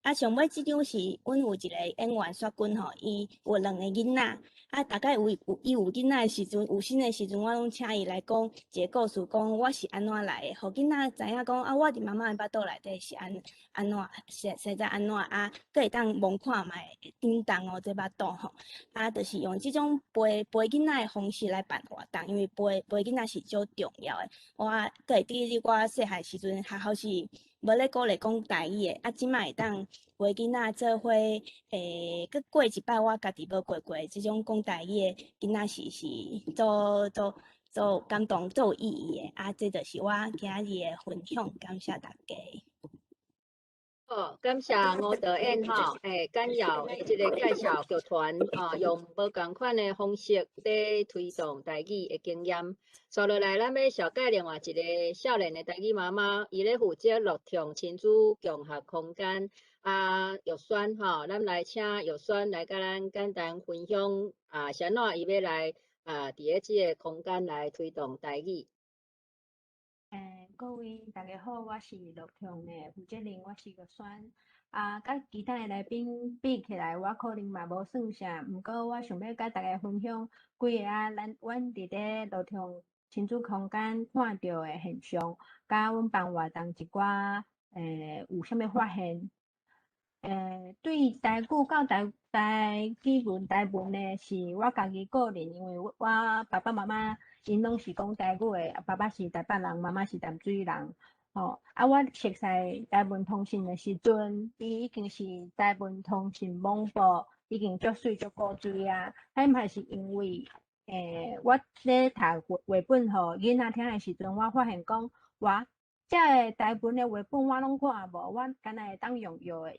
啊，上尾這張是阮有一个演員雪君吼，伊有兩个囡仔，啊，大概有伊有囡仔的時陣，有身的時陣，我攏請伊來講一个故事，講我是按怎來的，予囡仔知影講啊，我佇媽媽的腹肚內底是按怎，生做按怎啊，閣會當摸看覓叮當哦，這腹肚吼，啊，就是用這種陪陪囡仔的方式來辦活動，因為陪陪囡仔是足重要的。我閣會記得我細漢時陣，學校是無咧鼓勵講台語的，啊，這擺會當陪囡仔做伙，閣過一擺我家己無過過這種講台語的囡仔是足足足有感動、足有意義的。啊，這就是我今日的分享，感謝大家。好，感謝吳導演吼，簡要的這个介紹劇團啊，用無仝款的方式咧推動台語的經驗。紲落來，咱欲紹介另外一个少年的台語媽媽，伊咧負責樂創親子共學空間。啊，玉萱吼，咱來請玉萱來佮咱簡單分享啊，是按怎伊欲來啊，佇咧這个空間來推動台語。各位大家好，我是樂創的負責人，我是玉萱。啊，佮其他的來賓比起來，我可能嘛無算啥，毋過我想欲佮大家分享幾个啊，阮佇咧樂創親子空間看著的現象，佮阮辦活動一寡，有啥物發現。對台語到台台語文台文呢，是我家己個人，因為我爸爸媽媽𪜶攏是講台語的，爸爸是台北人，媽媽是淡水人，吼。啊，我熟似台文通訊的時陣，伊已經是台文通訊網報已經足媠足古錐啊。彼嘛是因為，我咧讀繪本予囡仔聽的時陣，我發現講，我這个台文的繪本我攏看無，我敢若會當用藥的，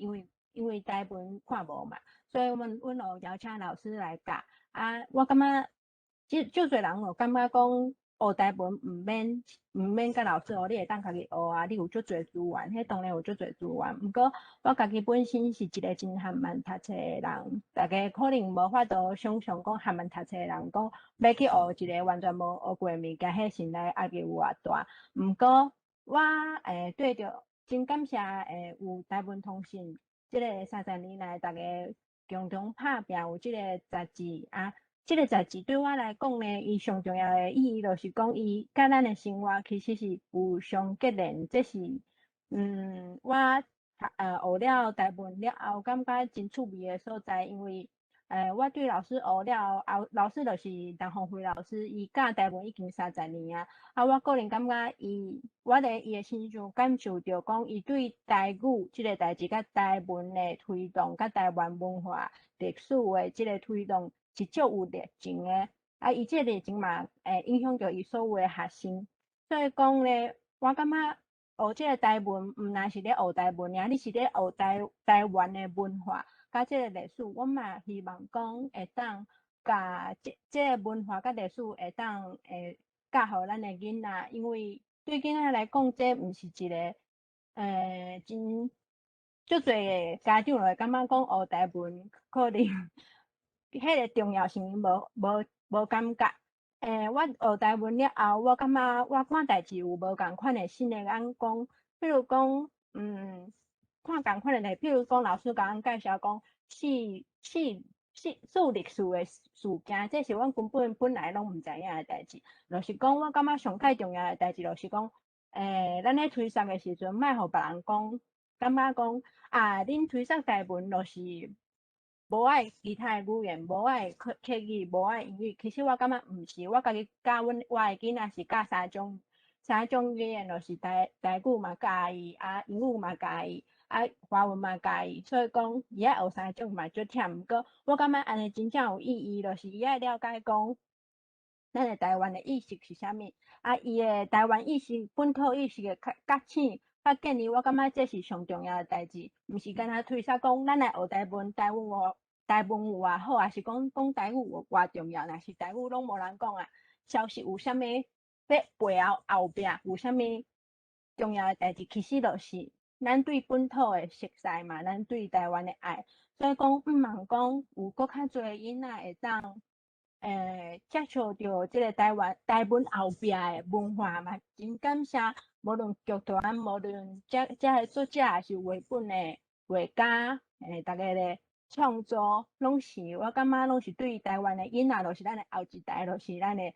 因為台文看無嘛，所以阮有邀請老師來教。啊，我感覺這足濟人有感覺講學台文毋免佮老師學，你會當家己學啊，你有足濟資源，彼當然有足濟資源。毋過我家己本身是一個真含慢讀冊的人，大家可能無法度想象講含慢讀冊的人講欲去學一個完全無學過的物件，彼心內壓力有偌大。毋過我對著真感謝有台文通訊這个30年來，大家共同拍拚有這个雜誌啊。這个雜誌對我來講呢，伊上重要的意義就是講，伊佮咱的生活其實是有相結連。這是我學了台文了後，感覺真趣味的所在，因為我對老師學了後，老師就是陳鳳慧老師，伊教台文已經三十年啊。啊，我個人感覺伊，我佇伊的身上感受著講，伊對台語這个代誌、佮台文的推動、佮台灣文化歷史的這个推動是足有熱情的。啊，伊這個熱情嘛，會影響著伊所有的學生。所以講咧，我感覺學這个台文，毋但是咧學台文爾，你是咧學台灣的文化。佮這个歷史，我嘛希望講會當共這个文化佮歷史會當會教予咱的囡仔，因為對囡仔來講，這毋是一個真足濟的家長就會感覺講學台文可能彼个重要性無感覺。我學台文了後，我感覺我看代誌有無仝款的新的眼光，比如講，看仝款的代，比如講老師共阮介紹講四四四四歷史的事件，這是阮根本本來攏毋知影的代誌。就是講，我感覺上蓋重要的代誌，就是講，咱咧推捒的時陣，莫予別人講，感覺講啊，恁推捒台文就是無愛其他的語言，無愛客語，無愛英語。其實我感覺毋是，我家己教阮我的囡仔是教三種語言，就是台語嘛教伊，啊英語嘛教伊，啊華文嘛教伊。所以講，伊愛學三種嘛足忝。毋過我感覺按呢真正有意義，就是伊愛了解講，咱的台灣的意識是啥物，啊伊的台灣意識、本土意識的較覺醒、較建立，我感覺這是上重要的代誌，毋是干焦推捒講咱來學台文，台文有偌好，抑是講講台語有偌重要，若是台語攏無人講啊，消息有啥物欲背後後壁有啥物重要的代誌，其實就是咱對本土的熟似嘛，咱對台灣的愛。所以講，毋茫講有閣較濟囡仔會當接觸著這个台灣台文後壁的文化嘛，真感謝，無論劇團，無論這个作者，抑是繪本的畫家，逐家咧創作，攏是我感覺攏是對台灣的囡仔，就是咱的後一代，就是咱的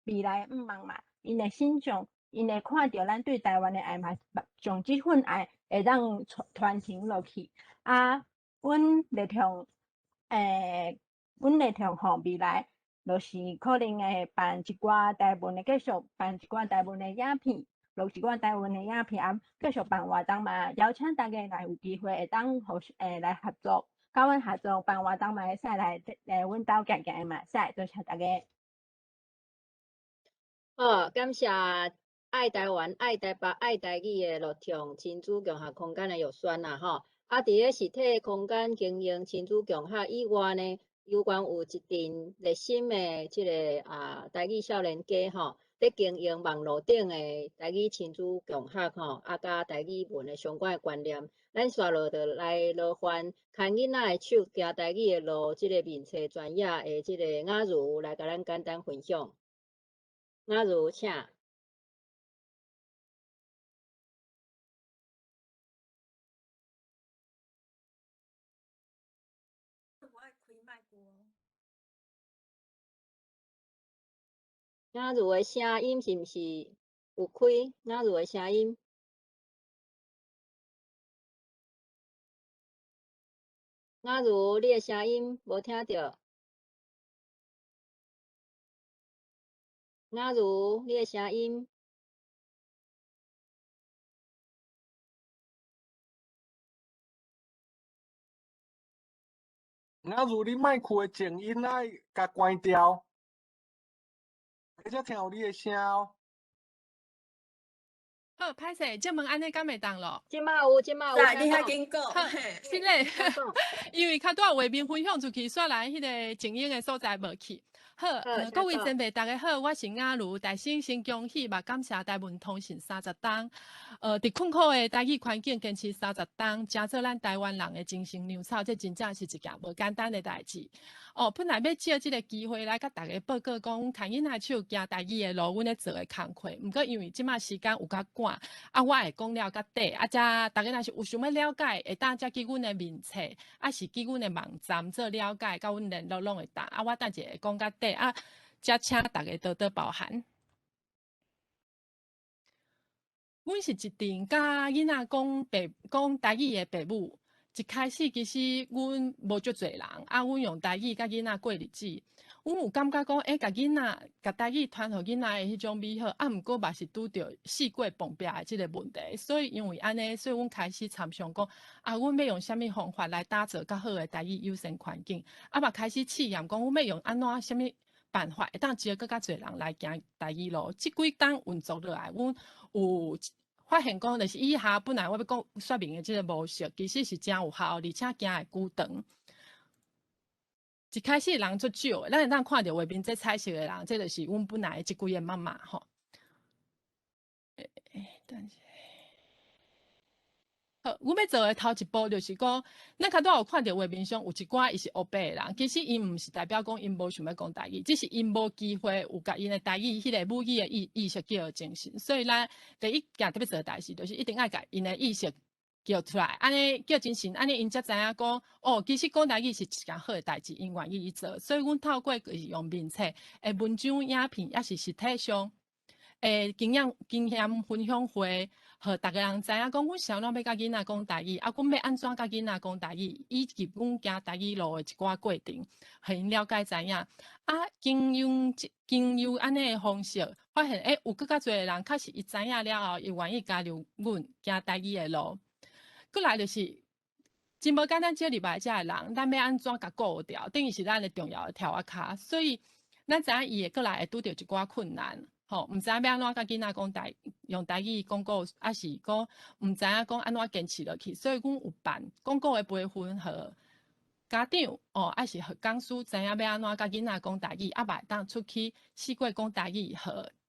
未來的向望嘛。𪜶會欣賞，𪜶會看著咱對台灣的愛嘛，將這份愛會當傳承落去。啊，阮立場吼，未來就是可能會辦一寡台文的，繼續辦一寡台文的影片，錄一寡台文的影片，啊，繼續辦活動嘛，邀請大家若有機會會當互來合作，佮阮合作辦活動嘛會使來阮兜行行嘛會使，多謝大家。好，感謝愛台灣、愛台北、愛台語的樂暢親子共學空間的玉萱啦吼。啊，佇咧實體空間經營親子共學以外呢，猶原有一陣熱心的這个台語少年家吼，佇經營網路頂的台語親子共學吼，啊，佮台語文的相關的觀念，咱紲落就來勞煩牽囡仔的手，行台語的路，這个面冊專頁的這个雅如來共咱簡單分享。雅如，請。我愛開麥克。雅如的聲音是毋是有開？雅如的聲音。雅如，你的聲音無聽著。雅如，你的聲音。雅如，你麥克的靜音愛共關掉，你才聽有你的聲哦。好，歹勢，這問按呢敢會當咯？這馬有，這馬有。你較緊講。好，是咧，因為較拄仔畫面分享出去，煞來彼個靜音的所在無去。好，各位前輩，大家好，我是雅如，大先先恭喜，嘛感謝台文通訊30冬。佇困苦的台語環境堅持三十冬，成做咱台灣人的精神糧草，這真正是一件無簡單的代誌。哦，本來欲藉這个機會來佮大家報告講，阮牽囡仔手行台語的路，阮咧做的工課。毋過因為這馬時間有較趕，啊，我會講了較短，啊，才大家若是有想欲了解，會當才去阮的面冊，抑是去阮的網站做了解，佮阮聯絡攏會當。啊，我等一下會講較短，啊，才請大家多多包涵。阮是一陣佮囡仔講白講台語的爸母。一開始其實阮無足濟人，啊，阮用台語佮囡仔過日子。阮有感覺講，欸，共囡仔共台語傳予囡仔的彼種美好，啊，毋過嘛是拄著四界碰壁的這个問題。所以因為按呢，所以阮開始參詳講，啊，阮欲用啥物方法來打造較好的台語友善環境？啊，嘛開始試驗講，阮欲用按怎啥物辦法會當招閣較濟人來行台語路？這幾冬運作落來，阮有發現講，就是以下本來我欲講說明的這个模式，其實是誠有效，而且行會久長。一開始人足少的，咱會當看著畫面這彩色的人，這就是阮本來的這幾个媽媽吼。欸，等一下。好，阮欲做的頭一步就是講，咱較拄仔有看著畫面上有一寡伊是烏白的人，其實𪜶毋是代表講𪜶無想欲講台語，只是𪜶無機會有共𪜶的台語彼个母語的意識叫做精神。所以咱第一件特別做的代誌，就是一定愛共𪜶的意識叫出來，按呢叫精神，按呢𪜶才知影講，哦，其實講台語是一件好的代誌，𪜶願意去做。所以阮透過就是用面冊的文章、影片，抑是實體上的經驗分享會，予逐个人知影講，阮是按怎欲共囡仔講台語，啊，阮欲按怎共囡仔講台語，以及阮行台語路的一寡過程，予𪜶了解知影。啊，經由按呢的方式，發現欸，有閣較濟的人確實伊知影了後，伊願意加入阮行台語的路。閣來就是真無簡單，招入來遮的人，咱欲按怎共顧牢，等於是咱的重要的柱仔跤。所以咱知影伊會閣來會拄著一寡困難，吼，毋知影欲按怎共囡仔講台，用台語講故事，抑是講毋知影講按怎堅持落去。所以阮有辦廣告的培訓，予家長哦，抑是予講師知影欲按怎共囡仔講台語，啊嘛會當出去四界講台語，予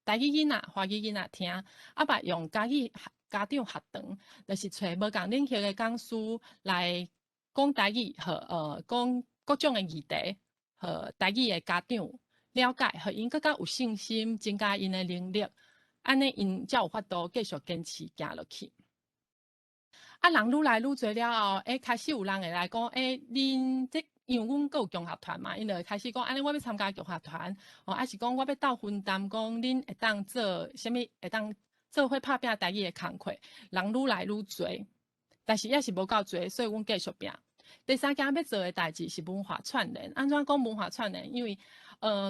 台語囡仔、華語囡仔聽，啊嘛用家語家長學堂，就是揣無仝領域的講師來講台語，予講各種的議題，予台語的家長了解，予𪜶閣較有信心，增加𪜶的能力，按呢𪜶才有法度繼續堅持行落去。啊，人愈來愈濟了後，欸，開始有人會來講，欸，恁這因為阮閣有共學團嘛，𪜶就會開始講，按呢我欲參加共學團，哦，抑是講我欲鬥分擔，講恁會當做啥物，會當做伙拍拚台語的工課，人愈來愈濟，但是抑是無夠濟，所以阮繼續拚。第三件欲做的代誌是文化串聯。按怎講文化串聯？因為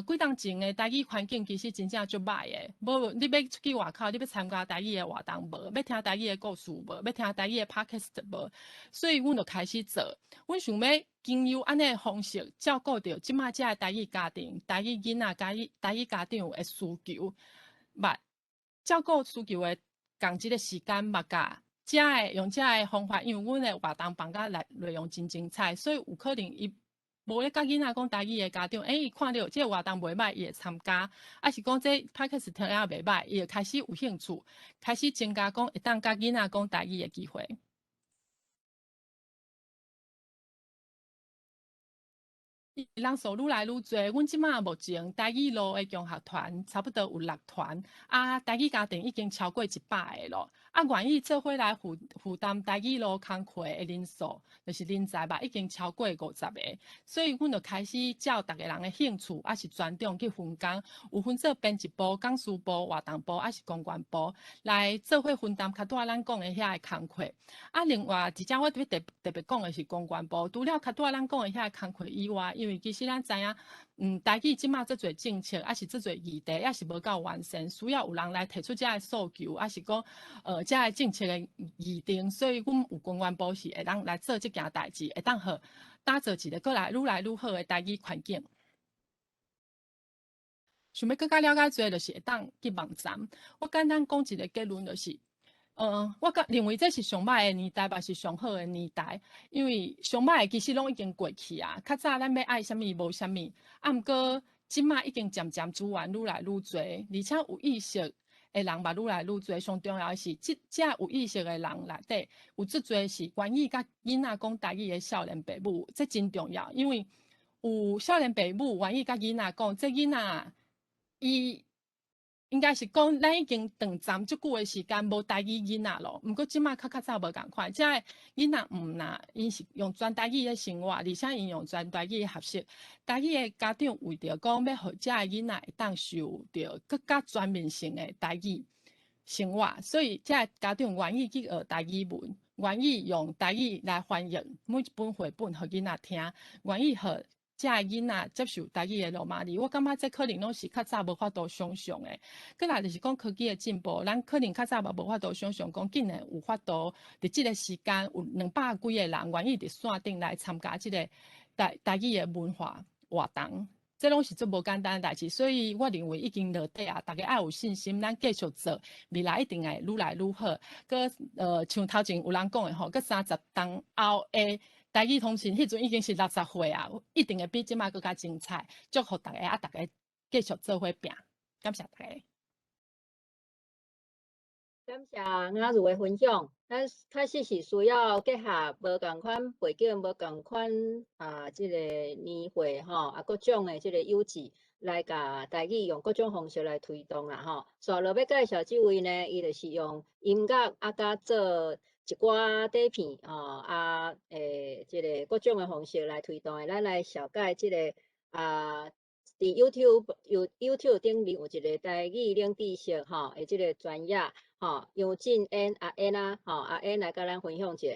幾冬前的台語環境其實真正足歹的，無你欲出去外口，你欲參加台語的活動無，欲聽台語的故事無，欲聽台語的 podcast 無，所以阮就開始做。阮想欲經由按呢的方式，照顧著這馬遮的台語家庭、台語囡仔、台語家長的需求，嘛照顧需求的仝一个時間，嘛共遮的用遮的方法，因為阮的活動辦甲內內容真精彩，所以有可能伊無咧共囡仔講台語的家長，欸，伊看著這个活動袂䆀，伊會參加，抑是講這 podcast 聽了袂䆀，伊會開始有興趣，開始增加講會當共囡仔講台語的機會。人數愈來愈濟，阮這馬目前台語路的共學團差不多有六團，啊，台語家庭已經超過100個咯。啊，願意做伙來負擔台語路工課的人數，就是人才吧，已經超過50個。所以，阮就開始照逐个人的興趣，抑是專長去分工，有分做編輯部、講師部、活動部，抑是公關部，來做伙分擔較拄仔咱講的遐个工課。啊，另外一隻我特別特別講的是公關部，除了較拄仔咱講的遐个工課以外，因為其實咱知影，台語這馬足濟政策，抑是足濟議題，抑是無夠完善，需要有人來提出這个訴求，抑是講，這个政策的擬定，所以阮有公關部是會當來做這件代誌，會當予打造一個閣來愈來愈好的台語環境。想欲閣較了解濟，就是會當去網站。我簡單講一個結論，就是，我閣認為這是上歹的年代，嘛是上好的年代，因為上歹的其實攏已經過去啊。較早咱欲愛啥物無啥物，啊，毋過這馬已經漸漸資源愈來愈濟，而且有意識的人嘛愈來愈濟。上重要的是，這遮有意識的人內底有足濟是願意佮囡仔講台語的少年爸母，這真重要，因為有少年爸母願意佮囡仔講，這囡仔伊應該是講，咱已經斷暫足久的時間無台語囡仔咯。毋過這馬較較早無仝款，這个囡仔毋若𪜶是用全台語咧生活，而且𪜶用全台語咧學習。台語的家長為著講欲予這个囡仔會當受著閣較全面性的台語生活，所以這个家長願意去學台語文，願意用台語來翻譯每一本繪本予囡仔聽，願意予這个囡仔接受台語的羅馬字，我感覺這可能攏是較早無法度想像的。閣來就是講科技的進步，咱可能較早嘛無法度想像講，竟然有法度佇這個時間有200幾個人願意佇線頂來參加這個台語的文化活動，這攏是足無簡單的代誌。所以我認為已經落底啊，大家愛有信心，咱繼續做，未來一定會愈來愈好。閣像頭前有人講的吼，閣30冬後的台語通信，彼陣已經是60歲啊，一定會比這馬閣較精彩。祝福大家啊，大家繼續做伙拼，感謝大家。感謝雅茹的分享。咱確實是需要結合無仝款背景、無仝款啊，這个年歲吼，啊各種的這个幼稚來共台語用各種方式來推動啦吼。紲落欲介紹這位呢，伊就是用音樂啊，佮做一寡短片吼，啊，這个各種的方式來推動的。咱來紹介這个啊，佇 YouTube 有 YouTube 頂面有一個台語冷知識吼，的這个專頁吼，楊振恩阿恩啊，吼阿恩來佮咱分享一下。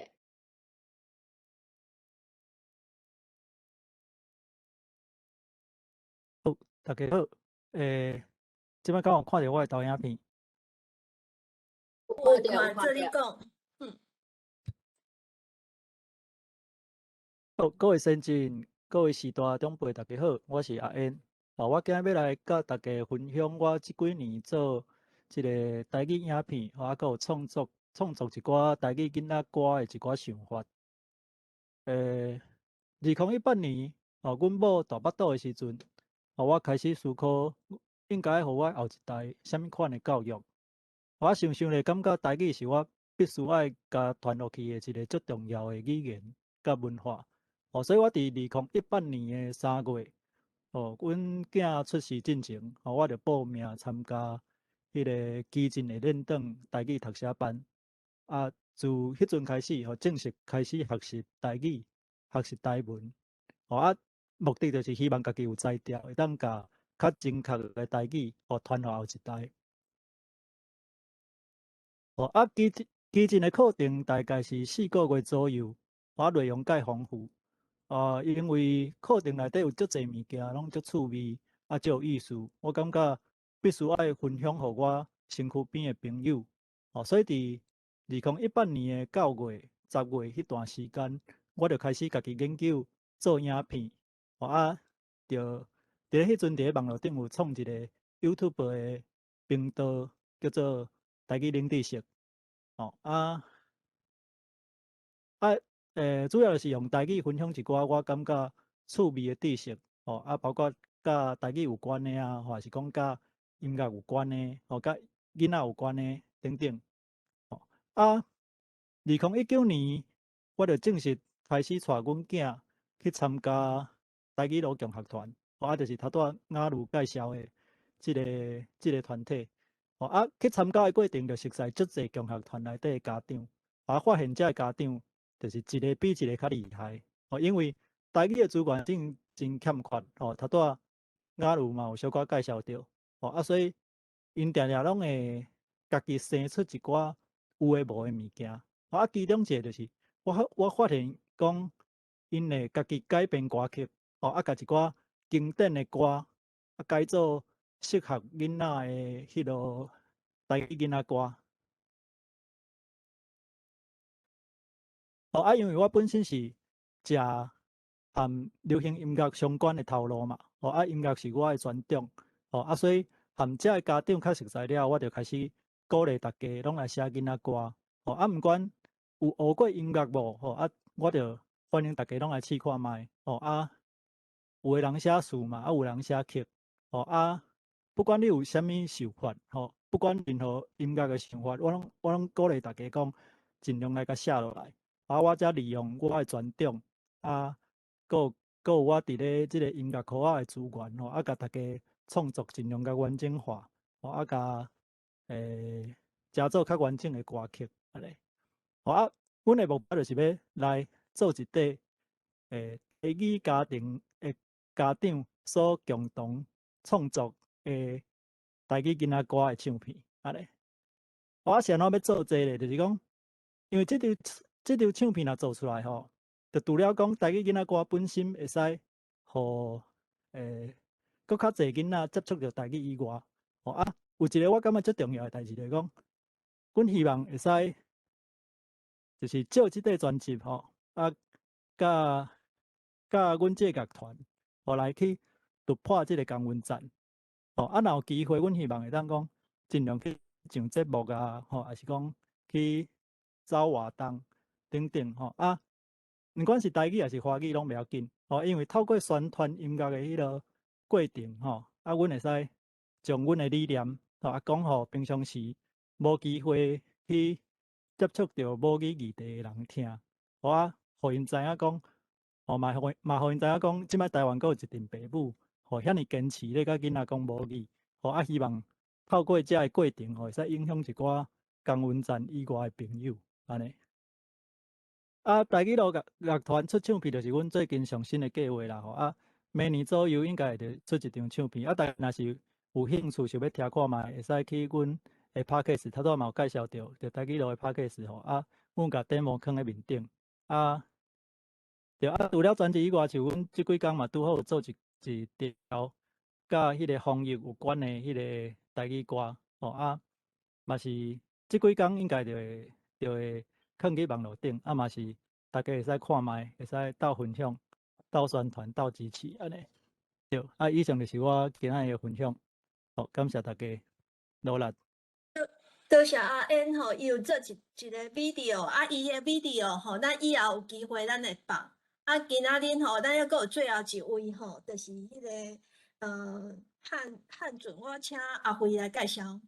好，大家好，這擺敢有看著我的投影片？有看，做你講。好，各位先進，各位序大長輩，大家好，我是阿恩。啊，我今日欲來佮大家分享我這幾年做這个台語影片，啊，閣有創作一寡台語囡仔歌的一寡想法。2018年，哦，阮某大腹肚的時陣，哦，我開始思考應該予我後一代啥物款的教育。我想想咧，感覺台語是我必須愛共傳落去的一个足重要的語言佮文化。哦，所以我佇2018年的3月，哦，阮囝出世進前，哦，我就報名參加彼个基進的練轉台語讀寫班。啊，自彼陣開始，哦，正式開始學習台語，學習台文。哦，啊，目的就是希望家己有才調，會當共較正確的台語，哦，傳予後一代。哦，啊，基進的課程大概是4個月左右，啊，內容蓋豐富。啊，因為課程內底有足濟物件，攏足趣味，啊，足有意思。我感覺必須愛分享予我身軀邊的朋友。哦，所以佇2018年的9月、10月彼段時間，我就開始家己研究做影片。哦啊，就佇咧彼陣佇咧網路頂有創一個 YouTube 的頻道，叫做台語冷知識。哦啊啊！主要就是用台語分享一寡我感覺趣味的知識，吼啊，包括佮台語有關的啊，或是講佮音樂有關的，吼，佮囡仔有關的等等。吼啊，2019年我就正式開始帶阮囝去參加台語盧共學團，吼啊，就是頭拄仔雅茹介紹的這个團體。吼啊，去參加的過程就熟似足濟共學團內底的家長，啊，發現遮的家長就是一个比一个較厲害。吼，因為台語的資源真真欠缺，吼，頭拄仔雅茹嘛有小可介紹著，吼啊，所以𪜶定定攏會家己生出一寡有的無的物件。吼啊，其中一个就是我發現講，𪜶會家己改編歌曲，吼啊，共一寡經典的歌啊改做適合囡仔的彼落台語囡仔歌。吼啊，因為我本身是食和流行音樂相關的頭路嘛，吼啊，音樂是我的專長，吼啊，所以和遮的家長較熟似了後，我就開始鼓勵大家攏來寫囡仔歌，吼啊，毋管有學過音樂無，吼啊，我就歡迎大家攏來試看覓，吼啊，有的人寫詞嘛，啊，有的人寫曲，吼啊，不管你有啥物想法，吼，不管任何音樂的想法，我攏鼓勵大家講，盡量來共寫落來，啊，我才利用我的專長，啊，閣有我佇咧這個音樂科學的資源，吼，啊，共大家創作盡量共完整化，吼，啊，共製作較完整的歌曲，按呢。吼啊，阮的目標就是欲來做一塊台語家庭的家長所共同創作的台語囡仔歌的唱片，按呢。我是按怎欲做這个咧？就是講，因為這張唱片若做出來吼，就除了講台語囡仔歌本身會使予閣較濟囡仔接觸著台語以外，吼啊，有一個我感覺足重要的代誌，就是講，阮希望會使就是借這塊專輯吼，啊，佮阮這個樂團，吼來去突破這個同溫層，吼啊，若有機會，阮希望會當講盡量去上節目啊，吼，抑是講去走活動等等，吼啊，毋管是台語抑是華語攏袂要緊，吼，因為透過宣傳音樂的彼个過程，吼，啊，阮會使將阮的理念，吼啊，講予平常時無機會去接觸著母語議題的人聽，吼啊，予𪜶知影講，吼嘛予𪜶知影講，這擺台灣閣有一陣爸母，吼遐爾堅持咧佮囡仔講母語，吼啊，希望透過這个過程，吼會使影響一寡同溫層以外的朋友，按呢。啊，台語路樂樂團出唱片就是阮最近上新的計劃啦，吼啊，明年左右應該會著出一張唱片。啊，大家若是有興趣想欲聽看覓，會使去阮的 Podcast，頭拄嘛有介紹著，就台語路的 Podcast 吼，啊，阮共 demo 囥佇面頂。啊，對啊，除了專輯以外，像阮這幾工嘛拄好有做一條佮彼个防疫有關的彼个台語歌，吼啊，嘛是這幾工應該就會囥佇網路頂，啊嘛是大家會使看覓，會使鬥分享、鬥宣傳、鬥支持按呢。對，啊，以上就是我今仔日的分享，好，感謝大家努力。多謝阿燕吼，伊有做一个 video，啊，伊的 video 吼，咱以後有機會咱會放。啊，今仔日吼，咱猶閣有最後一位吼，就是彼个漢准，我請阿輝來介紹。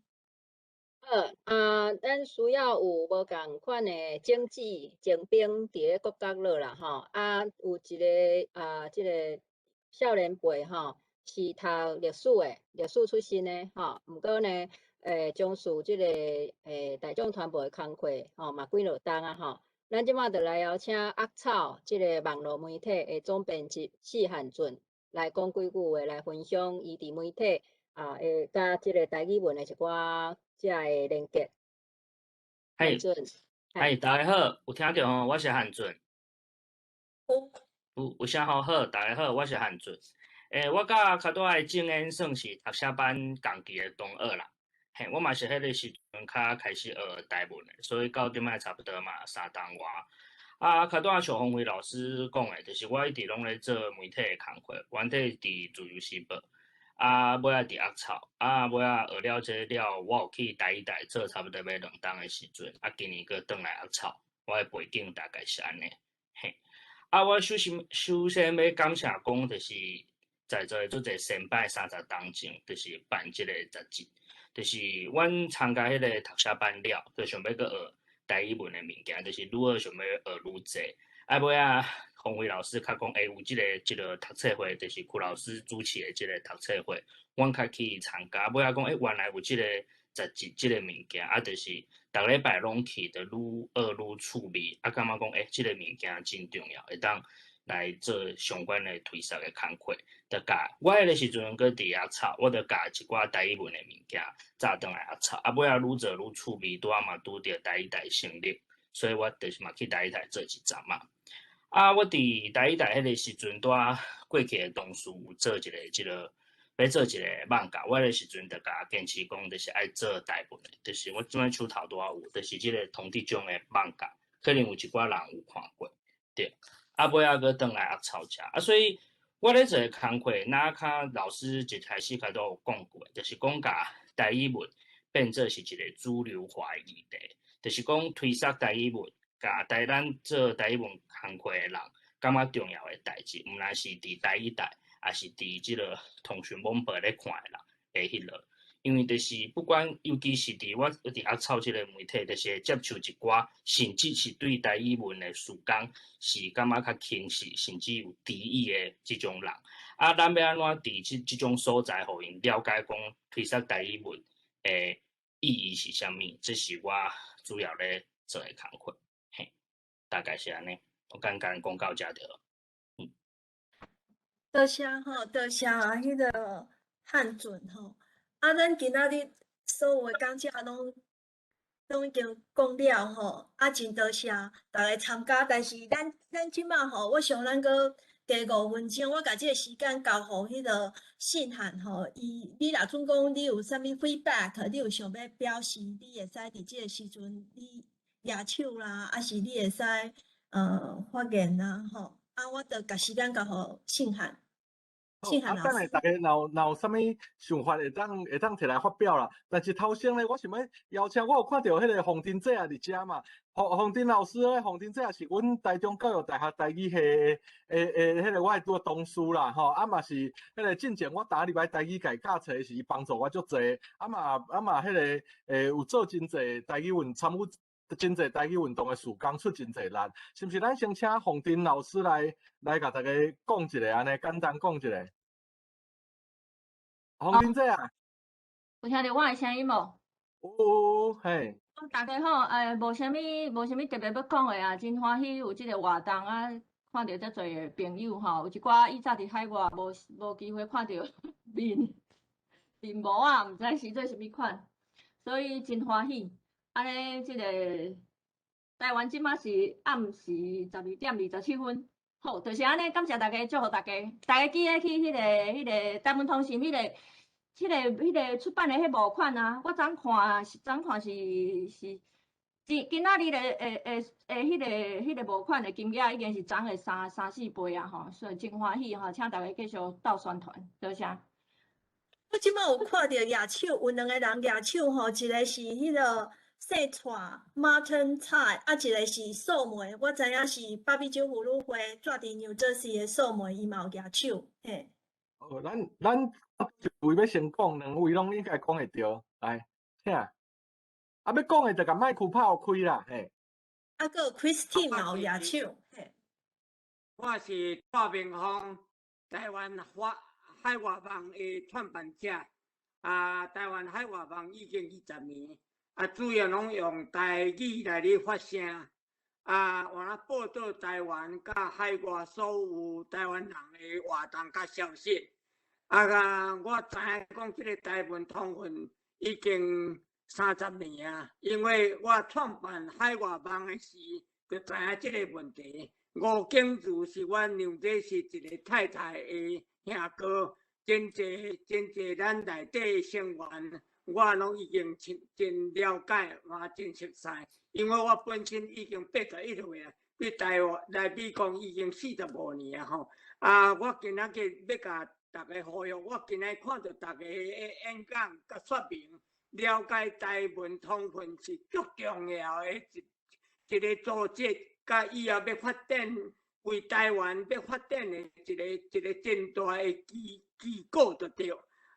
好，啊，咱需要有無仝款的種子徵兵佇咧各角落啦，吼，啊，有一个啊，這个少年輩吼，是讀歷史的，歷史出身的，吼，毋過呢，從事這个大眾傳播的工課，吼，嘛幾落冬啊，吼。咱這擺就來邀請鴨草這个網路媒體的總編輯謝漢俊來講幾句話，來分享伊佇媒體啊，會佮這个台語文的一寡遮的連結。嘿，嘿，大家好，有聽著吼？我是漢俊。有聲吼好，大家好，我是漢俊。我佮較拄仔的正恩算是讀寫班仝期的同學啦。嘿，我嘛是彼个時陣較開始學台文的，所以到這擺差不多嘛3冬外。啊，較拄仔像馮慧老師講的，就是我一直攏咧做媒體的工課，原底佇自由時報，啊，尾仔佇鴨草，啊，尾仔學了這了，我有去台語台做差不多欲2冬的時陣，啊，今年閣轉來鴨草，我的背景大概是按呢。嘿，啊，我首先欲感謝講，就是在座的足濟先輩30冬前，就是辦這个雜誌。就是阮參加彼个讀寫班了，就想欲閣學台語文的物件，就是愈學想欲學愈濟。啊，尾仔馮慧老師較講，有這个讀冊會，就是邱老師主持的這个讀冊會，阮較去參加。尾仔講，原來有這个雜誌這个物件，啊，就是逐禮拜攏去，就愈學愈趣味，啊，感覺講，欸，這个物件真重要，會當來做相關的推捒的工課，就共我彼个時陣閣佇遐炒，我就共一寡台語文的物件紮轉來遐炒，啊，尾仔愈做愈趣味，拄仔嘛拄著台語台成立，所以我就是嘛去台語台做一陣仔。啊，我佇台語台彼個時陣，拄仔過去的同事有做一个這个，欲做一个網架，我彼个時陣就共堅持講，就是愛做台文的，就是我這擺手頭拄仔有，就是這个童德獎的網架，可能有一寡人有看過，對。啊，尾仔閣轉來鴨草遮，啊，所以我咧做的工課，若較老師一開始較都有講過，就是講共台語文變做是一个主流化的議題，就是講推捒台語文，共台咱做台語文工課的人感覺重要的代誌，毋但是佇台語台，抑是佇這个通訊網報咧看的人的彼落。因為就是不管，尤其是佇我佇鴨草這个媒體，就是會接受一寡，甚至是對台語文的事工是感覺較輕視，甚至有敵意的這種人。啊，咱欲按怎佇這種所在，予𪜶了解講推捒台語文的意義是啥物？這是我主要咧做的工課。嘿，大概是按呢，我簡單講到這就好。多謝吼，多謝彼个漢俊吼。啊，咱今仔日所有的講者攏已經講了吼，啊，真多謝逐家參加。但是咱這馬吼，我想咱閣加5分鐘，我共這个時間交予彼个信函吼。伊，你若準講你有啥物 feedback，你有想欲表示，你會使佇這个時陣你舉手啦，抑是你會使發言啦吼。啊，我就共時間交予信函。好，啊，等下大家若有啥物想法，會當提來發表啦。但是頭先咧，我想欲邀請，我有看著彼个洪真姐也佇遮嘛。洪真老師咧，洪真姐也是阮台中教育大學台語系的彼个我的拄同事啦，吼。啊嘛是彼个進前我逐禮拜台語共伊教冊時，伊幫助我足濟。啊嘛彼个有做真濟台語運參與真濟台語運動的事工，出真濟力。是毋是？咱先請洪真老師來共大家講一下，按呢簡單講一下。洪真姐啊，有聽著我的聲音無？有，嘿。大家好，無啥物特別欲講的啊，真歡喜有這个活動啊，看著遮濟的朋友吼，有一寡以早佇海外無機會看著面毛啊，毋知是做啥物款，所以真歡喜。按呢，這个台灣這馬是暗時12點27分，好，就是按呢，感謝大家，祝福大家，大家記得去彼个台文通訊彼个出版的彼募款啊，我昨看是昨看是今仔日的彼个募款的金額已經是昨的三四倍啊吼，所以真歡喜吼，請大家繼續鬥宣傳，多謝。我這馬有看著舉手，有兩个人舉手吼，一个是彼个姓蔡 Martin 蔡，啊，一个是素梅，我知影是北美洲婦女會住佇紐澤西的素梅，伊嘛有舉手，嘿。哦，咱一位欲先講，兩位攏應該講會著，來，請。啊，欲講的就共麥克拍開啦，嘿。啊，閣有 Christine 嘛有舉手，嘿。我是蔡明芳，台灣海外網的創辦者。啊，台灣海外網已經20年，啊，主要攏用台語來咧發聲。啊，換來報導台灣佮海外所有台灣人的活動佮消息。啊，我知影講這个台文通訊已經30年啊，因為我創辦海外網的時，就知影這个問題。吳景如是阮娘這是一个太太的兄哥，真濟真濟咱內底成員，我攏已經真了解，嘛真熟似。因為我本身已經81歲啊，對台灣來美國已經45年啊吼。啊，我今仔日欲共大家呼籲，我今仔看著大家的演講佮說明，了解台文通訊是足重要的一個組織，佮以後欲發展為台灣欲發展的一個真大的機構就對。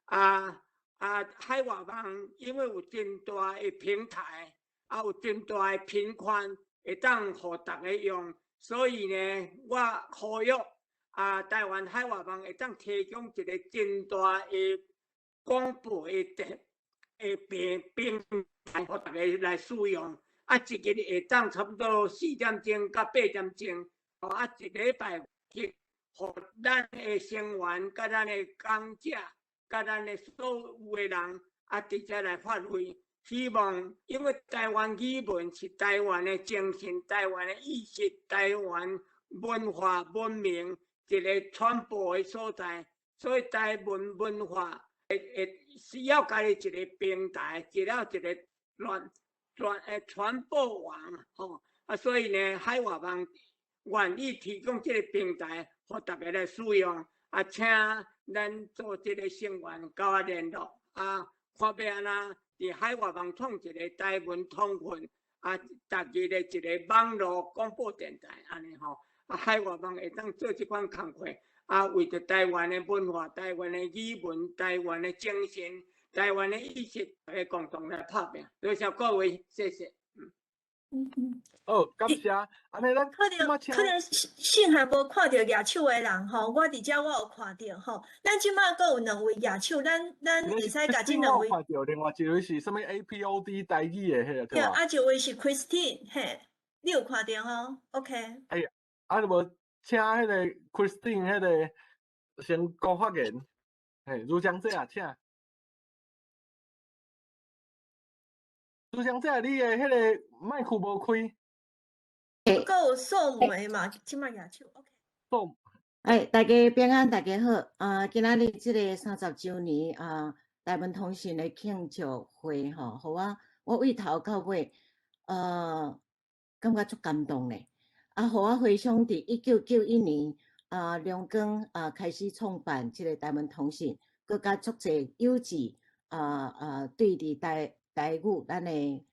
啊，海外網因為有真大的平台，啊有真大的頻寬，會當予大家用，所以呢，我呼籲啊，台灣海外網會當提供一個真大的廣播的的平台，予大家来使用。啊，一日下昼差不多4点钟到8点钟，啊，一礼拜去，予咱的成员、佮咱的讲者、佮咱的所有的人，啊，直接来发挥。希望，因为台湾语文是台湾的精神、台湾的意识、台湾文化文明一个传播的所在，所以台湾文化会需要家己一个平台，一个传播网吼。啊，所以呢，海外网愿意提供这个平台，予大家来使用。啊，请咱做这个成员佮我联络，啊，看欲按怎伫海外网创一个台文通讯，啊，逐日的一个网路广播电台，按呢吼。啊，海外网会当做这款工课，啊，为著台湾的文化、台湾的语文、台湾的精神、台湾的意识，大家共同来拍拼。多谢各位，谢谢。好，感谢。按呢，咱可能可能信还无看著举手的人吼，我伫遮我有看著吼。咱这马阁有两位举手，咱会使共这两位。看著，另外一位是啥物 APOD 台语的彼个对？啊，一位是 Christine，嘿，你有看著吼？OK。哎呀，啊，无请彼个 Christine 彼个先讲发言，嘿，如江姐啊，请。如江姐，你的彼个麦克无开。阁有素梅嘛？这马举手，OK。素。哎，大家平安，大家好。啊，今仔日这个30周年啊，台文通讯的庆祝会吼，予我对头到尾，感觉足感动咧。啊，予我回想伫1991年啊，梁光啊开始创办这个台文通讯，阁佮足济有志对伫台语咱的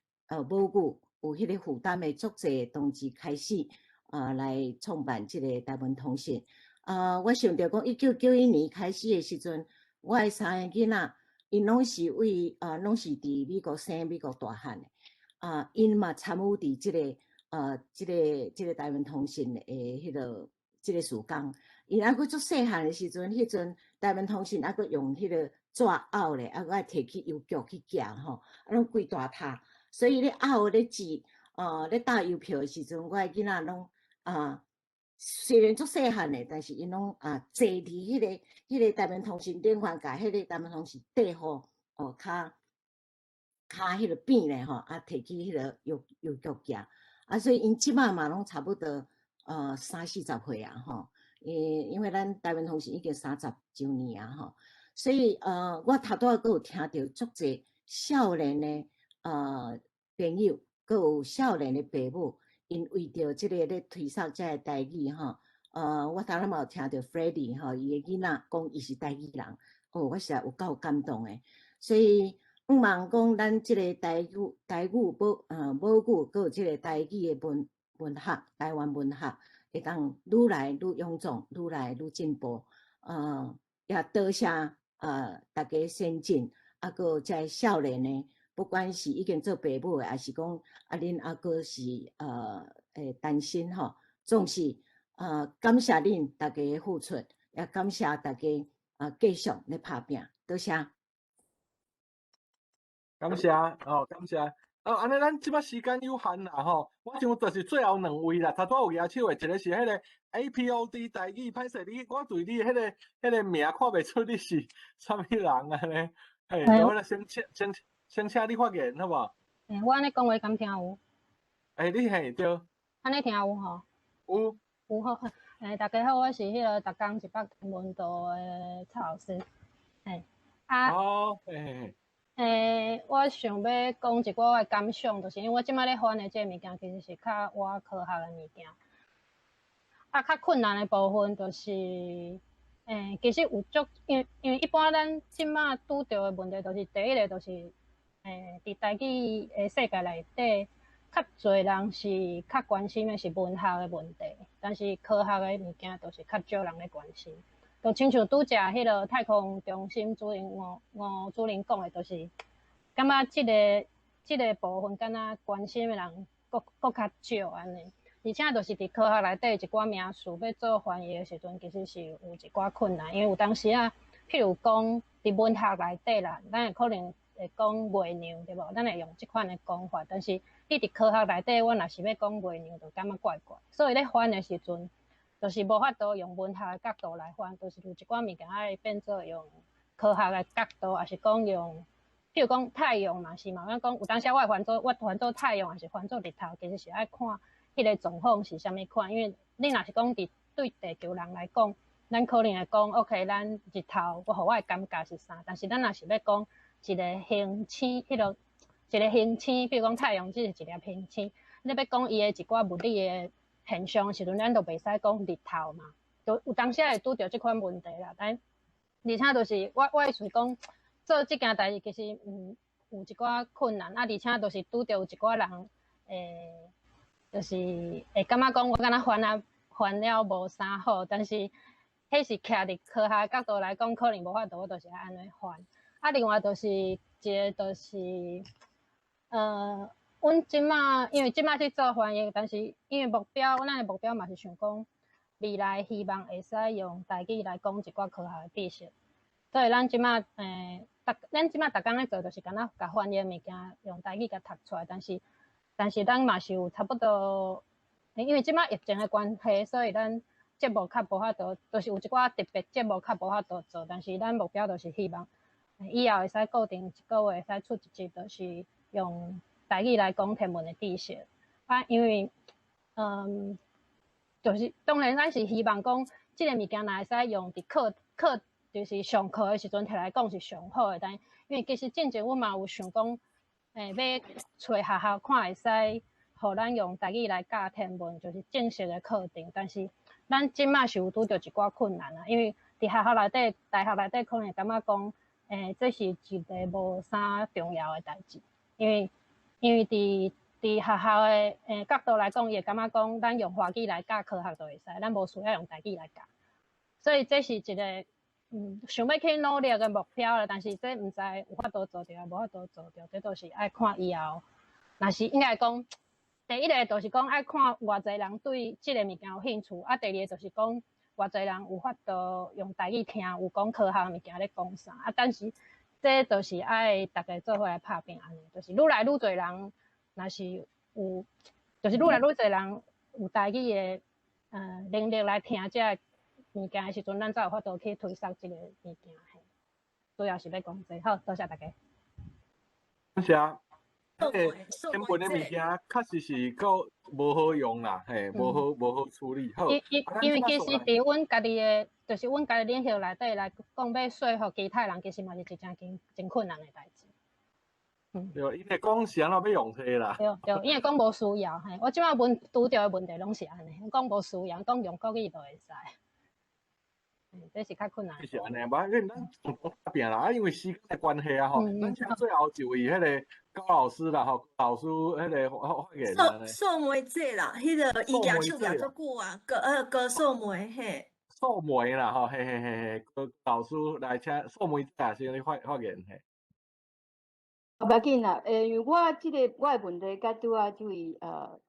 母语有彼个负担的足济同志开始啊来创办这个台文通讯。啊，我想著讲，1991年开始的时阵，我的三个囡仔，𪜶拢是为啊，拢是伫美国生、美国大汉的。啊，𪜶嘛参与伫这个台文通讯的这个事工。𪜶犹阁足细汉的时阵，彼阵台文通讯犹阁用彼个纸拗咧，犹阁爱提去邮局去寄吼，啊，拢规大沓。所以咧拗咧寄，咧搭邮票的时阵，我的囡仔拢啊，虽然足细汉的，但是𪜶拢啊坐伫彼个台文通讯顶悬，共彼个台文通讯缀好，哦，较彼个扁咧吼，啊，提去彼个邮局寄。啊，所以𪜶这马嘛拢差不多三四十岁啊吼。因为咱台文通讯已经30周年啊吼，所以我头拄仔阁有听著足济少年的朋友，阁有少年的爸母，𪜶为著这个咧推捒这个台语吼，我头仔嘛有听著 Freddie 吼，伊的囡仔讲伊是台语人，哦，我实在有够感动的。所以向望讲咱这个台语母语，阁有这个台语的文学，台湾文学，会当愈来愈勇壮，愈来愈进步。也多谢大家先进，啊，阁有这个少年的，不管是已经做爸母的，抑是讲啊，恁犹阁是单身吼，总是感谢恁大家的付出，也感谢大家啊继续咧拍拼，多谢。感谢哦，感谢。哦，按呢，咱这马时间有限啦吼，我想就是最后两位啦，头拄有举手的，一个是彼个 APOD 台语，歹势你，我对你彼个名看袂出你是啥物人按呢？嘿，我来先请你发言，好无？欸，我按呢讲话敢听有？欸，你嘿对。按呢听有吼？有。有好，欸，大家好，我是彼个逐工一百天文道的蔡老师。嘿，啊。哦，嘿嘿嘿。欸，我想欲讲一寡我的感想，就是因为我这马咧翻的这个物件，其实是较倚科学的物件。啊，较困难的部分就是，欸，其实有足，因为一般咱这马拄著的问题，就是第一个就是，欸，伫台语的世界内底，较济人是较关心的是文学的问题，但是科学的物件就是较少人咧关心。就亲像拄才彼个太空中心主任吴吴主任讲的，就是感觉这个部分敢若关心的人阁较少按呢。而且就是伫科学内底一寡名词欲做翻译的时阵，其实是有一寡困难，因为有当时啊，譬如讲伫文学内底啦，咱会可能會講月娘，對無？咱會用這款的講法，但是你佇科學內底，阮若是欲講月娘，就感覺怪怪。所以咧翻的時陣，就是無法度用文學的角度來翻，就是有一寡物件愛變做用科學的角度，抑是講用，譬如講太陽嘛是嘛，咱講有當時我會翻做，我翻做太陽，抑是翻做日頭，其實是愛看彼個狀況是啥物款。因為你若是講佇對地球人來講，咱可能會講，OK，咱日頭，我予我的感覺是啥？但是咱若是欲講一个行星，彼個一个行星，比如講太陽，這是一粒行星，你欲講伊的一寡物理的現象的時陣，咱就袂使講日頭嘛，就有當時會拄著這款問題啦。但而且就是我意思是講，做這件代誌其實有一寡困難，啊，而且就是拄著有一寡人，就是會感覺講我敢若翻啊翻了無啥好，但是彼是徛佇科學角度來講，可能無法度，我就是愛按呢翻。啊，另外就是一个就是，阮這馬因為這馬去做翻譯，但是因為目標，咱的目標嘛是想講，未來希望會使用台語來講一寡科學的知識。所以咱這馬，咱這馬逐工咧做，就是敢若共翻譯的物件用台語共讀出來，但是咱嘛是有差不多，因為這馬疫情的關係，所以咱節目較無法度，就是有一寡特別節目較無法度做，但是咱目標就是希望以後會使固定一個月會使出一集，就是用台語來講天文的知識。啊，因為，就是當然咱是希望講，這个物件若會使用佇課課，就是上課的時陣提來講是上好的。但因為其實進前阮嘛有想講，欲揣學校看會使，予咱用台語來教天文，就是正式的課程。但是咱這馬是有拄著一寡困難啊，因為佇學校內底、大學內底可能會感覺講，這是一个無啥重要的代誌，因為佇學校的角度來講，伊會感覺講，咱用華語來教科學就會使，咱無需要用台語來教。所以這是一个想欲去努力的目標啦，但是這毋知有法度做著，抑無法度做著，這都是愛看以後。若是應該講，第一个就是講愛看偌濟人對這个物件有興趣，啊，第二个就是講偌濟人有法度用台語聽，有講科學物件咧講啥，啊，但是這就是愛逐家做伙來拍拚按呢，就是愈來愈濟人，若是有，就是愈來愈濟人有台語的能力來聽這个物件的時陣，咱才有法度去推捒這个物件。嘿，主要是欲講這個，好，多謝大家。多謝。天文的物件確實是夠無好用啦，嘿，無好處理。好，因為其實佇阮家己的，就是阮家己領域內底來講，欲說服其他人，其實嘛是一件真真困難的代誌。對，伊會講是按怎欲用這啦。對對，伊會講無需要，嘿，我這擺問拄著的問題攏是按呢，講無需要，講用國語就會使。這是較困難。是按呢，無因為咱打拚啦，啊，因為時間的關係啊，吼，咱請最後一位彼个高老師啦，吼，老師彼个發言。素梅姐啦，彼个伊舉手舉足久啊，高素梅嘿。素梅啦，吼，嘿嘿嘿嘿，高老師來請素梅姐先來發言嘿。無要緊啦，因為我這个我的問題佮拄仔這位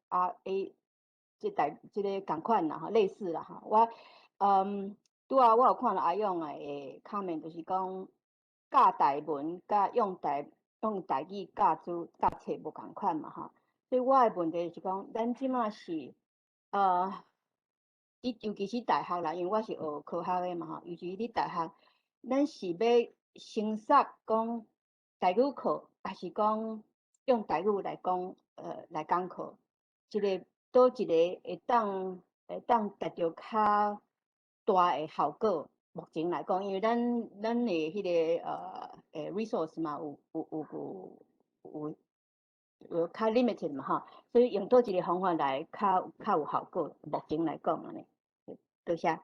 阿 A 這代這个仝款啦，吼，類似啦，吼，我拄仔我有看到阿勇的 comment，就是講教台文佮用台語教書教冊無仝款嘛，吼，所以我的問題是講，咱這馬是尤其是大學啦，因為我是學科學的嘛，吼，尤其是佇大學，咱是欲先煞講台語課，抑是講用台語來講，來講課，這个佗一个會當達著較大的效果。目前來講，因為咱的彼个resource 嘛，有較 limited 嘛，吼，所以用佗一个方法來較有效果。目前來講按呢，多謝。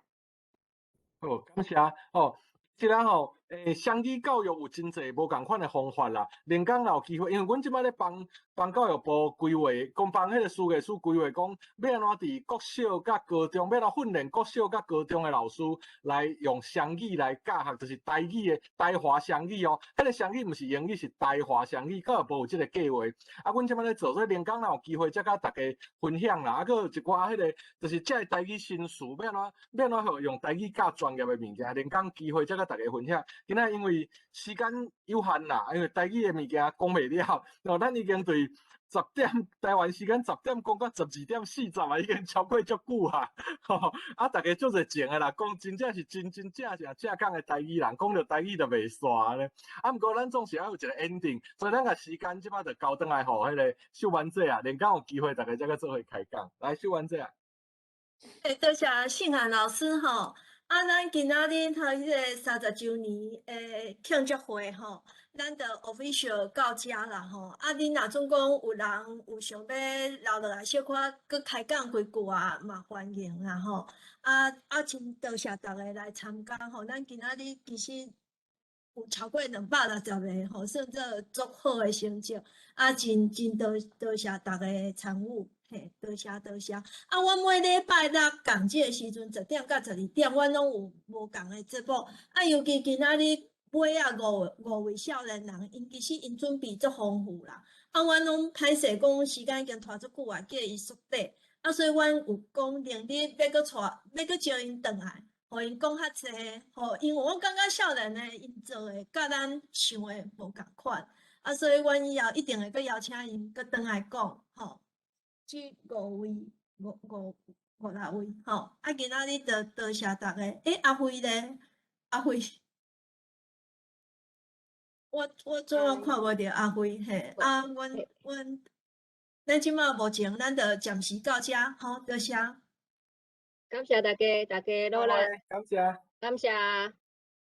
好，感謝哦。這个吼，雙語教育有真濟無仝款的方法啦。連講若有機會，因為阮這擺咧幫幫教育部規劃，講幫彼個司藝署規劃，講欲按怎佇國小佮高中，欲按怎訓練國小佮高中的老師來用雙語來教學，就是台語的台華雙語哦。彼个雙語毋是英語，是台華雙語。教育部有這个計劃。啊，阮這擺咧做，所以連講若有機會，才佮大家分享啦。啊，閣有一寡彼個，就是這个台語新詞，欲按怎欲按怎予用台語教專業的物件，連講機會才佮大家分享。今仔因為時間有限啦，因為台語的物件講袂了，哦，咱已經對十點台灣時間10點講到12點40啊，已經超過足久啊！吼，啊，逐家足熱情的啦，講真正是真真正正正港的台語人，講著台語就袂煞咧。啊，毋過咱總是愛有一個 ending，所以咱共時間這擺就交轉來予彼个秀婉姐啊，連講有機會逐家才閣做伙開講。來，秀婉姐啊。欸，多謝信涵老師吼。啊，咱今仔日頭彼个30週年的慶祝會吼，咱就 official 到遮啦吼。啊，恁若總講有人有想欲留落來小可閣開講幾句啊，嘛歡迎啦吼。啊啊，真多謝逐家來參加吼。咱今仔日其實有超過260個吼，算做足好的成績。啊，真真多多謝逐家參與。嘿，多謝多謝。啊，阮每禮拜六仝這个時陣，10點到12點，阮攏有無仝的節目。啊，尤其今仔日尾仔五位少年人，𪜶其實𪜶準備足豐富啦。啊，阮攏歹勢講時間已經拖足久啊，叫伊縮短。啊，所以阮有講明日欲閣帶，欲閣招𪜶轉來，予𪜶講較濟。吼，因為我感覺少年的𪜶做的，佮咱想的無仝款。啊，所以阮以後一定會閣邀請𪜶閣轉來講，吼。這五位，五五五六位，吼！啊，今仔日就多謝逐家。欸，阿輝咧？阿輝，我怎啊看無著阿輝？嘿，啊，阮這馬目前咱就暫時到遮，吼，多謝。感謝大家，大家努力。感謝。感謝。